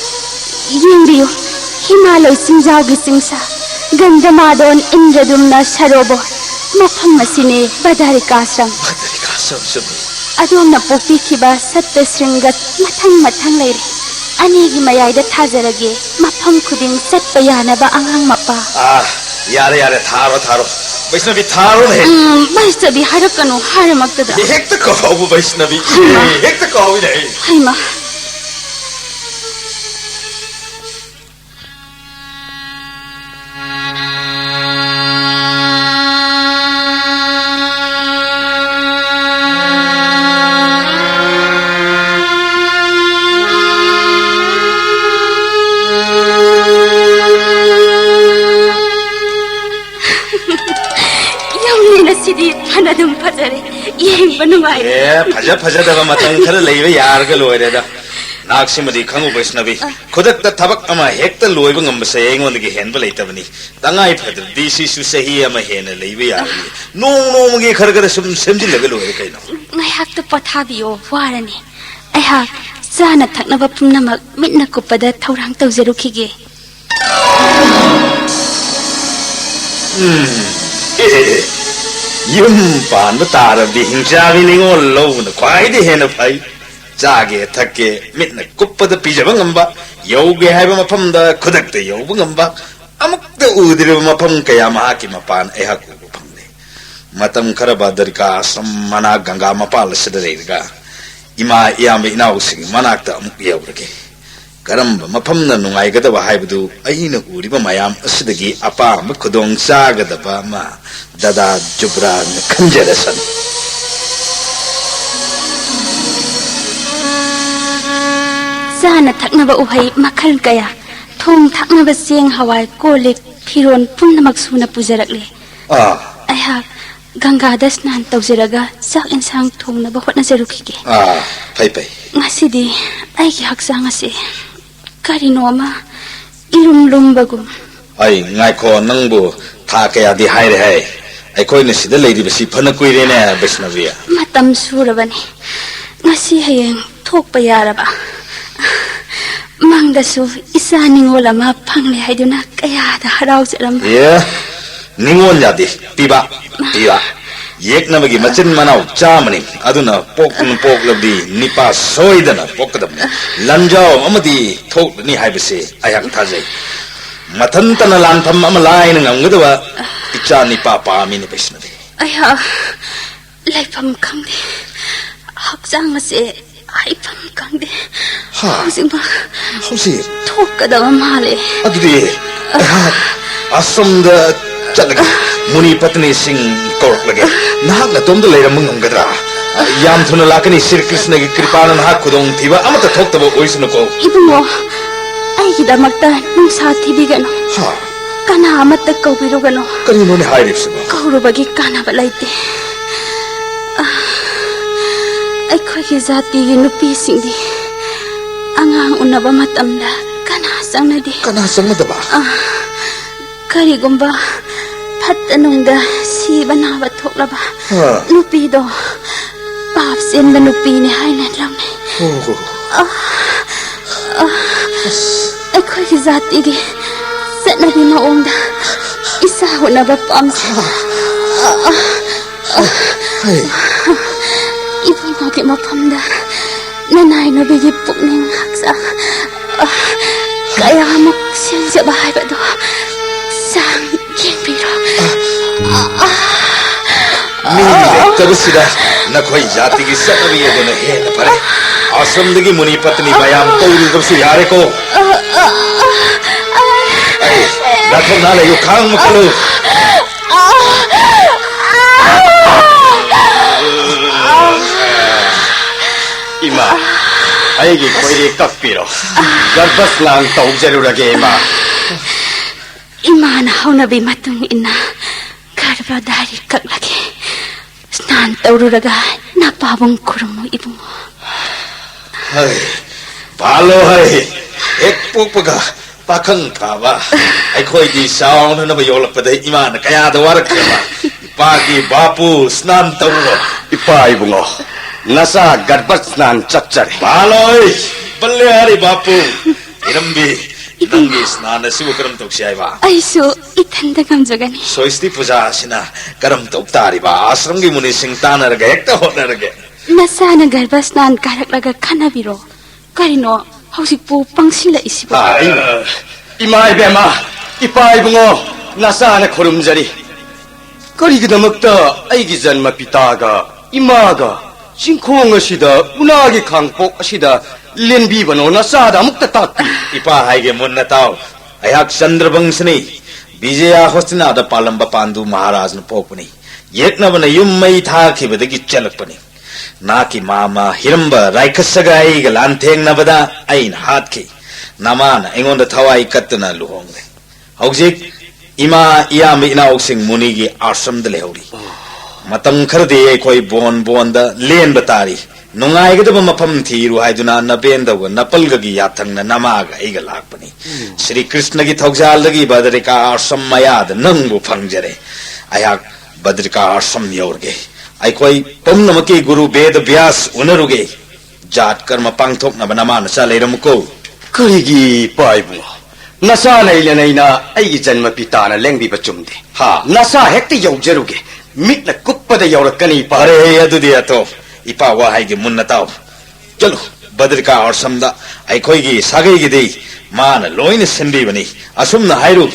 ꯌꯦꯡꯕꯤꯌꯨ, ꯍꯤꯃꯥꯂꯣꯏ ꯆꯤꯡꯖꯥꯎꯒꯤ ꯆꯤꯡꯁꯥ, ꯒꯟꯙꯃꯥꯗꯣꯟ ꯏꯟꯗ꯭ꯔꯗꯨꯝꯅ ꯁꯔꯣꯕꯣꯔ, ꯃꯐꯝ ꯑꯁꯤꯅꯤ ꯕꯗꯔꯤꯀꯥꯁ꯭ꯔꯝ꯫ ꯕꯗꯔꯤꯀꯥꯁ꯭ꯔꯝ ꯆꯨꯝꯃꯤ꯫ ꯑꯗꯣꯝꯅ ꯄꯣꯛꯄꯤꯈꯤꯕ ꯁꯠꯇ ꯁ꯭ꯔꯤꯡꯒ ꯃꯊꯪ ꯃꯊꯪ ꯂꯩꯔꯦ꯫ ꯑꯅꯤꯒꯤ ꯃꯌꯥꯏꯗ ꯊꯥꯖꯔꯒꯦ, ꯃꯐꯝ ꯈꯨꯗꯤꯡ ꯆꯠꯄ ꯌꯥꯅꯕ ꯑꯉꯥꯡ ꯃꯄꯥ꯫ ꯑꯥ, ꯌꯥꯔꯦ, ꯌꯥꯔꯦ, ꯊꯥꯔꯣ, ꯊꯥꯔꯣ꯫ ꯕꯩꯁꯅꯕꯤ, ꯊꯥꯔꯣꯅꯦ꯫ ꯎꯝ, ꯕꯩꯁꯅꯕꯤ ꯍꯥꯏꯔꯛꯀꯅꯨ, ꯍꯥꯏꯔꯃꯛꯇꯗ꯫ ꯍꯦꯛꯇ ꯀꯥꯎꯕ ꯕꯩꯁꯅꯕꯤ꯫ ꯍꯩꯃꯥ꯫ ꯍꯦꯛꯇ ꯀꯥꯎꯏꯅꯦ꯫ ꯍꯩꯃꯥ꯫ ꯌꯥꯝ ꯂꯦꯟꯅ ꯁꯤꯗꯤ ꯐꯅꯗꯨꯝ ꯐꯖꯔꯦ꯫ ꯌꯦꯡꯕ ꯅꯨꯡꯉꯥꯏꯔꯦ꯫ ꯑꯦ, ꯐꯖ ꯐꯖꯗꯕ ꯃꯇꯝ ꯈꯔ ꯂꯩꯕ ꯌꯥꯔꯒ ꯂꯣꯏꯔꯦꯗ꯫ ꯅꯍꯥꯛꯁꯤꯃꯗꯤ ꯈꯪꯉꯨ, ꯕꯩꯁꯅꯕꯤ꯫ ꯑ꯫ ꯈꯨꯗꯛꯇ ꯊꯕꯛ ꯑꯃ ꯍꯦꯛꯇ ꯂꯣꯏꯕ ꯉꯝꯕꯁꯦ ꯑꯩꯉꯣꯟꯗꯒꯤ ꯍꯦꯟꯕ ꯂꯩꯇꯕꯅꯤ꯫ ꯇꯉꯥꯏ ꯐꯗ꯭ꯔꯗꯤ ꯁꯤꯁꯨ ꯆꯍꯤ ꯑꯃ ꯍꯦꯟꯅ ꯂꯩꯕ ꯌꯥꯔꯅꯤ꯫ ꯅꯣꯡ ꯅꯣꯡꯃꯒꯤ ꯈꯔ ꯈꯔ ꯁꯨꯝ ꯁꯦꯝꯖꯤꯜꯂꯒ ꯂꯣꯏꯔꯦ ꯀꯩꯅꯣ꯫ ꯉꯥꯏꯍꯥꯛꯇ ꯄꯣꯊꯥꯕꯤꯌꯣ, ꯋꯥꯔꯅꯤ꯫ ꯑꯩꯍꯥꯛ ꯆꯥꯅ ꯊꯛꯅꯕ ꯄꯨꯝꯅꯃꯛ ꯃꯤꯠꯅ ꯀꯨꯞꯄꯗ ꯊꯧꯔꯥꯡ ꯇꯧꯖꯔꯨꯈꯤꯒꯦ꯫ ꯎꯝ꯫ ꯑꯦ, ꯌꯨꯝ ꯄꯥꯟꯕ ꯇꯥꯔꯕꯗꯤ ꯍꯤꯡꯆꯥꯕꯤ ꯅꯤꯉꯣꯜ ꯂꯧꯕꯅ ꯈ꯭ꯋꯥꯏꯗꯒꯤ ꯍꯦꯟꯅ ꯐꯩ꯫ ꯆꯥꯒꯦ ꯊꯛꯀꯦ ꯃꯤꯠꯅ ꯀꯨꯞꯄꯗ ꯄꯤꯖꯕ ꯉꯝꯕ, ꯌꯧꯒꯦ ꯍꯥꯏꯕ ꯃꯐꯝꯗ ꯈꯨꯗꯛꯇ ꯌꯧꯕ ꯉꯝꯕ, ꯑꯃꯨꯛꯇ ꯎꯗ꯭ꯔꯤꯕ ꯃꯐꯝ ꯀꯌꯥ ꯃꯍꯥꯛꯀꯤ ꯃꯄꯥꯟ ꯑꯩꯍꯥꯛ ꯎꯕ ꯐꯪꯂꯦ꯫ ꯃꯇꯝ ꯈꯔ ꯚꯗ꯭ꯔꯤꯀꯥ ꯑꯁ꯭ꯔꯝ ꯃꯅꯥꯛ ꯒꯪꯒꯥ ꯃꯄꯥꯜ ꯑꯁꯤꯗ ꯂꯩꯔꯒ ꯏꯃꯥ ꯏꯌꯥꯝꯕ ꯏꯅꯥꯎꯁꯤꯡꯒꯤ ꯃꯅꯥꯛꯇ ꯑꯃꯨꯛ ꯌꯧꯔꯒꯦ꯫ ꯀꯔꯝꯕ ꯃꯐꯝꯅ ꯅꯨꯡꯉꯥꯏꯒꯗꯕ ꯍꯥꯏꯕꯗꯨ ꯑꯩꯅ ꯎꯔꯤꯕ ꯃꯌꯥꯝ ꯑꯁꯤꯗꯒꯤ ꯑꯄꯥꯝꯕ ꯈꯨꯗꯣꯡ ꯆꯥꯒꯗꯕ ꯑꯃ ꯗꯗꯥ ꯖꯨꯕ꯭ꯔꯥꯟꯅ ꯈꯟꯖꯔꯁꯅꯨ꯫ ꯆꯥꯅ ꯊꯛꯅꯕ ꯎꯍꯩ ꯃꯈꯜ ꯀꯌꯥ, ꯊꯣꯡ ꯊꯥꯛꯅꯕ ꯆꯦꯡ ꯍꯋꯥꯏ ꯀꯣꯜ ꯂꯤꯛ ꯐꯤꯔꯣꯟ ꯄꯨꯝꯅꯃꯛ ꯁꯨꯅ ꯄꯨꯖꯔꯛꯂꯦ꯫ ꯑꯥ꯫ ꯑꯩꯍꯥꯛ ꯒꯪꯒꯥꯗ ꯁ꯭ꯅꯥꯟ ꯇꯧꯖꯔꯒ ꯆꯥꯛ ꯏꯟꯁꯥꯡ ꯊꯣꯡꯅꯕ ꯍꯣꯠꯅꯖꯔꯨꯈꯤꯒꯦ꯫ ꯑꯥ, ꯐꯩ ꯐꯩ꯫ ꯉꯁꯤꯗꯤ ꯑꯩꯒꯤ ꯍꯛꯆꯥꯡ ꯑꯁꯤ ꯀꯔꯤꯅꯣ ꯑꯃ ꯏꯔꯨꯝ ꯂꯨꯝꯕꯒꯨꯝ꯫ ꯑꯩ ꯉꯥꯏꯈꯣ, ꯅꯪꯕꯨ ꯊꯥ ꯀꯌꯥꯗꯤ ꯍꯥꯏꯔꯦ ꯍꯥꯏ? ꯑꯩꯈꯣꯏꯅ ꯁꯤꯗ ꯂꯩꯔꯤꯕꯁꯤ ꯐꯅ ꯀꯨꯏꯔꯦꯅꯦ, ꯕꯩꯁꯅꯕꯤ꯫ ꯃꯇꯝ ꯁꯨꯔꯕꯅꯤ꯫ ꯉꯁꯤ ꯍꯌꯦꯡ ꯊꯣꯛꯄ ꯌꯥꯔꯕ꯫ ꯃꯪꯗꯁꯨ ꯏꯆꯥ ꯅꯤꯉꯣꯜ ꯑꯃ ꯐꯪꯂꯦ ꯍꯥꯏꯗꯨꯅ ꯀꯌꯥꯗ ꯍꯔꯥꯎꯖꯔꯝꯕ꯫ ꯑꯦ, ꯅꯤꯉꯣꯜ ꯌꯥꯗꯦ, ꯄꯤꯕ, ꯄꯤꯕ꯫ ꯌꯦꯛꯅꯕꯒꯤ ꯃꯆꯤꯟ ꯃꯅꯥꯎ ꯆꯥꯝꯃꯅꯤ꯫ ꯑꯗꯨꯅ ꯄꯣꯛꯇꯨꯅ ꯄꯣꯛꯂꯕꯗꯤ ꯅꯤꯄꯥ ꯁꯣꯏꯗꯅ ꯄꯣꯛꯀꯗꯕꯅꯤ꯫ ꯂꯟꯖꯥꯎ ꯑꯃꯗꯤ ꯊꯣꯛꯂꯅꯤ ꯍꯥꯏꯕꯁꯦ ꯑꯩꯍꯥꯛ ꯊꯥꯖꯩ꯫ ꯃꯊꯟꯇꯅ ꯂꯥꯟꯐꯝ ꯑꯃ ꯂꯥꯏꯅ ꯉꯝꯒꯗꯕ ꯏꯆꯥ ꯅꯤꯄꯥ ꯄꯥꯝꯃꯤꯅꯦ, ꯕꯩꯁꯅꯕꯤ꯫ ꯑꯩꯍꯥꯛ ꯂꯩꯐꯝ ꯈꯪꯗꯦ꯫ ꯍꯛꯆꯥꯡ ꯑꯁꯦ ꯍꯥꯏꯐꯝ ꯈꯪꯗꯦ꯫ ꯍꯥ? ꯍꯧꯖꯤꯛꯃꯛ ꯍꯧꯖꯤꯛ? ꯊꯣꯛꯀꯗꯕ ꯃꯥꯜꯂꯦ꯫ ꯑꯗꯨꯗꯤ ꯑꯩꯍꯥꯛ ꯑꯁ꯭ꯔꯝꯗ ꯆꯠꯂꯒꯦ꯫ ꯃꯨꯅꯤ ꯄꯠꯅꯤꯁꯤꯡ ꯀꯧꯔꯛꯂꯒꯦ꯫ ꯅꯍꯥꯛ ꯅꯇꯣꯝꯇ ꯂꯩꯔꯝꯕ ꯉꯝꯒꯗ꯭ꯔꯥ? ꯌꯥꯝ ꯊꯨꯅ ꯂꯥꯛꯀꯅꯤ꯫ ꯁ꯭ꯔꯤ ꯀ꯭ꯔꯤꯁꯅꯒꯤ ꯀ꯭ꯔꯤꯄꯥꯅ ꯅꯍꯥꯛ ꯈꯨꯗꯣꯡꯊꯤꯕ ꯑꯃꯠꯇ ꯊꯣꯛꯇꯕ ꯑꯣꯏꯁꯅꯨꯀꯣ꯫ ꯏꯕꯨꯡꯉꯣ, ꯑꯩꯒꯤꯗꯃꯛꯇ ꯅꯨꯡꯁꯥ ꯊꯤꯕꯤꯒꯅꯨ꯫ ꯍꯥ? ꯀꯅꯥ ꯑꯃꯠꯇ ꯀꯧꯕꯤꯔꯨꯒꯅꯨ꯫ ꯀꯔꯤꯅꯣꯅꯦ ꯍꯥꯏꯔꯤꯕꯁꯤꯕꯣ? ꯀꯧꯔꯨꯕꯒꯤ ꯀꯥꯟꯅꯕ ꯂꯩꯇꯦ꯫ ꯑ, ꯑꯩꯈꯣꯏꯒꯤ ꯖꯥꯇꯤꯒꯤ ꯅꯨꯄꯤꯁꯤꯡꯗꯤ ꯑꯉꯥꯡ ꯎꯅꯕ ꯃꯇꯝꯗ ꯀꯅꯥ ꯆꯪꯅꯗꯦ꯫ ꯀꯅꯥ ꯆꯪꯅꯗꯕ? ꯑ, ꯀꯔꯤꯒꯨꯝꯕ ꯐꯠꯇ ꯅꯨꯡꯗ ꯁꯤꯕ ꯅꯥꯕ ꯊꯣꯛꯂꯕ ꯍꯥ꯫ ꯅꯨꯄꯤꯗꯣ ꯄꯥꯞ ꯆꯦꯟꯕ ꯅꯨꯄꯤꯅꯤ ꯍꯥꯏꯅ ꯂꯧꯅꯩ꯫ ꯑꯣ꯫ ꯑ, ꯑ, ꯑꯩꯈꯣꯏꯒꯤ ꯖꯥꯇꯤꯒꯤ ꯆꯠꯅꯕꯤ ꯃꯑꯣꯡꯗ ꯆꯥꯎꯅꯕ ꯄꯥꯝꯖꯩ꯫ ꯍꯩ꯫ ꯏꯕꯨꯡꯉꯣꯒꯤ ꯃꯐꯝꯗ ꯅꯅꯥꯏ ꯅꯨꯄꯤꯒꯤ ꯄꯨꯛꯅꯤꯡ ꯍꯛꯆꯥꯡ ꯀꯌꯥꯃꯨꯛ ꯁꯦꯝꯖꯕ ꯍꯥꯏꯕꯗꯣ ꯆꯥꯡ ꯌꯦꯡꯕꯤꯔꯣ꯫ ꯃꯤ ꯂꯩꯇꯕꯁꯤꯗ ꯅꯈꯣꯏ ꯖꯥꯇꯤꯒꯤ ꯆꯠꯅꯕꯤ ꯑꯗꯨꯅ ꯍꯦꯟꯅ ꯐꯔꯦ꯫ ꯑꯥꯁ꯭ꯔꯝꯗꯒꯤ ꯃꯨꯅꯤ ꯄꯠꯅꯤ ꯃꯌꯥꯝ ꯀꯧꯔꯨꯗꯕꯁꯨ ꯌꯥꯔꯦꯀꯣ꯫ ꯑꯩ, ꯅꯥꯊꯣꯛꯅ ꯂꯩꯌꯨ, ꯈꯥꯡꯕ ꯀꯜꯂꯨ꯫ ꯏꯃꯥ, ꯑꯩꯒꯤ ꯈꯣꯏꯔꯤ ꯀꯛꯄꯤꯔꯣ꯫ ꯒꯔꯚ ꯁ꯭ꯅꯥꯟ ꯇꯧꯖꯔꯨꯔꯒꯦ, ꯏꯃꯥ꯫ ꯏꯃꯥꯅ ꯍꯧꯅꯕꯤ ꯃꯇꯨꯡ ꯏꯟꯅ ꯒꯔꯚ ꯗꯥꯔꯤ ꯀꯛꯂꯒꯦ꯫ ꯁ꯭ꯅꯥꯟ ꯇꯧꯔꯨꯔꯒ ꯅꯄꯥꯕꯨꯡ ꯈꯨꯔꯨꯝꯃꯨ ꯏꯕꯨꯡꯉꯣ꯫ ꯍꯩ, ꯄꯥꯜꯂꯣ ꯍꯩ, ꯍꯦꯛ ꯄꯣꯛꯄꯒ ꯄꯥꯈꯪ ꯐꯥꯕ꯫ ꯑꯩꯈꯣꯏꯗꯤ ꯆꯥꯎꯅꯅꯕ ꯌꯣꯛꯂꯛꯄꯗ ꯏꯃꯥꯅ ꯀꯌꯥꯗ ꯋꯥꯔꯛꯈ꯭ꯔꯕ꯫ ꯏꯄꯥꯒꯤ ꯕꯥꯄꯨ ꯁ꯭ꯅꯥꯟ ꯇꯧꯔꯣ꯫ ꯏꯄꯥ ꯏꯕꯨꯡꯉꯣ, ꯅꯆꯥ ꯒꯔꯚ ꯁ꯭ꯅꯥꯟ ꯆꯠꯆꯔꯦ꯫ ꯄꯥꯜꯂꯣꯏ, ꯕꯜꯂꯦꯍꯥꯔꯤ ꯕꯥꯄꯨ, ꯏꯔꯝꯕꯤ, ꯏꯕꯨꯡꯉꯣ꯫ ꯅꯪꯒꯤ ꯁ꯭ꯅꯥꯟ ꯑꯁꯤꯕꯨ ꯀꯔꯝ ꯇꯧꯁꯤ ꯍꯥꯏꯕ? ꯑꯩꯁꯨ ꯏꯊꯟꯗ ꯉꯝꯖꯒꯅꯤ꯫ ꯁꯣꯏꯁꯇꯤ ꯄꯨꯖꯥ ꯑꯁꯤꯅ ꯀꯔꯝ ꯇꯧ ꯇꯥꯔꯤꯕ? ꯑꯥꯁ꯭ꯔꯝꯒꯤ ꯃꯨꯅꯤꯁꯤꯡ ꯇꯥꯟꯅꯔꯒ ꯍꯦꯛꯇ ꯍꯣꯠꯅꯔꯒꯦ꯫ ꯅꯆꯥꯅ ꯒꯔꯚ ꯁ꯭ꯅꯥꯟ ꯀꯥꯔꯛꯂꯒ ꯈꯟꯅꯕꯤꯔꯣ꯫ ꯀꯔꯤꯅꯣ ꯍꯧꯖꯤꯛꯄꯨ ꯄꯪꯁꯤꯜꯂꯛꯏꯁꯤꯕꯣ? ꯑꯥ, ꯑꯩ, ꯏꯃꯥ ꯏꯕꯦꯝꯃ, ꯏꯄꯥ ꯏꯕꯨꯡꯉꯣ, ꯅꯆꯥꯅ ꯈꯨꯔꯨꯝꯖꯔꯤ꯫ ꯀꯔꯤꯒꯤꯗꯃꯛꯇ ꯑꯩꯒꯤ ꯖꯟꯃ ꯄꯤꯇꯥꯒ ꯏꯃꯥꯒ ꯆꯤꯡꯈꯣꯡ ꯑꯁꯤꯗ, ꯎꯅꯥꯒꯤ ꯈꯥꯡꯄꯣꯛ ꯑꯁꯤꯗ ꯂꯦꯟꯕꯤꯕꯅꯣ? ꯅꯆꯥꯗ ꯑꯃꯨꯛꯇ ꯇꯥꯛꯄꯤꯌꯨ꯫ ꯏꯄꯥ ꯍꯥꯏꯒꯦ ꯃꯨꯟꯅ ꯇꯥꯎ꯫ ꯑꯩꯍꯥꯛ ꯆꯟꯗ꯭ꯔꯕꯪꯁꯅꯤ꯫ ꯕꯤꯖꯌ ꯍꯣꯁꯇꯤꯅꯥꯗ ꯄꯥꯜꯂꯝꯕ ꯄꯥꯟꯗꯨ ꯃꯍꯥꯔꯥꯖꯅ ꯄꯣꯛꯄꯅꯤ꯫ ꯌꯦꯛꯅꯕꯅ ꯌꯨꯝ ꯃꯩ ꯊꯥꯈꯤꯕꯗꯒꯤ ꯆꯦꯜꯂꯛꯄꯅꯤ꯫ ꯅꯥꯛꯀꯤ ꯃꯥꯃ ꯍꯤꯔꯝꯕ ꯔꯥꯏꯈꯁꯒ ꯑꯩꯒ ꯂꯥꯟꯊꯦꯡꯅꯕꯗ ꯑꯩꯅ ꯍꯥꯠꯈꯤ꯫ ꯅꯃꯥꯅ ꯑꯩꯉꯣꯟꯗ ꯊꯋꯥꯏ ꯀꯠꯇꯨꯅ ꯂꯨꯍꯣꯡꯂꯦ꯫ ꯍꯧꯖꯤꯛ ꯏꯃꯥ, ꯏꯌꯥꯝꯕ, ꯏꯅꯥꯎꯁꯤꯡ ꯃꯨꯅꯤꯒꯤ ꯑꯥꯁ꯭ꯔꯝꯗ ꯂꯩꯍꯧꯔꯤ꯫ ꯃꯇꯝ ꯈꯔꯗꯤ ꯑꯩꯈꯣꯏ ꯕꯣꯟ ꯕꯣꯟꯗ ꯂꯦꯟꯕ ꯇꯥꯔꯤ꯫ ꯅꯨꯡꯉꯥꯏꯒꯗꯕ ꯃꯐꯝ ꯊꯤꯔꯨ ꯍꯥꯏꯗꯨꯅ ꯅꯕꯦꯟꯗꯒ ꯅꯄꯜꯒꯒꯤ ꯌꯥꯊꯪꯅ ꯅꯃꯥꯒ ꯑꯩꯒ ꯂꯥꯛꯄꯅꯤ꯫ ꯁ꯭ꯔꯤ ꯀ꯭ꯔꯤꯁꯅꯒꯤ ꯊꯧꯖꯥꯜꯗꯒꯤ ꯕꯗ꯭ꯔꯤꯀꯥ ꯑꯥꯁ꯭ꯔꯝ ꯃꯌꯥꯗ ꯅꯪꯕꯨ ꯐꯪꯖꯔꯦ꯫ ꯑꯩꯍꯥꯛ ꯕꯗ꯭ꯔꯤꯀꯥ ꯑꯥꯁ꯭ꯔꯝ ꯌꯧꯔꯒꯦ꯫ ꯑꯩꯈꯣꯏ ꯄꯨꯝꯅꯃꯛꯀꯤ ꯒꯨꯔꯨ ꯕꯦꯗ ꯕ꯭ꯌꯥꯁ ꯎꯅꯔꯨꯒꯦ꯫ ꯖꯥꯠ ꯀꯔꯃ ꯄꯥꯡꯊꯣꯛꯅꯕ ꯅꯃꯥ ꯅꯆꯥ ꯂꯩꯔꯝꯃꯨꯀꯣ꯫ ꯀꯔꯤꯒꯤ ꯏꯄꯥ ꯏꯕꯨꯡꯉꯣ? ꯅꯆꯥ ꯂꯩꯅ ꯂꯩꯅ ꯑꯩꯒꯤ ꯖꯟꯃ ꯄꯤꯇꯥꯅ ꯂꯦꯡꯕꯤꯕ ꯆꯨꯝꯗꯦ꯫ ꯍꯥ? ꯅꯆꯥ ꯍꯦꯛꯇ ꯌꯧꯖꯔꯨꯒꯦ꯫ ꯃꯤꯠꯅ ꯀꯨꯞꯄꯗ ꯌꯧꯔꯛꯀꯅꯤ, ꯏꯄꯥ꯫ ꯐꯔꯦ, ꯑꯗꯨꯗꯤ ꯑꯇꯣ, ꯏꯄꯥ ꯋꯥꯍꯩꯒꯤ ꯃꯨꯟꯅ ꯇꯥꯎ꯫ ꯆꯠꯂꯨ, ꯕꯗ꯭ꯔꯤꯀꯥ ꯑꯥꯁ꯭ꯔꯝꯗ ꯑꯩꯈꯣꯏꯒꯤ ꯁꯥꯒꯩꯒꯤꯗꯤ ꯃꯥꯅ ꯂꯣꯏꯅ ꯁꯤꯟꯕꯤꯕꯅꯤ꯫ ꯑꯁꯨꯝꯅ ꯍꯥꯏꯔꯨ,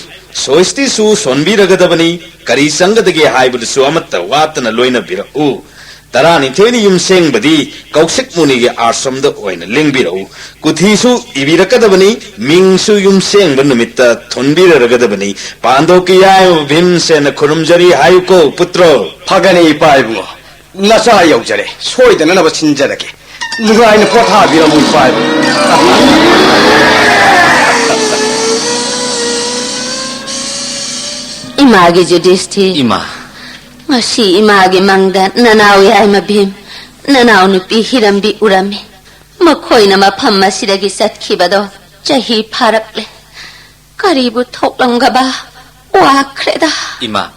ꯁꯣꯏꯁꯇꯤꯁꯨ ꯁꯣꯟꯕꯤꯔꯒꯗꯕꯅꯤ, ꯀꯔꯤ ꯆꯪꯒꯗꯒꯦ ꯍꯥꯏꯕꯗꯨꯁꯨ ꯑꯃꯠꯇ ꯋꯥꯠꯇꯅ ꯂꯣꯏꯅꯕꯤꯔꯛꯎ꯫ ꯇꯔꯥꯅꯤꯊꯣꯏꯅꯤ ꯌꯨꯝꯁꯦꯡꯕꯗꯤ ꯀꯧꯁꯤꯛ ꯃꯨꯅꯤꯒꯤ ꯑꯥꯁ꯭ꯔꯝꯗ ꯑꯣꯏꯅ ꯂꯦꯡꯕꯤꯔꯛꯎ꯫ ꯀꯨꯊꯤꯁꯨ ꯏꯕꯤꯔꯛꯀꯗꯕꯅꯤ, ꯃꯤꯡꯁꯨ ꯌꯨꯝꯁꯦꯡꯕ ꯅꯨꯃꯤꯠꯇ ꯊꯣꯟꯕꯤꯔꯔꯒꯗꯕꯅꯤ꯫ ꯄꯥꯟꯗꯣꯞꯀꯤ ꯌꯥꯏꯃ ꯚꯤꯝꯁꯦꯟꯅ ꯈꯨꯔꯨꯝꯖꯔꯤ ꯍꯥꯏꯌꯨꯀꯣ, ꯄꯨꯇ꯭ꯔꯣ꯫ ꯐꯒꯅꯤ, ꯏꯄꯥ ꯏꯕꯨꯡꯉꯣ꯫ ꯅꯆꯥ ꯌꯧꯖꯔꯦ, ꯁꯣꯏꯗꯅꯅꯕ ꯁꯤꯟꯖꯔꯒꯦ꯫ ꯅꯨꯡꯉꯥꯏꯅ ꯄꯣꯊꯥꯕꯤꯔꯝꯃꯨ, ꯏꯄꯥ ꯏꯕꯨꯡꯉꯣ꯫ ꯏꯃꯥꯒꯤ ꯖꯨꯗꯤꯁꯇꯤ꯫ ꯏꯃꯥ꯫ ꯉꯁꯤ ꯏꯃꯥꯒꯤ ꯃꯪꯗ ꯅꯅꯥꯎ ꯌꯥꯏꯃ ꯚꯤꯝ, ꯅꯅꯥꯎ ꯅꯨꯄꯤ ꯍꯤꯔꯝꯕꯤ ꯎꯔꯝꯃꯤ꯫ ꯃꯈꯣꯏꯅ ꯃꯐꯝ ꯑꯁꯤꯗꯒꯤ ꯆꯠꯈꯤꯕꯗꯣ ꯆꯍꯤ ꯐꯥꯔꯛꯂꯦ꯫ ꯀꯔꯤꯕꯨ ꯊꯣꯛꯂꯝꯒꯕ? ꯋꯥꯈ꯭ꯔꯦꯗ꯫ ꯏꯃꯥ,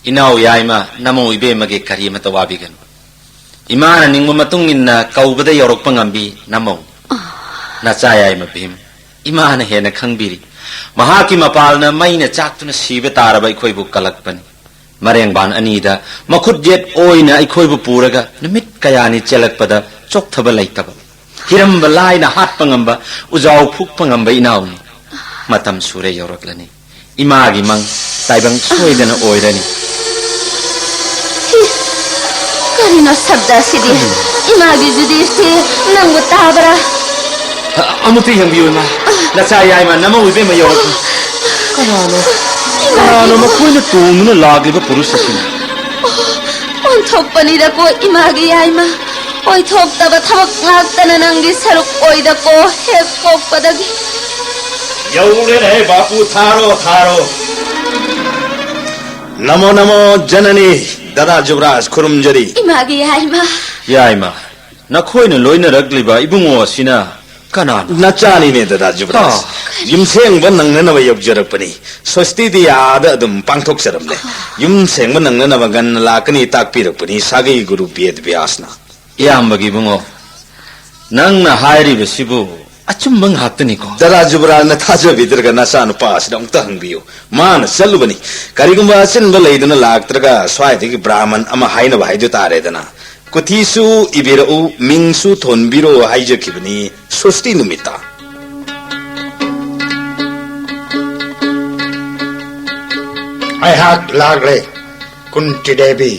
ꯏꯅꯥꯎ ꯌꯥꯏꯃ ꯅꯃꯧ ꯏꯕꯦꯝꯃꯒꯤ ꯀꯔꯤ ꯑꯃꯠꯇ ꯋꯥꯕꯤꯒꯅꯨ꯫ ꯏꯃꯥꯅ ꯅꯤꯡꯕ ꯃꯇꯨꯡ ꯏꯟꯅ ꯀꯧꯕꯗ ꯌꯧꯔꯛꯄ ꯉꯝꯕꯤ ꯅꯃꯧ꯫ ꯅꯆꯥ ꯌꯥꯏꯃ ꯚꯤꯝ, ꯏꯃꯥꯅ ꯍꯦꯟꯅ ꯈꯪꯕꯤꯔꯤ꯫ ꯃꯍꯥꯛꯀꯤ ꯃꯄꯥꯜꯅ ꯃꯩꯅ ꯆꯥꯛꯇꯨꯅ ꯁꯤꯕ ꯇꯥꯔꯕ ꯑꯩꯈꯣꯏꯕꯨ ꯀꯜꯂꯛꯄꯅꯤ꯫ ꯃꯔꯦꯡꯕꯥꯟ ꯑꯅꯤꯗ ꯃꯈꯨꯠ ꯌꯦꯠ ꯑꯣꯏꯅ ꯑꯩꯈꯣꯏꯕꯨ ꯄꯨꯔꯒ ꯅꯨꯃꯤꯠ ꯀꯌꯥꯅꯤ ꯆꯦꯜꯂꯛꯄꯗ ꯆꯣꯛꯊꯕ ꯂꯩꯇꯕ, ꯍꯤꯔꯝꯕ ꯂꯥꯏꯅ ꯍꯥꯠꯄ ꯉꯝꯕ, ꯎꯖꯥꯎ ꯐꯨꯛꯄ ꯉꯝꯕ ꯏꯅꯥꯎꯅꯤ꯫ ꯃꯇꯝ ꯁꯨꯔꯦ ꯌꯧꯔꯛꯂꯅꯤ꯫ ꯏꯃꯥꯒꯤ ꯃꯪ ꯇꯥꯏꯕꯪ ꯁꯣꯏꯗꯅ ꯑꯣꯏꯔꯅꯤ꯫ ꯍꯤ, ꯀꯔꯤꯅꯣ ꯁꯕꯗ ꯑꯁꯤꯗꯤ? ꯏꯃꯥꯒꯤ ꯖꯨꯗꯤꯁꯇꯤ ꯅꯪꯕꯨ ꯇꯥꯕ꯭ꯔꯥ? ꯑ-, ꯑꯃꯨꯛꯇ ꯌꯦꯡꯕꯤꯌꯨ, ꯏꯃꯥ꯫ ꯅꯆꯥ ꯌꯥꯏꯃ ꯅꯃꯧ ꯏꯕꯦꯝꯃ ꯌꯧꯔꯛꯂꯦ꯫ ꯀꯅꯥꯅꯣ? ꯏꯃꯥꯒꯤ ꯀꯅꯥꯅꯣ ꯃꯈꯣꯏꯅ ꯇꯣꯡꯗꯨꯅ ꯂꯥꯛꯂꯤꯕ ꯄꯨꯔꯨꯁ ꯑꯁꯤꯅ? ꯑꯣꯟꯊꯣꯛꯄꯅꯤꯗꯀꯣ, ꯏꯃꯥꯒꯤ ꯌꯥꯏꯃ꯫ ꯑꯣꯏꯊꯣꯛꯇꯕ ꯊꯕꯛ ꯉꯥꯛꯇꯅ ꯅꯪꯒꯤ ꯁꯔꯨꯛ ꯑꯣꯏꯗꯀꯣ, ꯍꯦꯛ ꯄꯣꯛꯄꯗꯒꯤ꯫ ꯌꯧꯔꯦꯅꯦ, ꯕꯥꯄꯨ, ꯊꯥꯔꯣ, ꯊꯥꯔꯣ꯫ ꯅꯃꯣ ꯅꯃꯣ ꯖꯅꯅꯤ, ꯗꯗꯥ ꯖꯨꯕꯔꯥꯖ ꯈꯨꯔꯨꯝꯖꯔꯤ꯫ ꯏꯃꯥꯒꯤ ꯌꯥꯏꯃ꯫ ꯌꯥꯏꯃ, ꯅꯈꯣꯏꯅ ꯂꯣꯏꯅꯔꯛꯂꯤꯕ ꯏꯕꯨꯡꯉꯣ ꯑꯁꯤꯅ ꯀꯅꯥꯅꯣ? ꯅꯆꯥꯅꯤꯅꯦ, ꯗꯗꯥ ꯖꯨꯕꯔꯥꯖ꯫ ꯑꯥ꯫ ꯌꯨꯝꯁꯦꯡꯕ ꯅꯪꯅꯅꯕ ꯌꯧꯖꯔꯛꯄꯅꯤ꯫ ꯁ꯭ꯋꯁꯇꯤꯗꯤ ꯑꯥꯗ ꯑꯗꯨꯝ ꯄꯥꯡꯊꯣꯛꯆꯔꯝꯂꯦ꯫ ꯌꯨꯝꯁꯦꯡꯕ ꯅꯪꯅꯅꯕ ꯉꯟꯅ ꯂꯥꯛꯀꯅꯤ ꯇꯥꯛꯄꯤꯔꯛꯄꯅꯤ ꯁꯥꯒꯩ ꯒꯨꯔꯨ ꯕꯦꯗ ꯕ꯭ꯌꯥꯁꯅ꯫ ꯏꯌꯥꯝꯕꯒꯤ ꯏꯕꯨꯡꯉꯣ, ꯅꯪꯅ ꯍꯥꯏꯔꯤꯕꯁꯤꯕꯨ ꯑꯆꯨꯝꯕ ꯉꯥꯛꯇꯅꯤꯀꯣ꯫ ꯗꯔꯥ ꯖꯨꯕꯔꯥꯜꯅ ꯊꯥꯖꯕꯤꯗ꯭ꯔꯒ ꯅꯆꯥꯅꯨꯄꯥ ꯑꯁꯤꯗ ꯑꯃꯨꯛꯇ ꯍꯪꯕꯤꯌꯨ꯫ ꯃꯥꯅ ꯆꯠꯂꯨꯕꯅꯤ꯫ ꯀꯔꯤꯒꯨꯝꯕ ꯑꯆꯤꯟꯕ ꯂꯩꯗꯨꯅ ꯂꯥꯛꯇ꯭ꯔꯒ ꯁ꯭ꯋꯥꯏꯗꯒꯤ ꯕ꯭ꯔꯥꯍꯃꯟ ꯑꯃ ꯍꯥꯏꯅꯕ ꯍꯥꯏꯗꯨ ꯇꯥꯔꯦꯗꯅ꯫ ꯀꯨꯊꯤꯁꯨ ꯏꯕꯤꯔꯛꯎ, ꯃꯤꯡꯁꯨ ꯊꯣꯟꯕꯤꯔꯣ ꯍꯥꯏꯖꯈꯤꯕꯅꯤ ꯁꯣꯁꯇꯤ ꯅꯨꯃꯤꯠꯇ꯫ ꯑꯩꯍꯥꯛ ꯂꯥꯛꯂꯦ, ꯀꯨꯟꯇꯤ ꯗꯦꯕꯤ꯫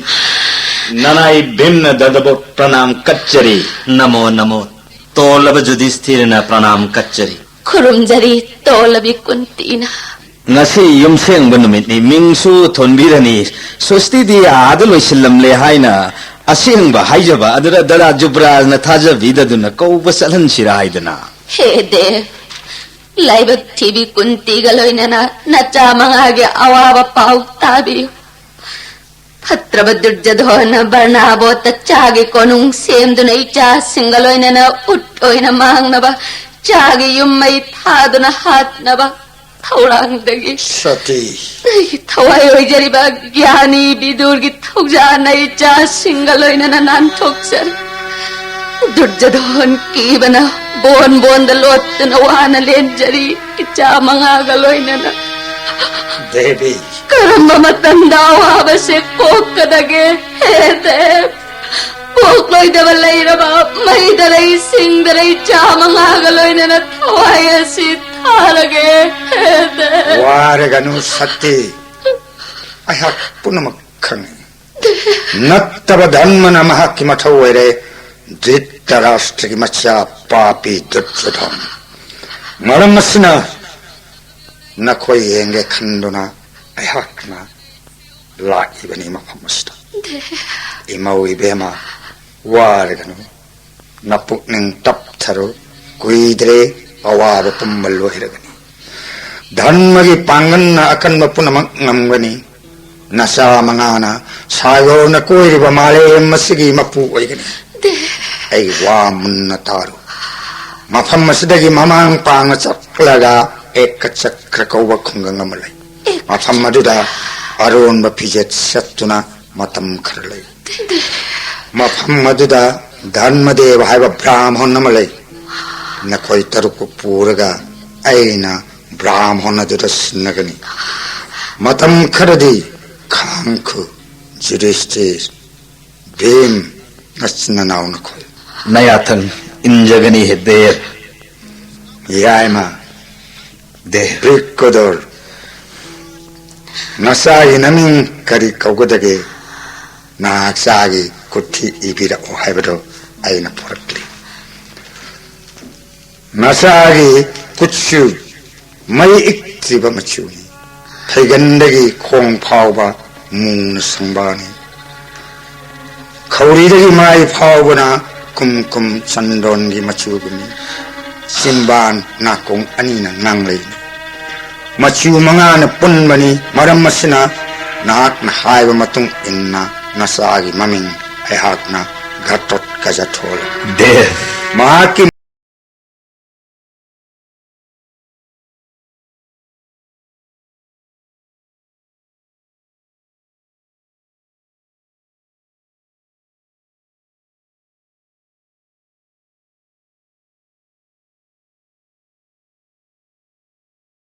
ꯅꯅꯥꯏ ꯚꯤꯝꯅ ꯗꯗꯕꯣ ꯄ꯭ꯔꯅꯥꯝ ꯀꯠꯆꯔꯤ꯫ ꯅꯃꯣ ꯅꯃꯣ꯫ ꯇꯣꯜꯂꯕ ꯖꯨꯗꯤꯁꯊꯤꯔꯅ ꯄ꯭ꯔꯅꯥꯝ ꯀꯠꯆꯔꯤ꯫ ꯈꯨꯔꯨꯝꯖꯔꯤ, ꯇꯣꯜꯂꯕꯤ ꯀꯨꯟꯇꯤꯅ꯫ ꯉꯁꯤ ꯌꯨꯝꯁꯦꯡꯕ ꯅꯨꯃꯤꯠꯅꯤ, ꯃꯤꯡꯁꯨ ꯊꯣꯟꯕꯤꯔꯅꯤ꯫ ꯁꯣꯁꯇꯤꯗꯤ ꯑꯥꯗ ꯂꯣꯏꯁꯤꯜꯂꯝꯂꯦ ꯍꯥꯏꯅ ꯑꯁꯦꯡꯕ ꯍꯥꯏꯖꯕ ꯑꯗꯨꯗ ꯗꯗꯥ ꯖꯨꯕ꯭ꯔꯥꯖꯅ ꯊꯥꯖꯕꯤꯗꯗꯨꯅ ꯀꯧꯕ ꯆꯠꯍꯟꯁꯤꯔꯥ ꯍꯥꯏꯗꯅ꯫ ꯍꯦ ꯗꯦꯕ, ꯂꯥꯏꯕꯛ ꯊꯤꯕꯤ ꯀꯨꯟꯇꯤꯒ ꯂꯣꯏꯅꯅ ꯅꯆꯥ ꯃꯉꯥꯒꯤ ꯑꯋꯥꯕ ꯄꯥꯎ ꯇꯥꯕꯤꯌꯨ꯫ ꯐꯠꯇ꯭ꯔꯕ ꯗꯨꯔꯖꯣꯙꯣꯟꯅ ꯕꯔꯅꯥꯕꯣꯠꯇ ꯆꯥꯒꯤ ꯀꯣꯅꯨꯡ ꯁꯦꯝꯗꯨꯅ ꯏꯆꯥꯁꯤꯡꯒ ꯂꯣꯏꯅꯅ ꯎꯠ ꯑꯣꯏꯅ ꯃꯥꯡꯅꯕ ꯆꯥꯒꯤ ꯌꯨꯝ ꯃꯩ ꯊꯥꯗꯨꯅ ꯍꯥꯠꯅꯕ ꯊꯧꯔꯥꯡꯗꯒꯤ ꯁꯇꯤ꯫ ꯑꯩꯒꯤ ꯊꯋꯥꯏ ꯑꯣꯏꯖꯔꯤꯕ ꯒ꯭ꯌꯥꯅꯤ ꯕꯤꯗꯨꯔꯒꯤ ꯊꯧꯖꯥꯜꯅ ꯏꯆꯥꯁꯤꯡꯒ ꯂꯣꯏꯅꯅ ꯅꯥꯟꯊꯣꯛꯆꯔꯤ꯫ ꯗꯨꯔꯖꯣꯙꯣꯟ ꯀꯤꯕꯅ ꯕꯣꯟ ꯕꯣꯟꯗ ꯂꯣꯠꯇꯨꯅ ꯋꯥꯅ ꯂꯦꯟꯖꯔꯤ, ꯏꯆꯥ ꯃꯉꯥꯒ ꯂꯣꯏꯅꯅ꯫ ꯗꯦꯕꯤ꯫ ꯀꯔꯝꯕ ꯃꯇꯝꯗ ꯑꯋꯥꯕꯁꯦ ꯀꯣꯛꯀꯗꯒꯦ? ꯍꯦ ꯗꯦꯕ, ꯄꯣꯛꯂꯣꯏꯗꯕ ꯂꯩꯔꯕ ꯃꯩꯗ ꯂꯩ ꯁꯤꯡꯗ ꯂꯩ ꯆꯥ ꯃꯉꯥꯒ ꯂꯣꯏꯅꯅ ꯊꯋꯥꯏ ꯑꯁꯤ ꯊꯥꯔꯒꯦ꯫ ꯍꯦ ꯗꯦꯕ꯫ ꯋꯥꯔꯒꯅꯨ ꯁꯇꯤ, ꯑꯩꯍꯥꯛ ꯄꯨꯝꯅꯃꯛ ꯈꯪꯏ꯫ ꯅꯠꯇꯕ ꯙꯔꯃꯅ ꯃꯍꯥꯛꯀꯤ ꯃꯊꯧ ꯑꯣꯏꯔꯦ, ꯙ꯭ꯔꯤꯇꯔꯥꯁꯇ꯭ꯔꯒꯤ ꯃꯆꯥ ꯄꯥꯄꯤ ꯗꯨꯔꯖꯣꯙꯟ꯫ ꯃꯔꯝ ꯑꯁꯤꯅ ꯅꯈꯣꯏ ꯌꯦꯡꯒꯦ ꯈꯟꯗꯨꯅ ꯑꯩꯍꯥꯛꯅ ꯂꯥꯛꯏꯕꯅꯤ ꯃꯐꯝ ꯑꯁꯤꯗ꯫ ꯏꯃꯧ ꯏꯕꯦꯝꯃ, ꯋꯥꯔꯒꯅꯨ, ꯅꯄꯨꯛꯅꯤꯡ ꯇꯞꯊꯔꯨ꯫ ꯀꯨꯏꯗ꯭ꯔꯦ, ꯑꯋꯥꯕ ꯄꯨꯝꯕ ꯂꯣꯏꯔꯒꯅꯤ꯫ ꯙꯔꯃꯒꯤ ꯄꯥꯡꯒꯜꯅ ꯑꯀꯟꯕ ꯄꯨꯝꯅꯃꯛ ꯉꯝꯒꯅꯤ꯫ ꯅꯆꯥ ꯃꯉꯥꯅ ꯁꯥꯒꯣꯔꯅ ꯀꯣꯏꯔꯤꯕ ꯃꯥꯂꯦꯝ ꯑꯁꯤꯒꯤ ꯃꯄꯨ ꯑꯣꯏꯒꯅꯤ꯫ ꯑꯩ ꯋꯥ ꯃꯨꯟꯅ ꯇꯥꯔꯨ꯫ ꯃꯐꯝ ꯑꯁꯤꯗꯒꯤ ꯃꯃꯥꯡ ꯄꯥꯡꯅ ꯆꯠꯂꯒ ꯑꯦꯀ ꯆꯀ꯭ꯔ ꯀꯧꯕ ꯈꯨꯡꯒꯪ ꯑꯃ ꯂꯩ꯫ ꯃꯐꯝ ꯑꯗꯨꯗ ꯑꯔꯣꯟꯕ ꯐꯤꯖꯦꯠ ꯁꯦꯠꯇꯨꯅ ꯃꯇꯝ ꯈꯔ ꯂꯩ꯫ ꯃꯐꯝ ꯑꯗꯨꯗ ꯙꯔꯃꯗꯦꯕ ꯍꯥꯏꯕ ꯕ꯭ꯔꯥꯍꯃꯟ ꯑꯃ ꯂꯩ꯫ ꯅꯈꯣꯏ ꯇꯔꯨꯛꯄꯨ ꯄꯨꯔꯒ ꯑꯩꯅ ꯕ꯭ꯔꯥꯍꯃꯣꯟ ꯑꯗꯨꯗ ꯁꯤꯟꯅꯒꯅꯤ꯫ ꯃꯇꯝ ꯈꯔꯗꯤ ꯈꯥꯡꯈꯨ, ꯌꯨꯙꯤꯁꯇꯤꯔ, ꯚꯤꯝ, ꯅꯆꯤꯟ ꯅꯅꯥꯎ ꯅꯈꯣꯏ꯫ ꯅꯌꯥꯊꯪ ꯏꯟꯖꯒꯅꯤ ꯍꯦ ꯗꯦꯕ꯫ ꯌꯥꯏꯃ, ꯗꯦ꯫ ꯕ꯭ꯔꯤꯀꯣꯗꯣꯔ, ꯅꯆꯥꯒꯤ ꯅꯃꯤꯡ ꯀꯔꯤ ꯀꯧꯒꯗꯒꯦ? ꯅꯆꯥꯒꯤ ꯀꯨꯊꯤ ꯏꯕꯤꯔꯛꯎ ꯍꯥꯏꯕꯗꯣ ꯑꯩꯅ ꯄꯨꯔꯛꯂꯤ꯫ ꯅꯆꯥꯒꯤ ꯀꯨꯠꯁꯨ ꯃꯩ ꯏꯛꯇ꯭ꯔꯤꯕ ꯃꯆꯨꯅꯤ꯫ ꯐꯩꯒꯟꯗꯒꯤ ꯈꯣꯡ ꯐꯥꯎꯕ ꯃꯨꯅ ꯁꯪꯕꯥꯅꯤ꯫ ꯈꯧꯔꯤꯗꯒꯤ ꯃꯥꯏ ꯐꯥꯎꯕꯅ ꯀꯨꯝ ꯀꯨꯝ ꯆꯟꯗꯣꯟꯒꯤ ꯃꯆꯨꯒꯨꯝꯃꯤ꯫ ꯆꯤꯝꯕꯥꯟ ꯅꯥꯀꯣꯡ ꯑꯅꯤꯅ ꯉꯥꯡꯂꯩꯅꯤ꯫ ꯃꯆꯨ ꯃꯉꯥꯅ ꯄꯨꯟꯕꯅꯤ꯫ ꯃꯔꯝ ꯑꯁꯤꯅ ꯅꯍꯥꯛꯅ ꯍꯥꯏꯕ ꯃꯇꯨꯡ ꯏꯟꯅ ꯅꯆꯥꯒꯤ ꯃꯃꯤꯡ ꯑꯩꯍꯥꯛꯅ ꯘꯇꯣꯠꯀꯖ ꯊꯣꯜꯂꯤ꯫ ꯗꯦꯕ꯫ ꯃꯍꯥꯛꯀꯤ